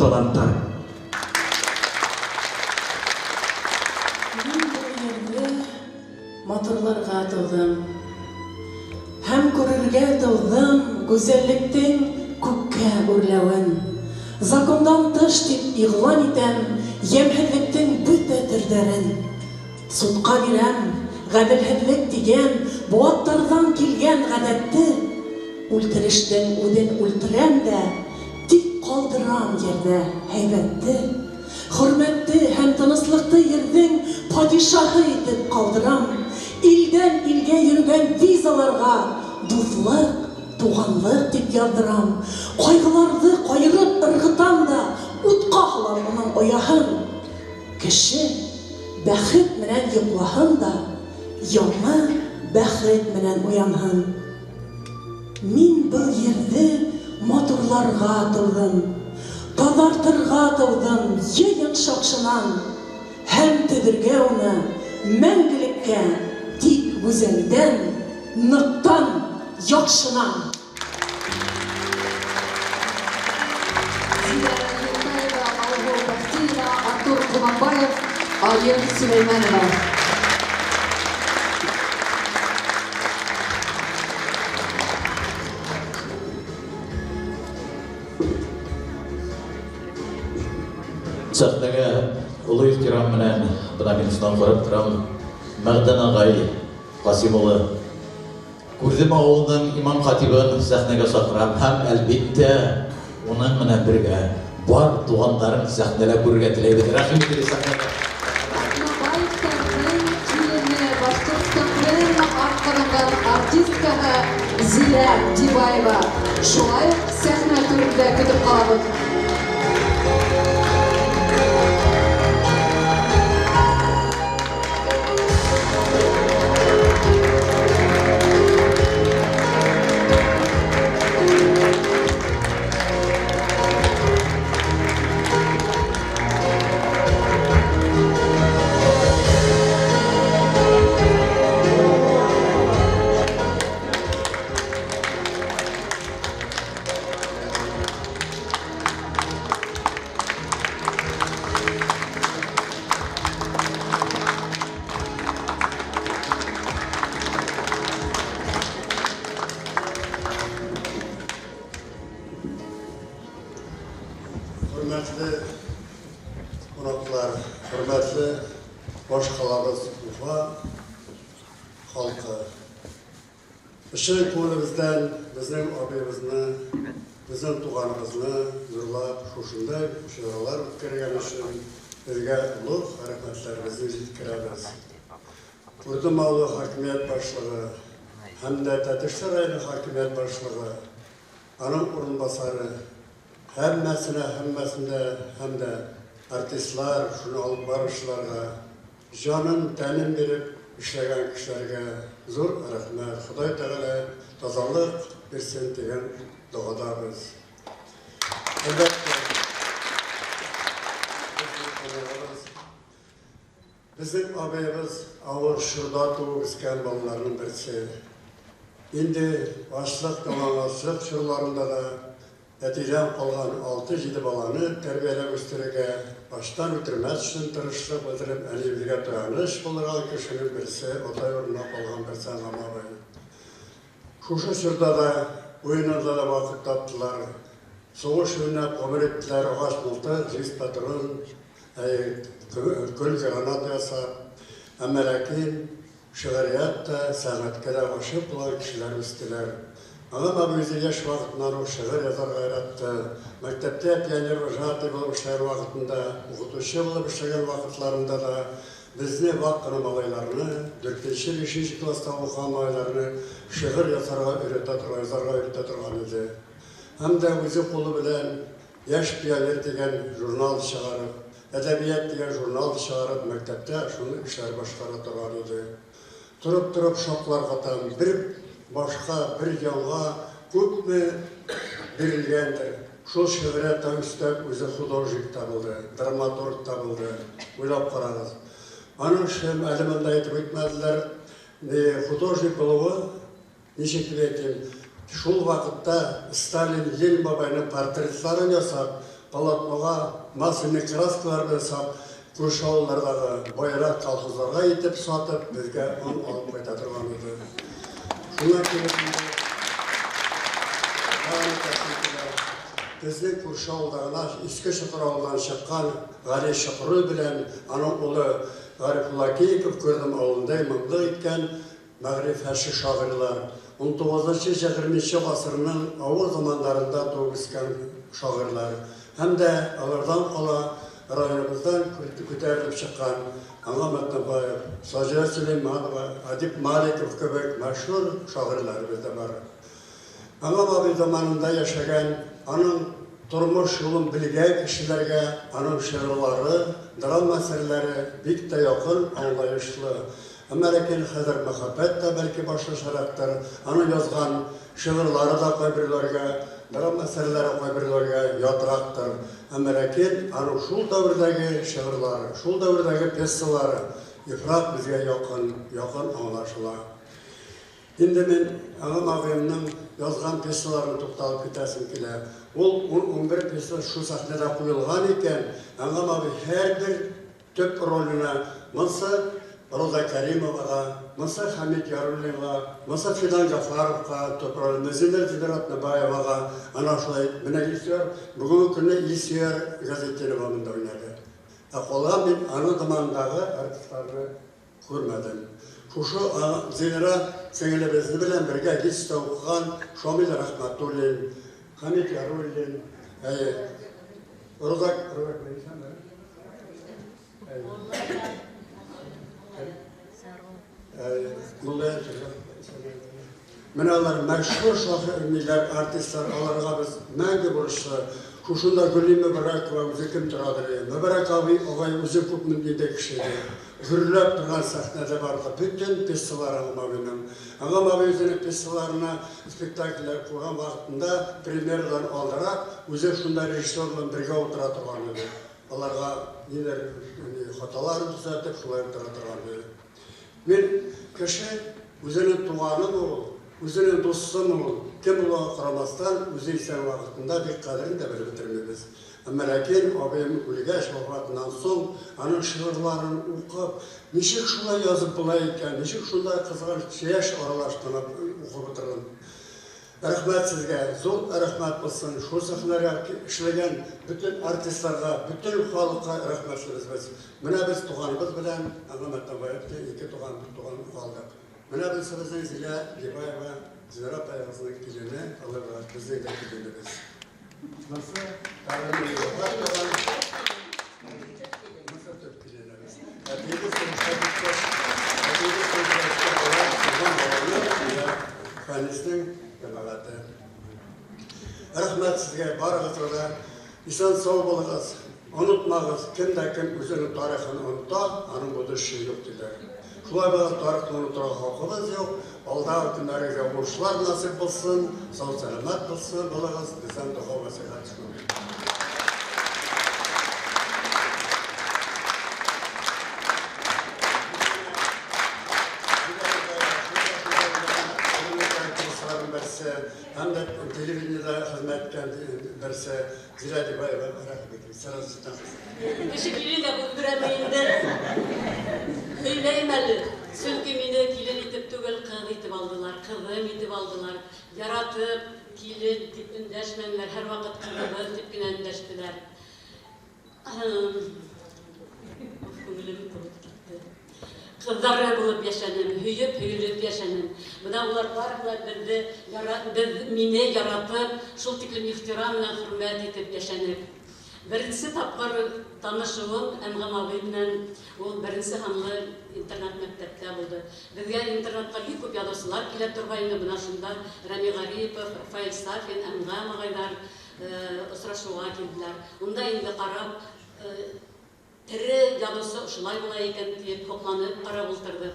таланттар. Мин был ерҙе матурларға тыуҙым. Һәм күрергә тыуҙым гүзәллектең күккә үрләүен. Закондан тыш тип иғлан итәм йәмһеҙлектең бөтә төрҙәрен. Судҡа бирәм ғәҙелһеҙлек тигән быуаттарҙан килгән ғәҙәтте. Үлтерештең үҙен үлтерәм дә, тик ҡалдырам ерҙә һәйбәтте. Хөрмәтте һәм тыныслыҡты ерҙең падишаһы итеп ҡалдырам. Илдән илгә йөрөгән визаларға дуҫлыҡ, туғанлыҡ тип яҙҙырам. Ҡайғыларҙы ҡайырып ырғытам да, утҡа һалам уның ояһын. Кеше бәхет менән йоҡлаһын да, яңы бәхет менән уянһын. Мин был ерҙе матурларға тыуҙым, таҙартырға тыуҙым йыйын шаҡшынан, һәм төҙөргә уны мәңгелеккә тик гүзәлдән, ныҡтан, яҡшынан. Зилә Юлтаева, Алһыу Бәхтиева, Артур Ҡоманбаев, Айым Сөләймәнова. Сәхнәгә оло ихтирам менән бына мин шунан ҡарап торам. Мәғдән ағай Ҡасим улы Күрҙем ауылының имам хатибын сәхнәгә саҡырам һәм әлбиттә уның менән бергә бар туғандарын сәхнәлә күрергә теләйбеҙ. Рәхим итегеҙ сәхнәгә. Атнабаевтарҙың килене, Башҡортостандың атҡаҙанған артисткаһы Зилә Дибаева. Шулай уҡ сәхнә түрендә көтөп ҡалабыҙ. Хөрмәтле ҡунаҡтар, хөрмәтле баш ҡалабыҙ Уфа халҡы. Ысын күңелебеҙҙән беҙҙең абыйыбыҙны, беҙҙең туғаныбыҙны ҙурлап шушындай саралар үткәргән өсөн беҙгә олоғ рәхмәттәребеҙҙе еткерәбеҙ. Күрҙем ауылы хакимиәт башлығы һәм дә Тәтешле районы хакимиәт башлығы, аның урынбаҫары, һәммәһенә, һәммәһендә һәм дә артистлар, шуны алып барыусыларға, жанын, тәнен биреп эшләгән кешеләргә ҙур рәхмәт. Хоҙай Тәғәлә тазалыҡ бирһен тигән доғадабыҙ. Әлбиттә, беҙҙең абыйыбыҙ ауыр чорҙа тыуып үҫкән балаларының береһе. Инде аслыҡ, яланғаслыҡ чорларында ла әтейҙән ҡалған 6-7 баланы тәрбиәләп үҫтерергә, баштан үтермәҫ өсөн тырышлыҡ белдереп, әнейебеҙгә таяныс булырға кешенең береһе, атай урынына ҡалған береһе Әнғәм абый. Шушы чорҙа ла уйынында ла ваҡыт таптылар. Һуғыш уйнап ғүмер иттеләр, ағас мылтыҡ, җиз патрон, көл граната ясап. Әммә ләкин шиғриәт тә, сәнғәткә лә ғашиҡ булған кешеләр үҫтеләр. Әнғәм абый үҙе йәш ваҡытынан уҡ шиғыр яҙырға яратты. Мәктәптә пионер вожатый булып эшләгән ваҡытында, уҡытыусы булып эшләгән ваҡытларында ла беҙҙе ваҡ ҡына малайҙарны, 4-5 класта уҡыған малайҙарны шиғыр яҙырға өйрәтә торған, язарға өйрәтә торған ине. Һәм дә үҙе ҡулы менән «Йәш пионер» тигән журнал сығарып, «Әҙәбиәт» тигән журнал сығарып, мәктәптә шуны эшләр башҡара торған ине. Тороп-тороп шаҡлар ҡатам, бер башҡа, бер янға күпме бирелгәндер. Шул шиғриәттән өҫтәп үҙе художник та булды, драматург та булды. Уйлап ҡарағыҙ. Аның шым әле бында әйтеп үтмәделәр, художник булыуы, нисек тип әйтим, шул ваҡытта Сталин, Ленин бабайының портретларын ясап, полотноға масляный краскалар менән ясап, күрше ауылдарҙағы байыраҡ колхоздарға итеп сатып, беҙгә он алып ҡайта торған ине. Шунан килеп беҙҙең күрше ауылдағына Иҫке Соҡор ауылынан сыҡҡан Ғәли Шоҡорой менән аның улы Ғарифулла Киеков Көрҙөм ауылында имамлыҡ иткән мәғрифәтсе шағирлар. 19-20 ғасырының ауыр замандарында тыуып үҫкән шағирлар. Һәм дә аларҙан ҡала районыбыҙҙан күтәрелеп сыҡҡан Әнғәм Аҙнабаев, Сажиә Сөләймәнова, Әдип Маликов кеүек мәшһүр шағирләребеҙ ҙә бар. Әнғәм абый заманында йәшәгән, аның тормош юлын белгән кешеләргә аның шиғырлары, драма әҫәрләре бик тә яҡын, аңлайышлы. Әммә ләкин хәҙер мөхәббәт тә бәлки башлашараҡтыр. Аның яҙған шиғырлары ҙа ҡайберләргә, драма әҫәрләре ҡайберләргә ятыраҡтыр. Әммә ләкин аның шул дәүерҙәге шиғырлары, шул дәүерҙәге пьесалары ифрат беҙгә яҡын, яҡын аңлашыла. Инде мин Әнғәм ағайымдың яҙған пьесаларын туҡталып китәсем килә. Ул 11 пьеса шул сәхнәлә ҡуйылған икән, Әнғәм абый һәр бер төп роленә мынсы Роза Кәримоваға, мынсы Хәмит Яруллинға, мынсы Фидан Ғафаровҡа төп роль, Зиннәт Зиннәтбаеваға, ана шулай менә Илсөйәр, бөгөнгө көндә Илсөйәр Ғәзетдинова бында уйнаны. Ә ҡалған мин аның заманындағы артистларҙы күрмәнем. Шушы Зиннәт сеңелебеҙ менән бергә ГИТИСта уҡыған Шамил Рәхмәтуллин, Хәмит Яруллин, Роза Менә алар мәшһүр шагыйрьләр, артистлар, аларға беҙ мәңге бурыслы. Шушында Гөлли Мөбәрәкова үҙе кем торадыр? Мөбәрәк абый ағай үҙе күпме ниндәй кеше ине. Гөрләп торған сәхнәлә барҙы. Бөтөн пьесалары Әнғәм абыйның. Әнғәм абый үҙенең пьесаларына спектакльләр ҡуйған ваҡытында премьерадан алдараҡ үҙе шунда режиссер менән бергә ултыра торған ине. Аларға ниҙәр хаталарын төҙәтеп шулай ултыра торған ине. Мин кеше үҙенең туғанымы ул, үҙенең дуҫымы ул, кем булыуға ҡарамаҫтан, үҙе иҫән ваҡытында бик ҡәҙерен дә белеп бөтөрмәйбеҙ. Әммә ләкин абыйым үлгәс, вафатынан һуң аның шиғырларын уҡып, нисек шулай яҙып була икән, нисек шундай ҡыҙғаныс йәш аралаштырып уҡып ултырҙым. Рәхмәт сезгә, зур рәхмәт булсын. Шул сәхнәгә эшләгән бөтен артистларга, бөтен халыкка рәхмәтлебез без. Менә без туганыбыз белән Әнгам Атнабаевны ике туган, бер туган алдык. Менә без безнең Зилә Дибаева, Зинара апаебызның килене, аларга безнең дә киленебез. Монысы тагын бер туган. Монысы төп киленебез. Әтиебез сугышка киткәч, әтиебез сугышка киткәч, алар туган баланы Зилә Фәниснең җәмәгате. Рәхмәт сезгә барыгызга да. Исән-сау булыгыз. Онытмагыз, кем дә кем үзенең тарихын оныта, аның будущее юк диләр. Шулай булгач, тарихны онытырга хакыбыз юк. Алдагы көннәрегездә уңышлар насыйп булсын, сау-сәламәт булсын, булыгыз. Бездән дога васыять шундый. Һәм дә телевидениедә хезмәт иткән берсе Зилә Дибаева, рәхмәт итегез. Сәлам Кеше килен дә бүлдерәме инде? Һөйләйм әле. Чөнки мине килен итеп түгел, кыз итеп алдылар, кызым итеп алдылар. Яратып, килен дип эндәшмәделәр, һәрвакыт кызыбыз дип кенә эндәштеләр. Күңелем тулып китте. Кызлары булып яшәдем, һөеп, һөелеп яшәдем. Менә улар барысы да безне, без мине яратып, шул тиклем ихтирам белән хөрмәт итеп яшәдек. Беренче тапкыр танышуым Әнгам абый белән ул беренче һанлы интернат мәктәптә булды. Безгә интернатка бик күп язучылар килә торгайны, менә шунда Рами Гарипов, Рафаэль Сафин, Әнгам агайлар очрашуга килделәр. Унда инде карап, тере язучы шулай була икән дип һокланып карап ултырдык.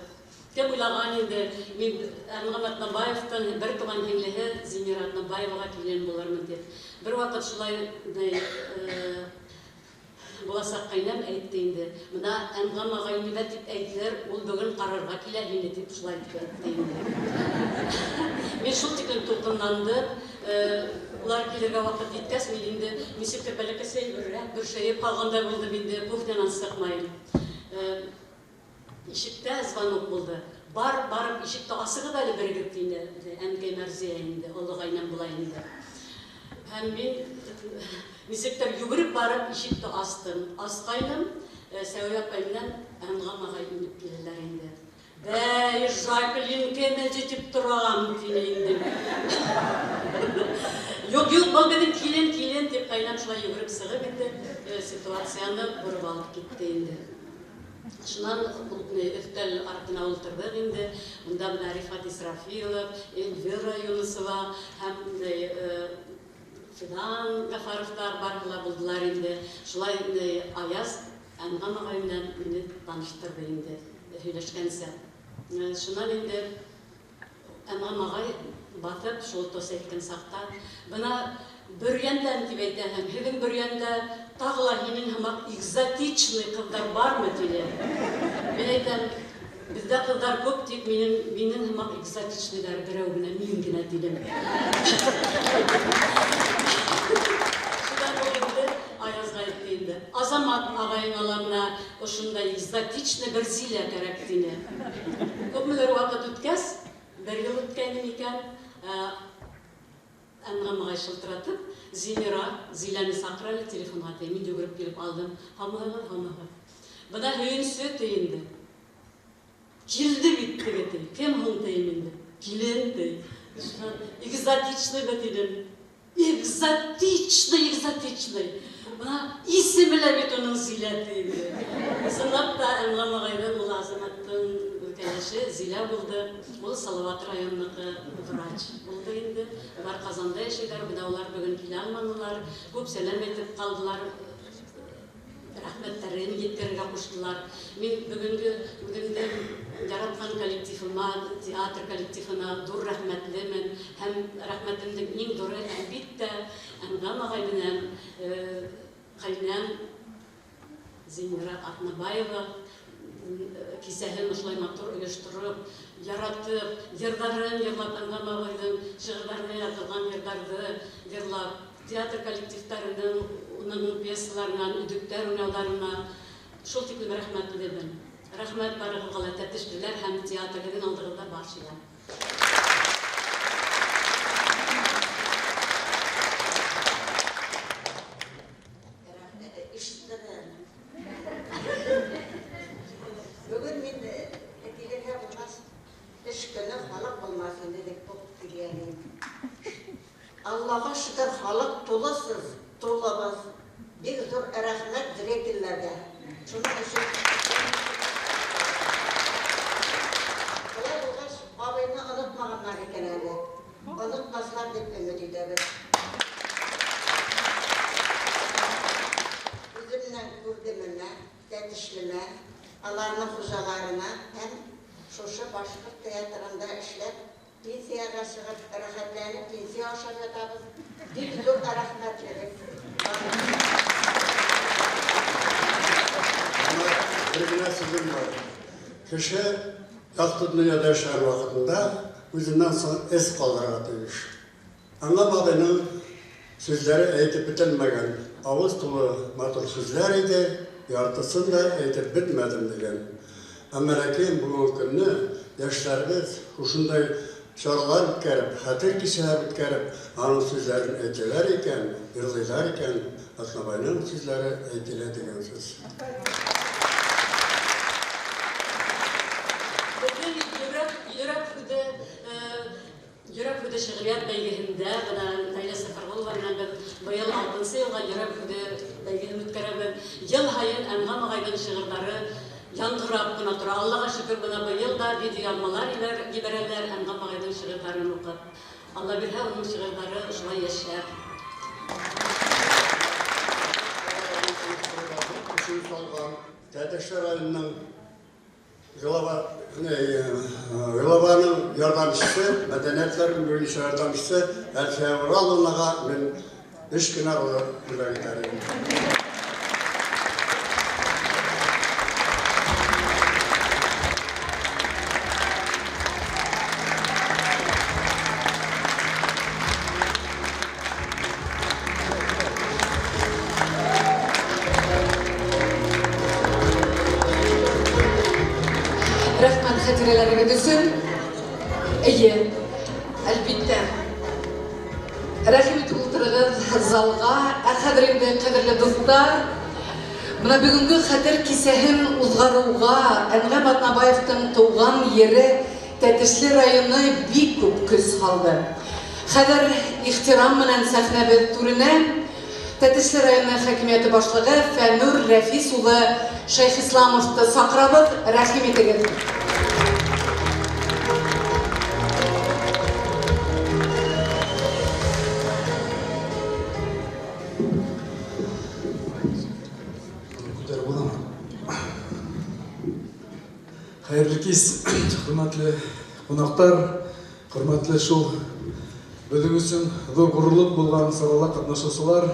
Кем уйлаган инде, мин Әнгам Атнабаевтың бер туган һеңлеһе Зинира Атнабаевага килен булырмын дип. Бер вакыт шулай буласак кайнам әйтте инде. Менә Әнгам агай нимә дип әйтер, ул бүген карарга килә һине дип шулай дип әйтте инде. Мин шул тиклем тулкынландым. Улар килергә вакыт җиткәч, мин инде ничектер бәләкәсәй бөршәеп калгандай булдым инде, кухнядан чыкмыйм. Ишектә звонок булды. Бар, барып ишекте асыгыз әле берегез дине, әнкәй Мәрзия инде, олы гайнәм була инде. Һәм мин ничектер йөгереп барып ишекте астым. Аскайным, Сәүрә апай белән Әнгам агай инеп киләләр инде. Бәй, Жаклин Кеннеди дип торам, дине инде. Юк, юк, был безнең килен, килен дип кайнам шулай йөгереп чыгып инде ситуацияне борып алып китте инде. Шуннан өстәл артына ултырдык инде. Монда менә Рифат Исрафилов, Эльвира Юнусова һәм Фидан Гафаровлар барыла булдылар инде. Шулай Аяз Әнгам агай белән мине таныштырды инде, һөйләшкәнсә. Шуннан инде Әнгам агай батып, шул тос әйткән сакта, бына Бөрйәндән дип әйтәһең, һеҙҙең Бөрйәндә тағы ла һинең һымаҡ экзотичный ҡыҙҙар бармы, тине. Мин әйтәм, беҙҙә ҡыҙҙар күп, тик минең һымаҡ экзотичныйҙар берәү генә, мин генә, тинем. Шунан ул инде Аязға әйтте инде. Азамат ағайыңа ла менә ошондай экзотичный бер Зилә кәрәк, тине. Күпмелер ваҡыт үткәс, бер йыл үткәйне микән, Әнгам ағай шылтыратып, Зинира, Зиләне саҡыр әле телефонға ти, мин йүгереп килеп алдым. Һаумыһығыҙ, һаумыһығыҙ. Бына һөйөнсө ти инде. Килде бит теге ти. Кем һуң тием инде? Килен ти. Экзотичный бит инем. Экзотичный, экзотичный. Бына исеме лә бит уның Зилә ти инде. Ысынлап та Әнгам ағайҙың улы Азаматтың кәләше Зилә булды. Ул Салават районыныҡы врач булды инде. Улар Ҡазанда йәшәйҙәр, бына улар бөгөн килә алманылар. Күп сәләм әйтеп ҡалдылар. Рәхмәттәрен еткерергә ҡуштылар. Мин бөгөнгө үҙемдең яратҡан коллективыма, театр коллективына ҙур рәхмәтлемен. Һәм рәхмәтемдең иң ҙуры, әлбиттә, Әнгам ағай менән ҡәйнәм Зинира Атнабаева кисәһен ошолай матур ойоштороп, яратып, йырҙарын йырлап, Әнгам ағайҙың шиғырҙарына яҙылған йырҙарҙы йырлап, театр коллективтарының уның пьесаларынан, өҙөктәр уйнауҙарына шул тиклем рәхмәтлемен. Рәхмәт барығыҙға ла, тәтешлеләр һәм театр һеҙҙең алдығыҙҙа баш эйәм. Аллаға шөкөр, халыҡ тулысыз, тулыбыҙ. Бик ҙур рәхмәт зрительләргә. Шуның өсөн былай булғас, абыйны онотмағандар икән әле. Онотмаҫлар тип өмөт итәбеҙ. Үҙемдең күрҙемемә, тәтешлемә, аларның хужаларына һәм шушы башҡорт театрында эшләп, пенсияға сығып, рәхәтләнеп пенсия ашап ятабыҙ. Бик ҙур рәхмәтлебеҙ. Бер генә сүҙем бар. Кеше яҡты донъяда йәшәгән ваҡытында үҙенән соң эз ҡалдырырға тейеш. Әнғәм ағайның сүҙҙәре әйтеп бөтөлмәгән, ауыҙ тулы матур сүҙҙәр ине, яртысын да әйтеп бөтмәҙем тигән. Әммә ләкин бөгөнгө көндө йәштәребеҙ ошондай саралар үткәреп, хәтер кисәләр үткәреп, аның сүҙҙәрен әйтәләр икән, йырлайҙар икән, Аҙнабайның сүҙҙәре әйтелә тигән сүҙ. Беҙҙең йөрәк һүҙе шиғриәт бәйгеһендә бына Наилә Сәфәрғолова менән беҙ быйыл 6-нсы йылға йөрәк һүҙе бәйгеһен үткәрәбеҙ. Йыл һайын Әнғәм ағайҙың шиғырҙары яңғырап ҡына тора. Аллаға шөкөр, бына быйыл да видеояҙмалар ебәрәләр Әнғәм ағайҙың шиғырҙарын уҡып. Алла бирһә, уның шиғырҙары шулай йәшәр. Өсөн салған Тәтешле районының главаның ярҙамсыһы, мәҙәниәтләр буйынса ярҙамсыһы Әлфиә Ураловнаға мин 3 кенә роза бүләк итәр инем. Рәхмәт хәтирәләрегеҙ өсөн. Эйе, әлбиттә. Рәхим итеп ултырығыҙ залға. Ә хәҙер инде, ҡәҙерле дуҫтар, бына бөгөнгө хәтер кисәһен уҙғарыуға Әнғәм Аҙнабаевтың тыуған ере Тәтешле районы бик күп көс һалды. Хәҙер ихтирам менән сәхнәбеҙ түренә Тәтешле районы хакимиәте башлығы Фәнүр Рәфис улы Шәйхисламовты саҡырабыҙ. Рәхим итегеҙ. Хәйерле кис, хөрмәтле ҡунаҡтар, хөрмәтле шул беҙҙең өсөн ҙур ғорурлыҡ булған сарала ҡатнашыусылар,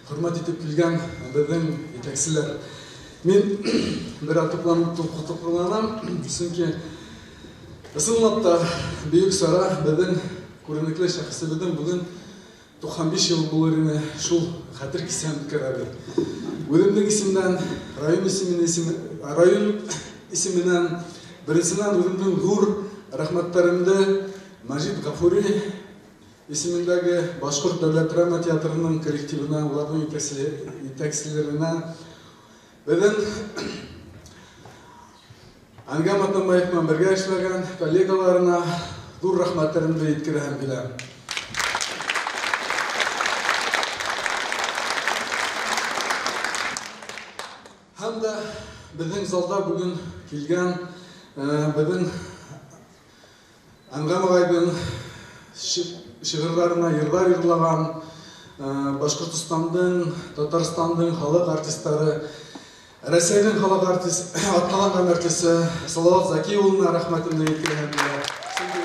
хөрмәт итеп килгән беҙҙең етәкселәр. Мин бер аҙ туҡланам, сөнки ысынлап та бөйөк сара беҙҙең күренекле шәхесебеҙҙең бөгөн 95 йыл булыр ине, шул хәтер кисәһен үткәрәбеҙ. Үҙемдең исемдән, район исеменән, беренсенән үҙемдең ҙур рәхмәттәремде Мәжит Ғафури исемендәге Башҡорт дәүләт драма театрының коллективына, уларҙың етәкселәренә, беҙҙең Әнғәм Аҙнабаев менән бергә эшләгән коллегаларына ҙур рәхмәттәремде еткерәһем килә. Һәм дә беҙҙең залда бөгөн килгән беҙҙең Әнғәм ағайҙың шиғырҙарына йырҙар йырлаған Башҡортостандың, Татарстандың халыҡ артистары, Рәсәйҙең халыҡ артист, атҡаланған артисы Салауат Заки улына рәхмәтемде еткерәһем килә. Сөнки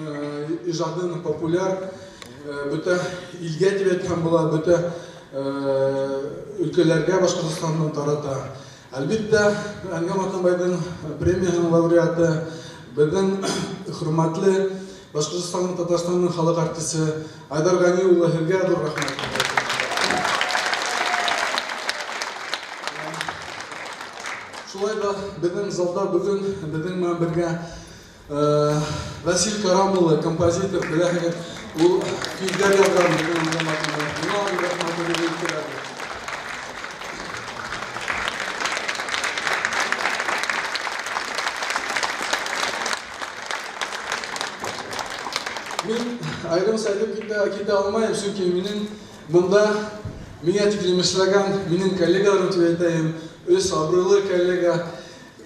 уның ижады ижадын популяр бөтә илгә тип әйтһәм була, бөтә өлкәләргә Башҡортостандан тарата. Әлбиттә, Әнғәм Аҙнабайҙың премияһының лауреаты, беҙҙең хөрмәтле Башҡортостандың, Татарстандың халыҡ артисы Айҙар Ғәни улы, һеҙгә ҙур рәхмәт. Шулай ҙа беҙҙең залда бөгөн беҙҙең менән бергә Васил Карам улы, композитор, беләһегеҙ, ул көйҙәр яҙған беҙҙең Әнғәм Аҙнабаев. Уға рәхмәтебеҙҙе еткерәбеҙ. Мин айырымса әйтеп китә алмайым, сөнки минең монда миңә тиклем эшләгән минең коллегаларым дип әйтәйем, өс абруйлы коллега.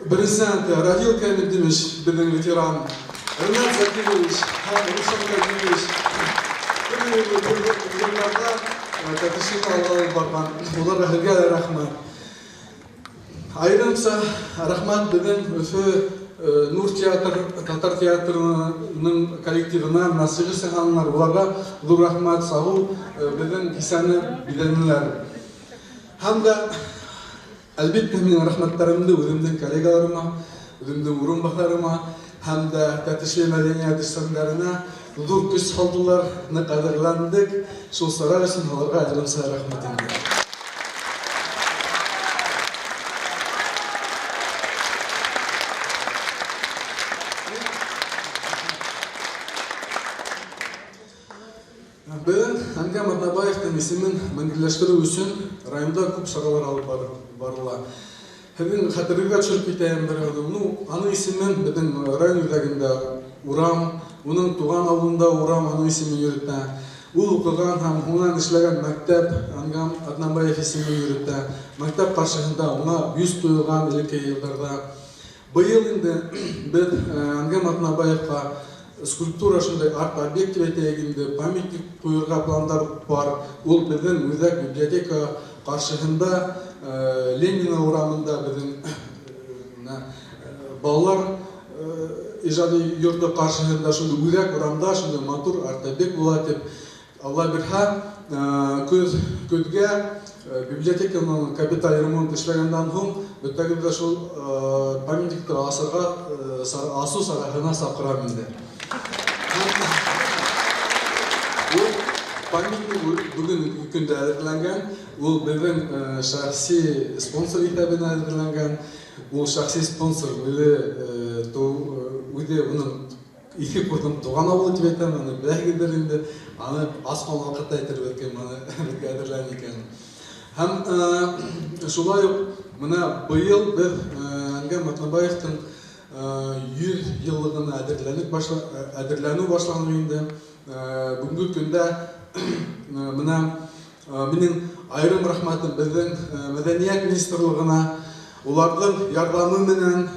Беренсеннән Равил Камилдинович, безнең ветеран, Ренат Закирович һәм Рушан Кадиевич төрле елларда Тәтешне алга алып барган. Уларга һеҙгә лә рәхмәт. Айырымса рәхмәт беҙҙең Өфө Нур театр, татар театрының коллективына, менә сығыш яһанылар, уларға ҙур рәхмәт, сағыу беҙҙең кисәне биҙәнеләр. Һәм дә әлбиттә минең рәхмәттәремде үҙемдең коллегаларыма, үҙемдең урынбаҫарыма һәм дә Тәтешле мәҙәниәт эшсәндәренә ҙур көс һалдылар, ныҡ әҙерләндек. Шул сара өсөн уларға айырымса рәхмәт инде. Беҙ Әнғәм Аҙнабаевтың исемен мәңгеләштереү өсөн районда күп саралар алып барыла. Һеҙҙең хәтерегеҙгә төшөрөп китәйем бер аҙым. Ну, аның исемен беҙҙең район үҙәгендә урам, уның туған ауылында урам аның исемен йөрөтә. Ул уҡыған һәм һуңынан эшләгән мәктәп Әнғәм Аҙнабаев исемен йөрөтә. Мәктәп ҡаршыһында уңа бюст ҡуйылған элекке йылдарҙа. Быйыл инде беҙ Әнғәм Аҙнабаевҡа скульптура шундай арт-объект тип әйтәйек инде, памятник ҡуйырға пландар бар. Ул беҙҙең үҙәк библиотека ҡаршыһында, Ленина урамында беҙҙең балалар ижади йорто ҡаршыһында шундай үҙәк урамда шундай матур арт-объект була тип. Алла бирһә, көҙгә библиотеканың капиталь ремонт эшләгәндән һуң бөтәгеҙ ҙә шул памятникты асыу сараһына саҡырам инде. Ул памятник бөгөн көндә әҙерләнгән, ул беҙҙең шәхси спонсор иҫәбенә әҙерләнгән. Ул шәхси спонсор үҙе уның Иҫке Ҡурҙым туған ауылы тип әйтәм, аны беләһегеҙҙер инде, аны асҡан ваҡытта әйтербеҙ кем аны беҙгә әҙерләне икән. Һәм шулай уҡ бына быйыл беҙ Әнғәм Аҙнабаевтың 100 йыллығына әҙерләнеү башланды инде. Бөгөнгө көндә бына минең айырым рәхмәтем беҙҙең Мәҙәниәт министрлығына, уларҙың ярҙамы менән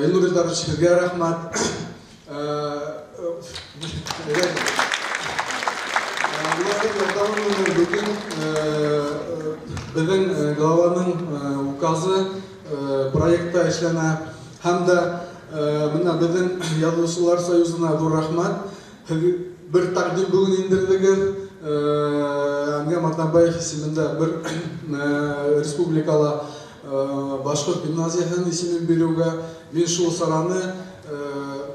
Илнур Илдарович, һеҙгә рәхмәт. Уларҙың ярҙамы менән бөгөн беҙҙең главаның указы проекта эшләнә. Һәм дә бына беҙҙең Яҙыусылар союзына ҙур рәхмәт. Һеҙ бер тәҡдим бөгөн индерҙегеҙ. Әнғәм Аҙнабаев исемендә бер республикала башҡорт гимназияһының исемен биреүгә мин шул сараны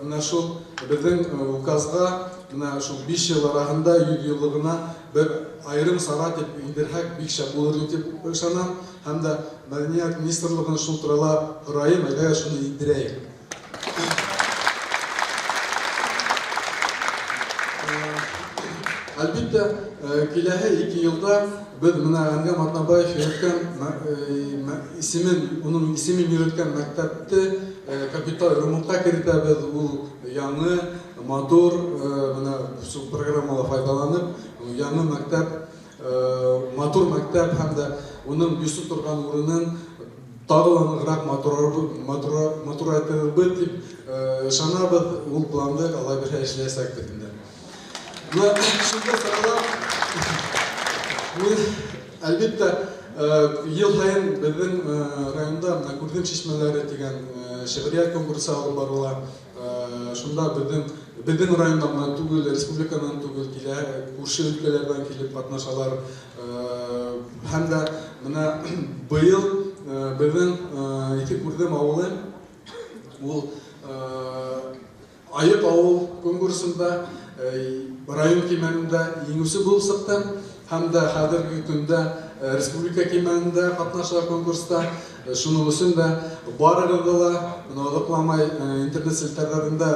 бына шул беҙҙең указға бына шул 5 йыл араһында 100 йыллығына бер айырым сара тип индерһәк бик шәп булыр тип ышанам. Һәм дә Мәҙәниәт министрлығын шул турала һорайым, әйҙәгеҙ шуны индерәйек. Әлбиттә, киләһе 2 йылда беҙ бына Әнғәм Аҙнабаев йөрөткән исемен, уның исемен йөрөткән мәктәпте капиталь ремонтҡа керетәбеҙ. Ул яңы, матур, бына шул программала файҙаланып, яңы мәктәп, матур мәктәп һәм дә уның бюсты торған урынын тағы ла нығыраҡ матурайтырбыҙ тип ышанабыҙ. Ул планды алай бирһә эшләйәсәкбеҙ инде. Бына шундай саралар мин әлбиттә йыл һайын беҙҙең районда бына Күрҙем шишмәләре тигән шиғриәт конкурсы алып барыла. Шунда беҙҙең райондан ғына түгел, республиканан түгел, килә, күрше өлкәләрҙән килеп ҡатнашалар. Һәм дә бына быйыл беҙҙең Иҫке Күрҙем ауылы ул Айыҡ ауыл конкурсында район кимәлендә еңеүсе булып сыҡты. Һәм дә хәҙерге көндә республика кимәлендә ҡатнаша конкурста. Шуның өсөн дә барығыҙҙы ла бына оҙаҡламай интернет селтәрҙәрендә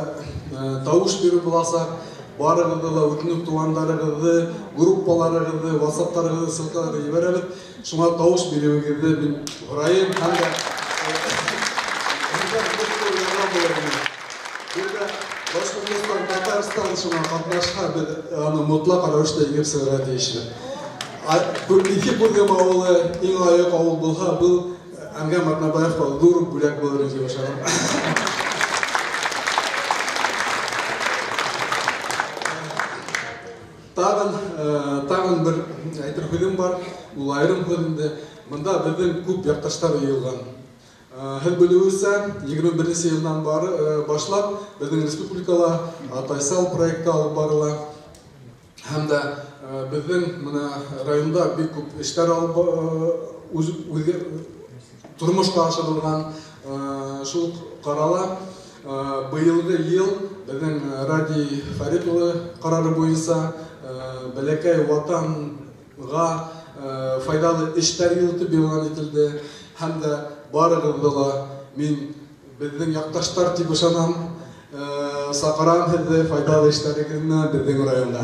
тауыш биреү буласаҡ. Барығыҙҙы ла үҙенең туғандарығыҙҙы, группаларығыҙҙы, ватсаптарығыҙҙы, ссылкаларҙы ебәрәбеҙ. Шуңа тауыш биреүегеҙҙе мин һорайым. Һәм дә Башҡортостан татар Татарстан шуңа катнашса, без аны мотлак рәвештә җиңеп чыгарга тиешбез. Ике Күрдем авылы иң лаек авыл булһа, был Әнгам Атнабаевка ҙур бүләк булыр дип ышанам. Тағын, тағын бер әйтер һүҙем бар, ул айырым һүҙ инде. Бында беҙҙең күп яҡташтар йыйылған. Һеҙ белеүегеҙсә, 21 йылдан башлап беҙҙең республикала Атайсал проекты алып барыла. Һәм дә беҙҙең мына районда бик күп эштәр алып тормошҡа ашырылған, шул ҡарала. Быйылғы йыл беҙҙең Радий Фәрит улы ҡарары буйынса бәләкәй ватанға файҙалы эштәр йылы тип иғлан ителде. Һәм дә барығыҙҙы ла мин беҙҙең яҡташтар тип ышанам, саҡырам һеҙҙе файҙалы эштәрегеҙ менән беҙҙең районға.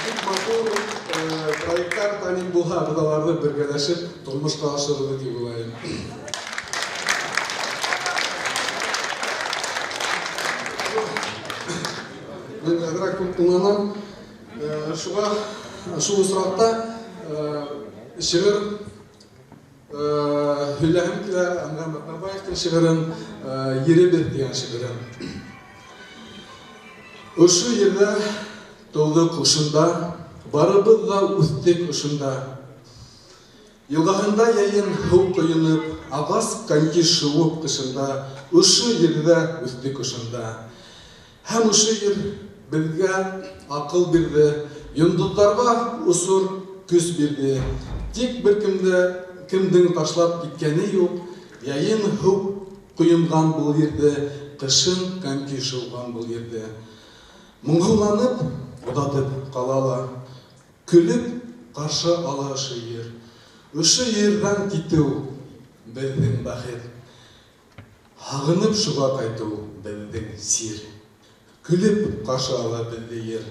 Бик матур проекттар таним булһа, беҙ уларҙы бергәләшеп тормошҡа ашырырбыҙ тип уйлайым. Мин әҙерәк тулҡынланам. Шуға шул осраҡта шиғыр һөйләһем килә, Әнгам Атнабаевтың шиғырын, Еребеҙ тигән шиғырын. Ошо ерҙә тыуҙыҡ ошонда, барыбыҙ ҙа үҫтек ошонда. Йылғаһында йәйен һыу ҡойоноп, ағас коньки шыуып ҡышында, ошо ерҙә үҫтек ошонда. Һәм ошо ер беҙгә аҡыл бирҙе, йондоҙҙарға осор көс бирҙе. Тик бер кемдең ташлап киткәне юҡ, йәйен һыу ҡойонған был ерҙе, ҡышын коньки шыуған был ерҙе. Моңһоуланып, оҙатып ҡала ла, көлөп ҡаршы ала ошо ер. Ошо ерҙән китеү беҙҙең бәхет, һағынып шуға ҡайтыу беҙҙең сир. Көлөп ҡаршы ала беҙҙе ер.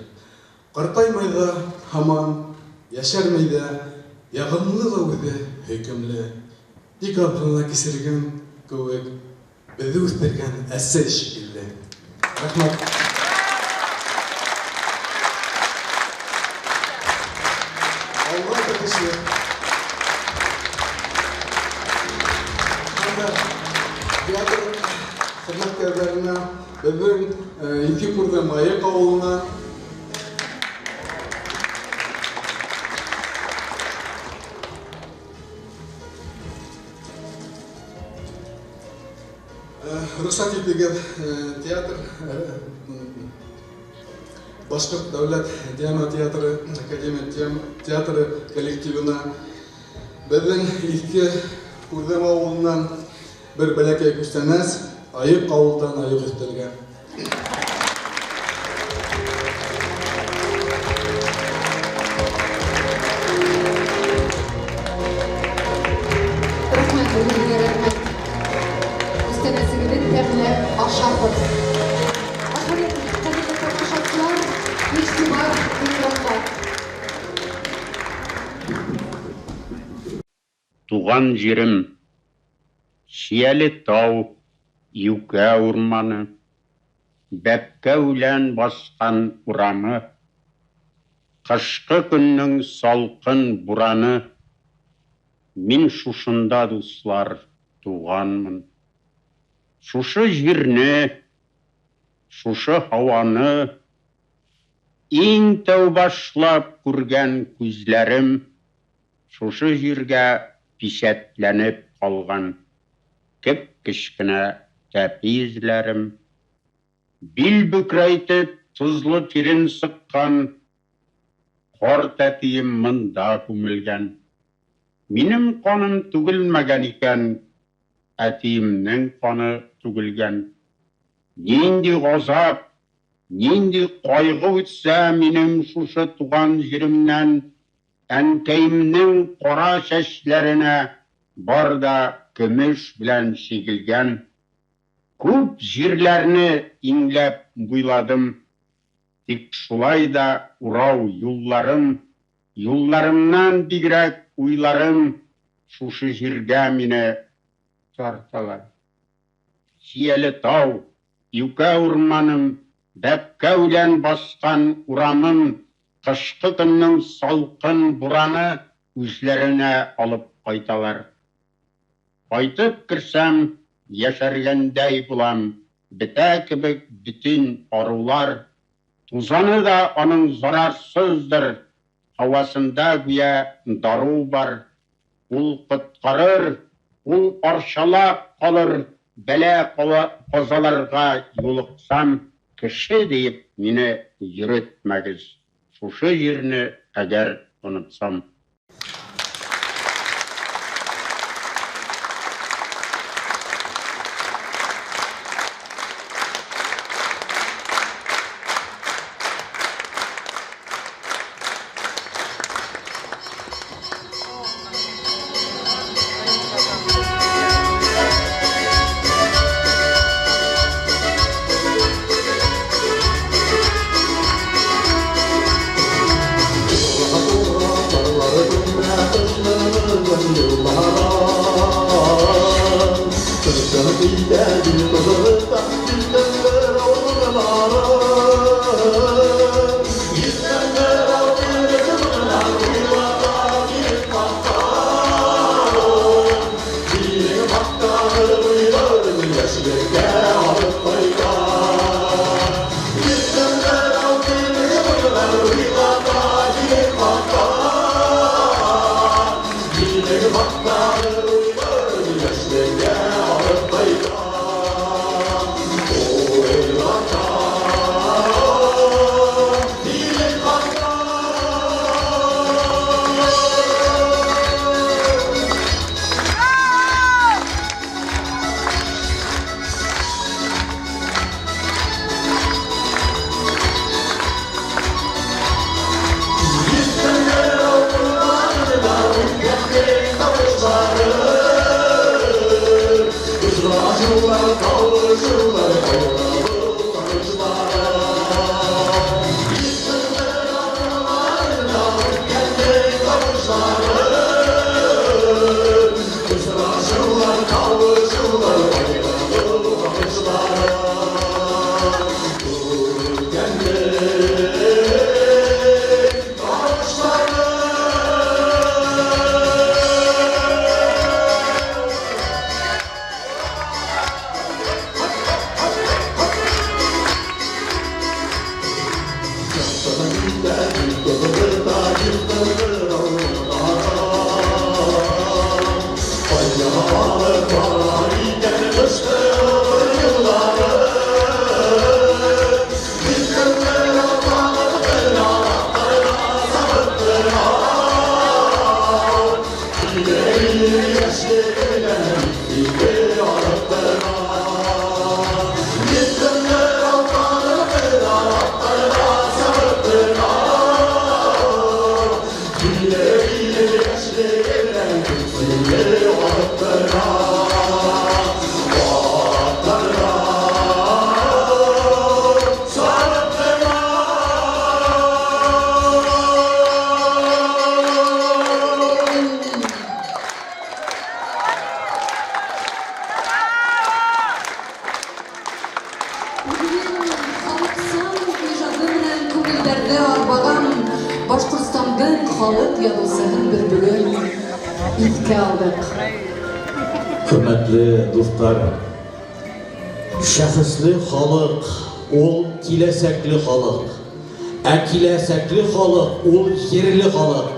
Ҡартаймай ҙа һаман, йәшәрмәй ҙә, яғымлы ла үҙе һөйкөмлө. Тик аҙ ғына кисергән кеүек, беҙҙе үҫтергән әсәй шикелле. Рәхмәт. Алға китеше. Театр хеҙмәткәрҙәренә, беҙҙең Ике Күрҙем Айыҡ ауылына, рөхсәт итегеҙ, театр Башҡорт дәүләт драма театры, академия театры коллективына беҙҙең Иҫке Күрҙем ауылынан бер бәләкәй күстәнәс, Айыҡ ауылдан айыҡ өҫтәлгә. Рәхмәт, үҙегеҙгә рәхмәт. Күстәнәсегеҙҙе тәмләп ашарбыҙ. Ахырын, ҡәҙерле тамашасылар, иғтибар экранға. Туған ерем, Шиәле тау, Йүкә урманы, бәпкә үлән басҡан урамы, ҡышҡы көндөң салҡын бураны, мин шушында, дуҫлар, туғанмын. Шушы ерҙе, шушы һауаны иң тәү башлап күргән күҙҙәрем шушы ергә писәтләнеп ҡалған кеп-кескенә тәпи эҙләрем, бил бөкрәйтеп тоҙло тирен сыҡҡан ҡар тәпием мында күмелгән. Минең ҡаным түгелмәгән икән, әтиемдең ҡаны түгелгән. Ниндәй ғазап, ниндәй ҡайғы үтсә минең шушы туған еремдән, әнкәйемдең ҡара сәстәренә бар да көмөш белән сигелгән. Күп җирләрне иңләп буйладым, тик шулай да урау юлларым, юлларымнан бигрәк уйларым шушы җиргә мине тарталар. Чияле тау, юкә урманым, бәбкә үлән баскан урамым кышкы көннең салкын бураны үзләренә алып кайталар. Кайтып керсәм, яшәргәндәй булам, бетә кебек бөтен арулар. Тузаны да аның зарарсыздыр, һавасында гүя дару бар. Ул коткарыр, ул арчалап калыр, бәла-казаларга юлыксам, кеше диеп мине йөретмәгез, шушы җирне әгәр онытсам. Шәхесле халык ул киләсәкле халык. Ә киләсәкле халык ул ерле халык.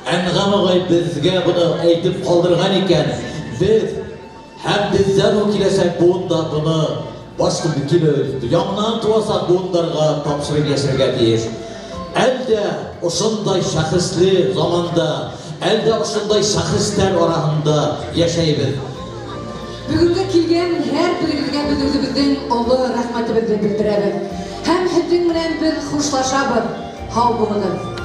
Әнгам агай безгә буны әйтеп калдырган икән, без һәм бездән ул киләсәк буында буны башка яңынан туасак буындарга тапшырып яшәргә тиеш. Әлдә ошондай шәхесле заманда, әлдә ошондай шәхесләр арасында яшәйбез. Бүгенге килгән һәр берегезгә без үзебезнең олы рәхмәтебезне белдерәбез. Һәм һеҙҙең менән беҙ хушлашабыҙ. Һау булығыҙ.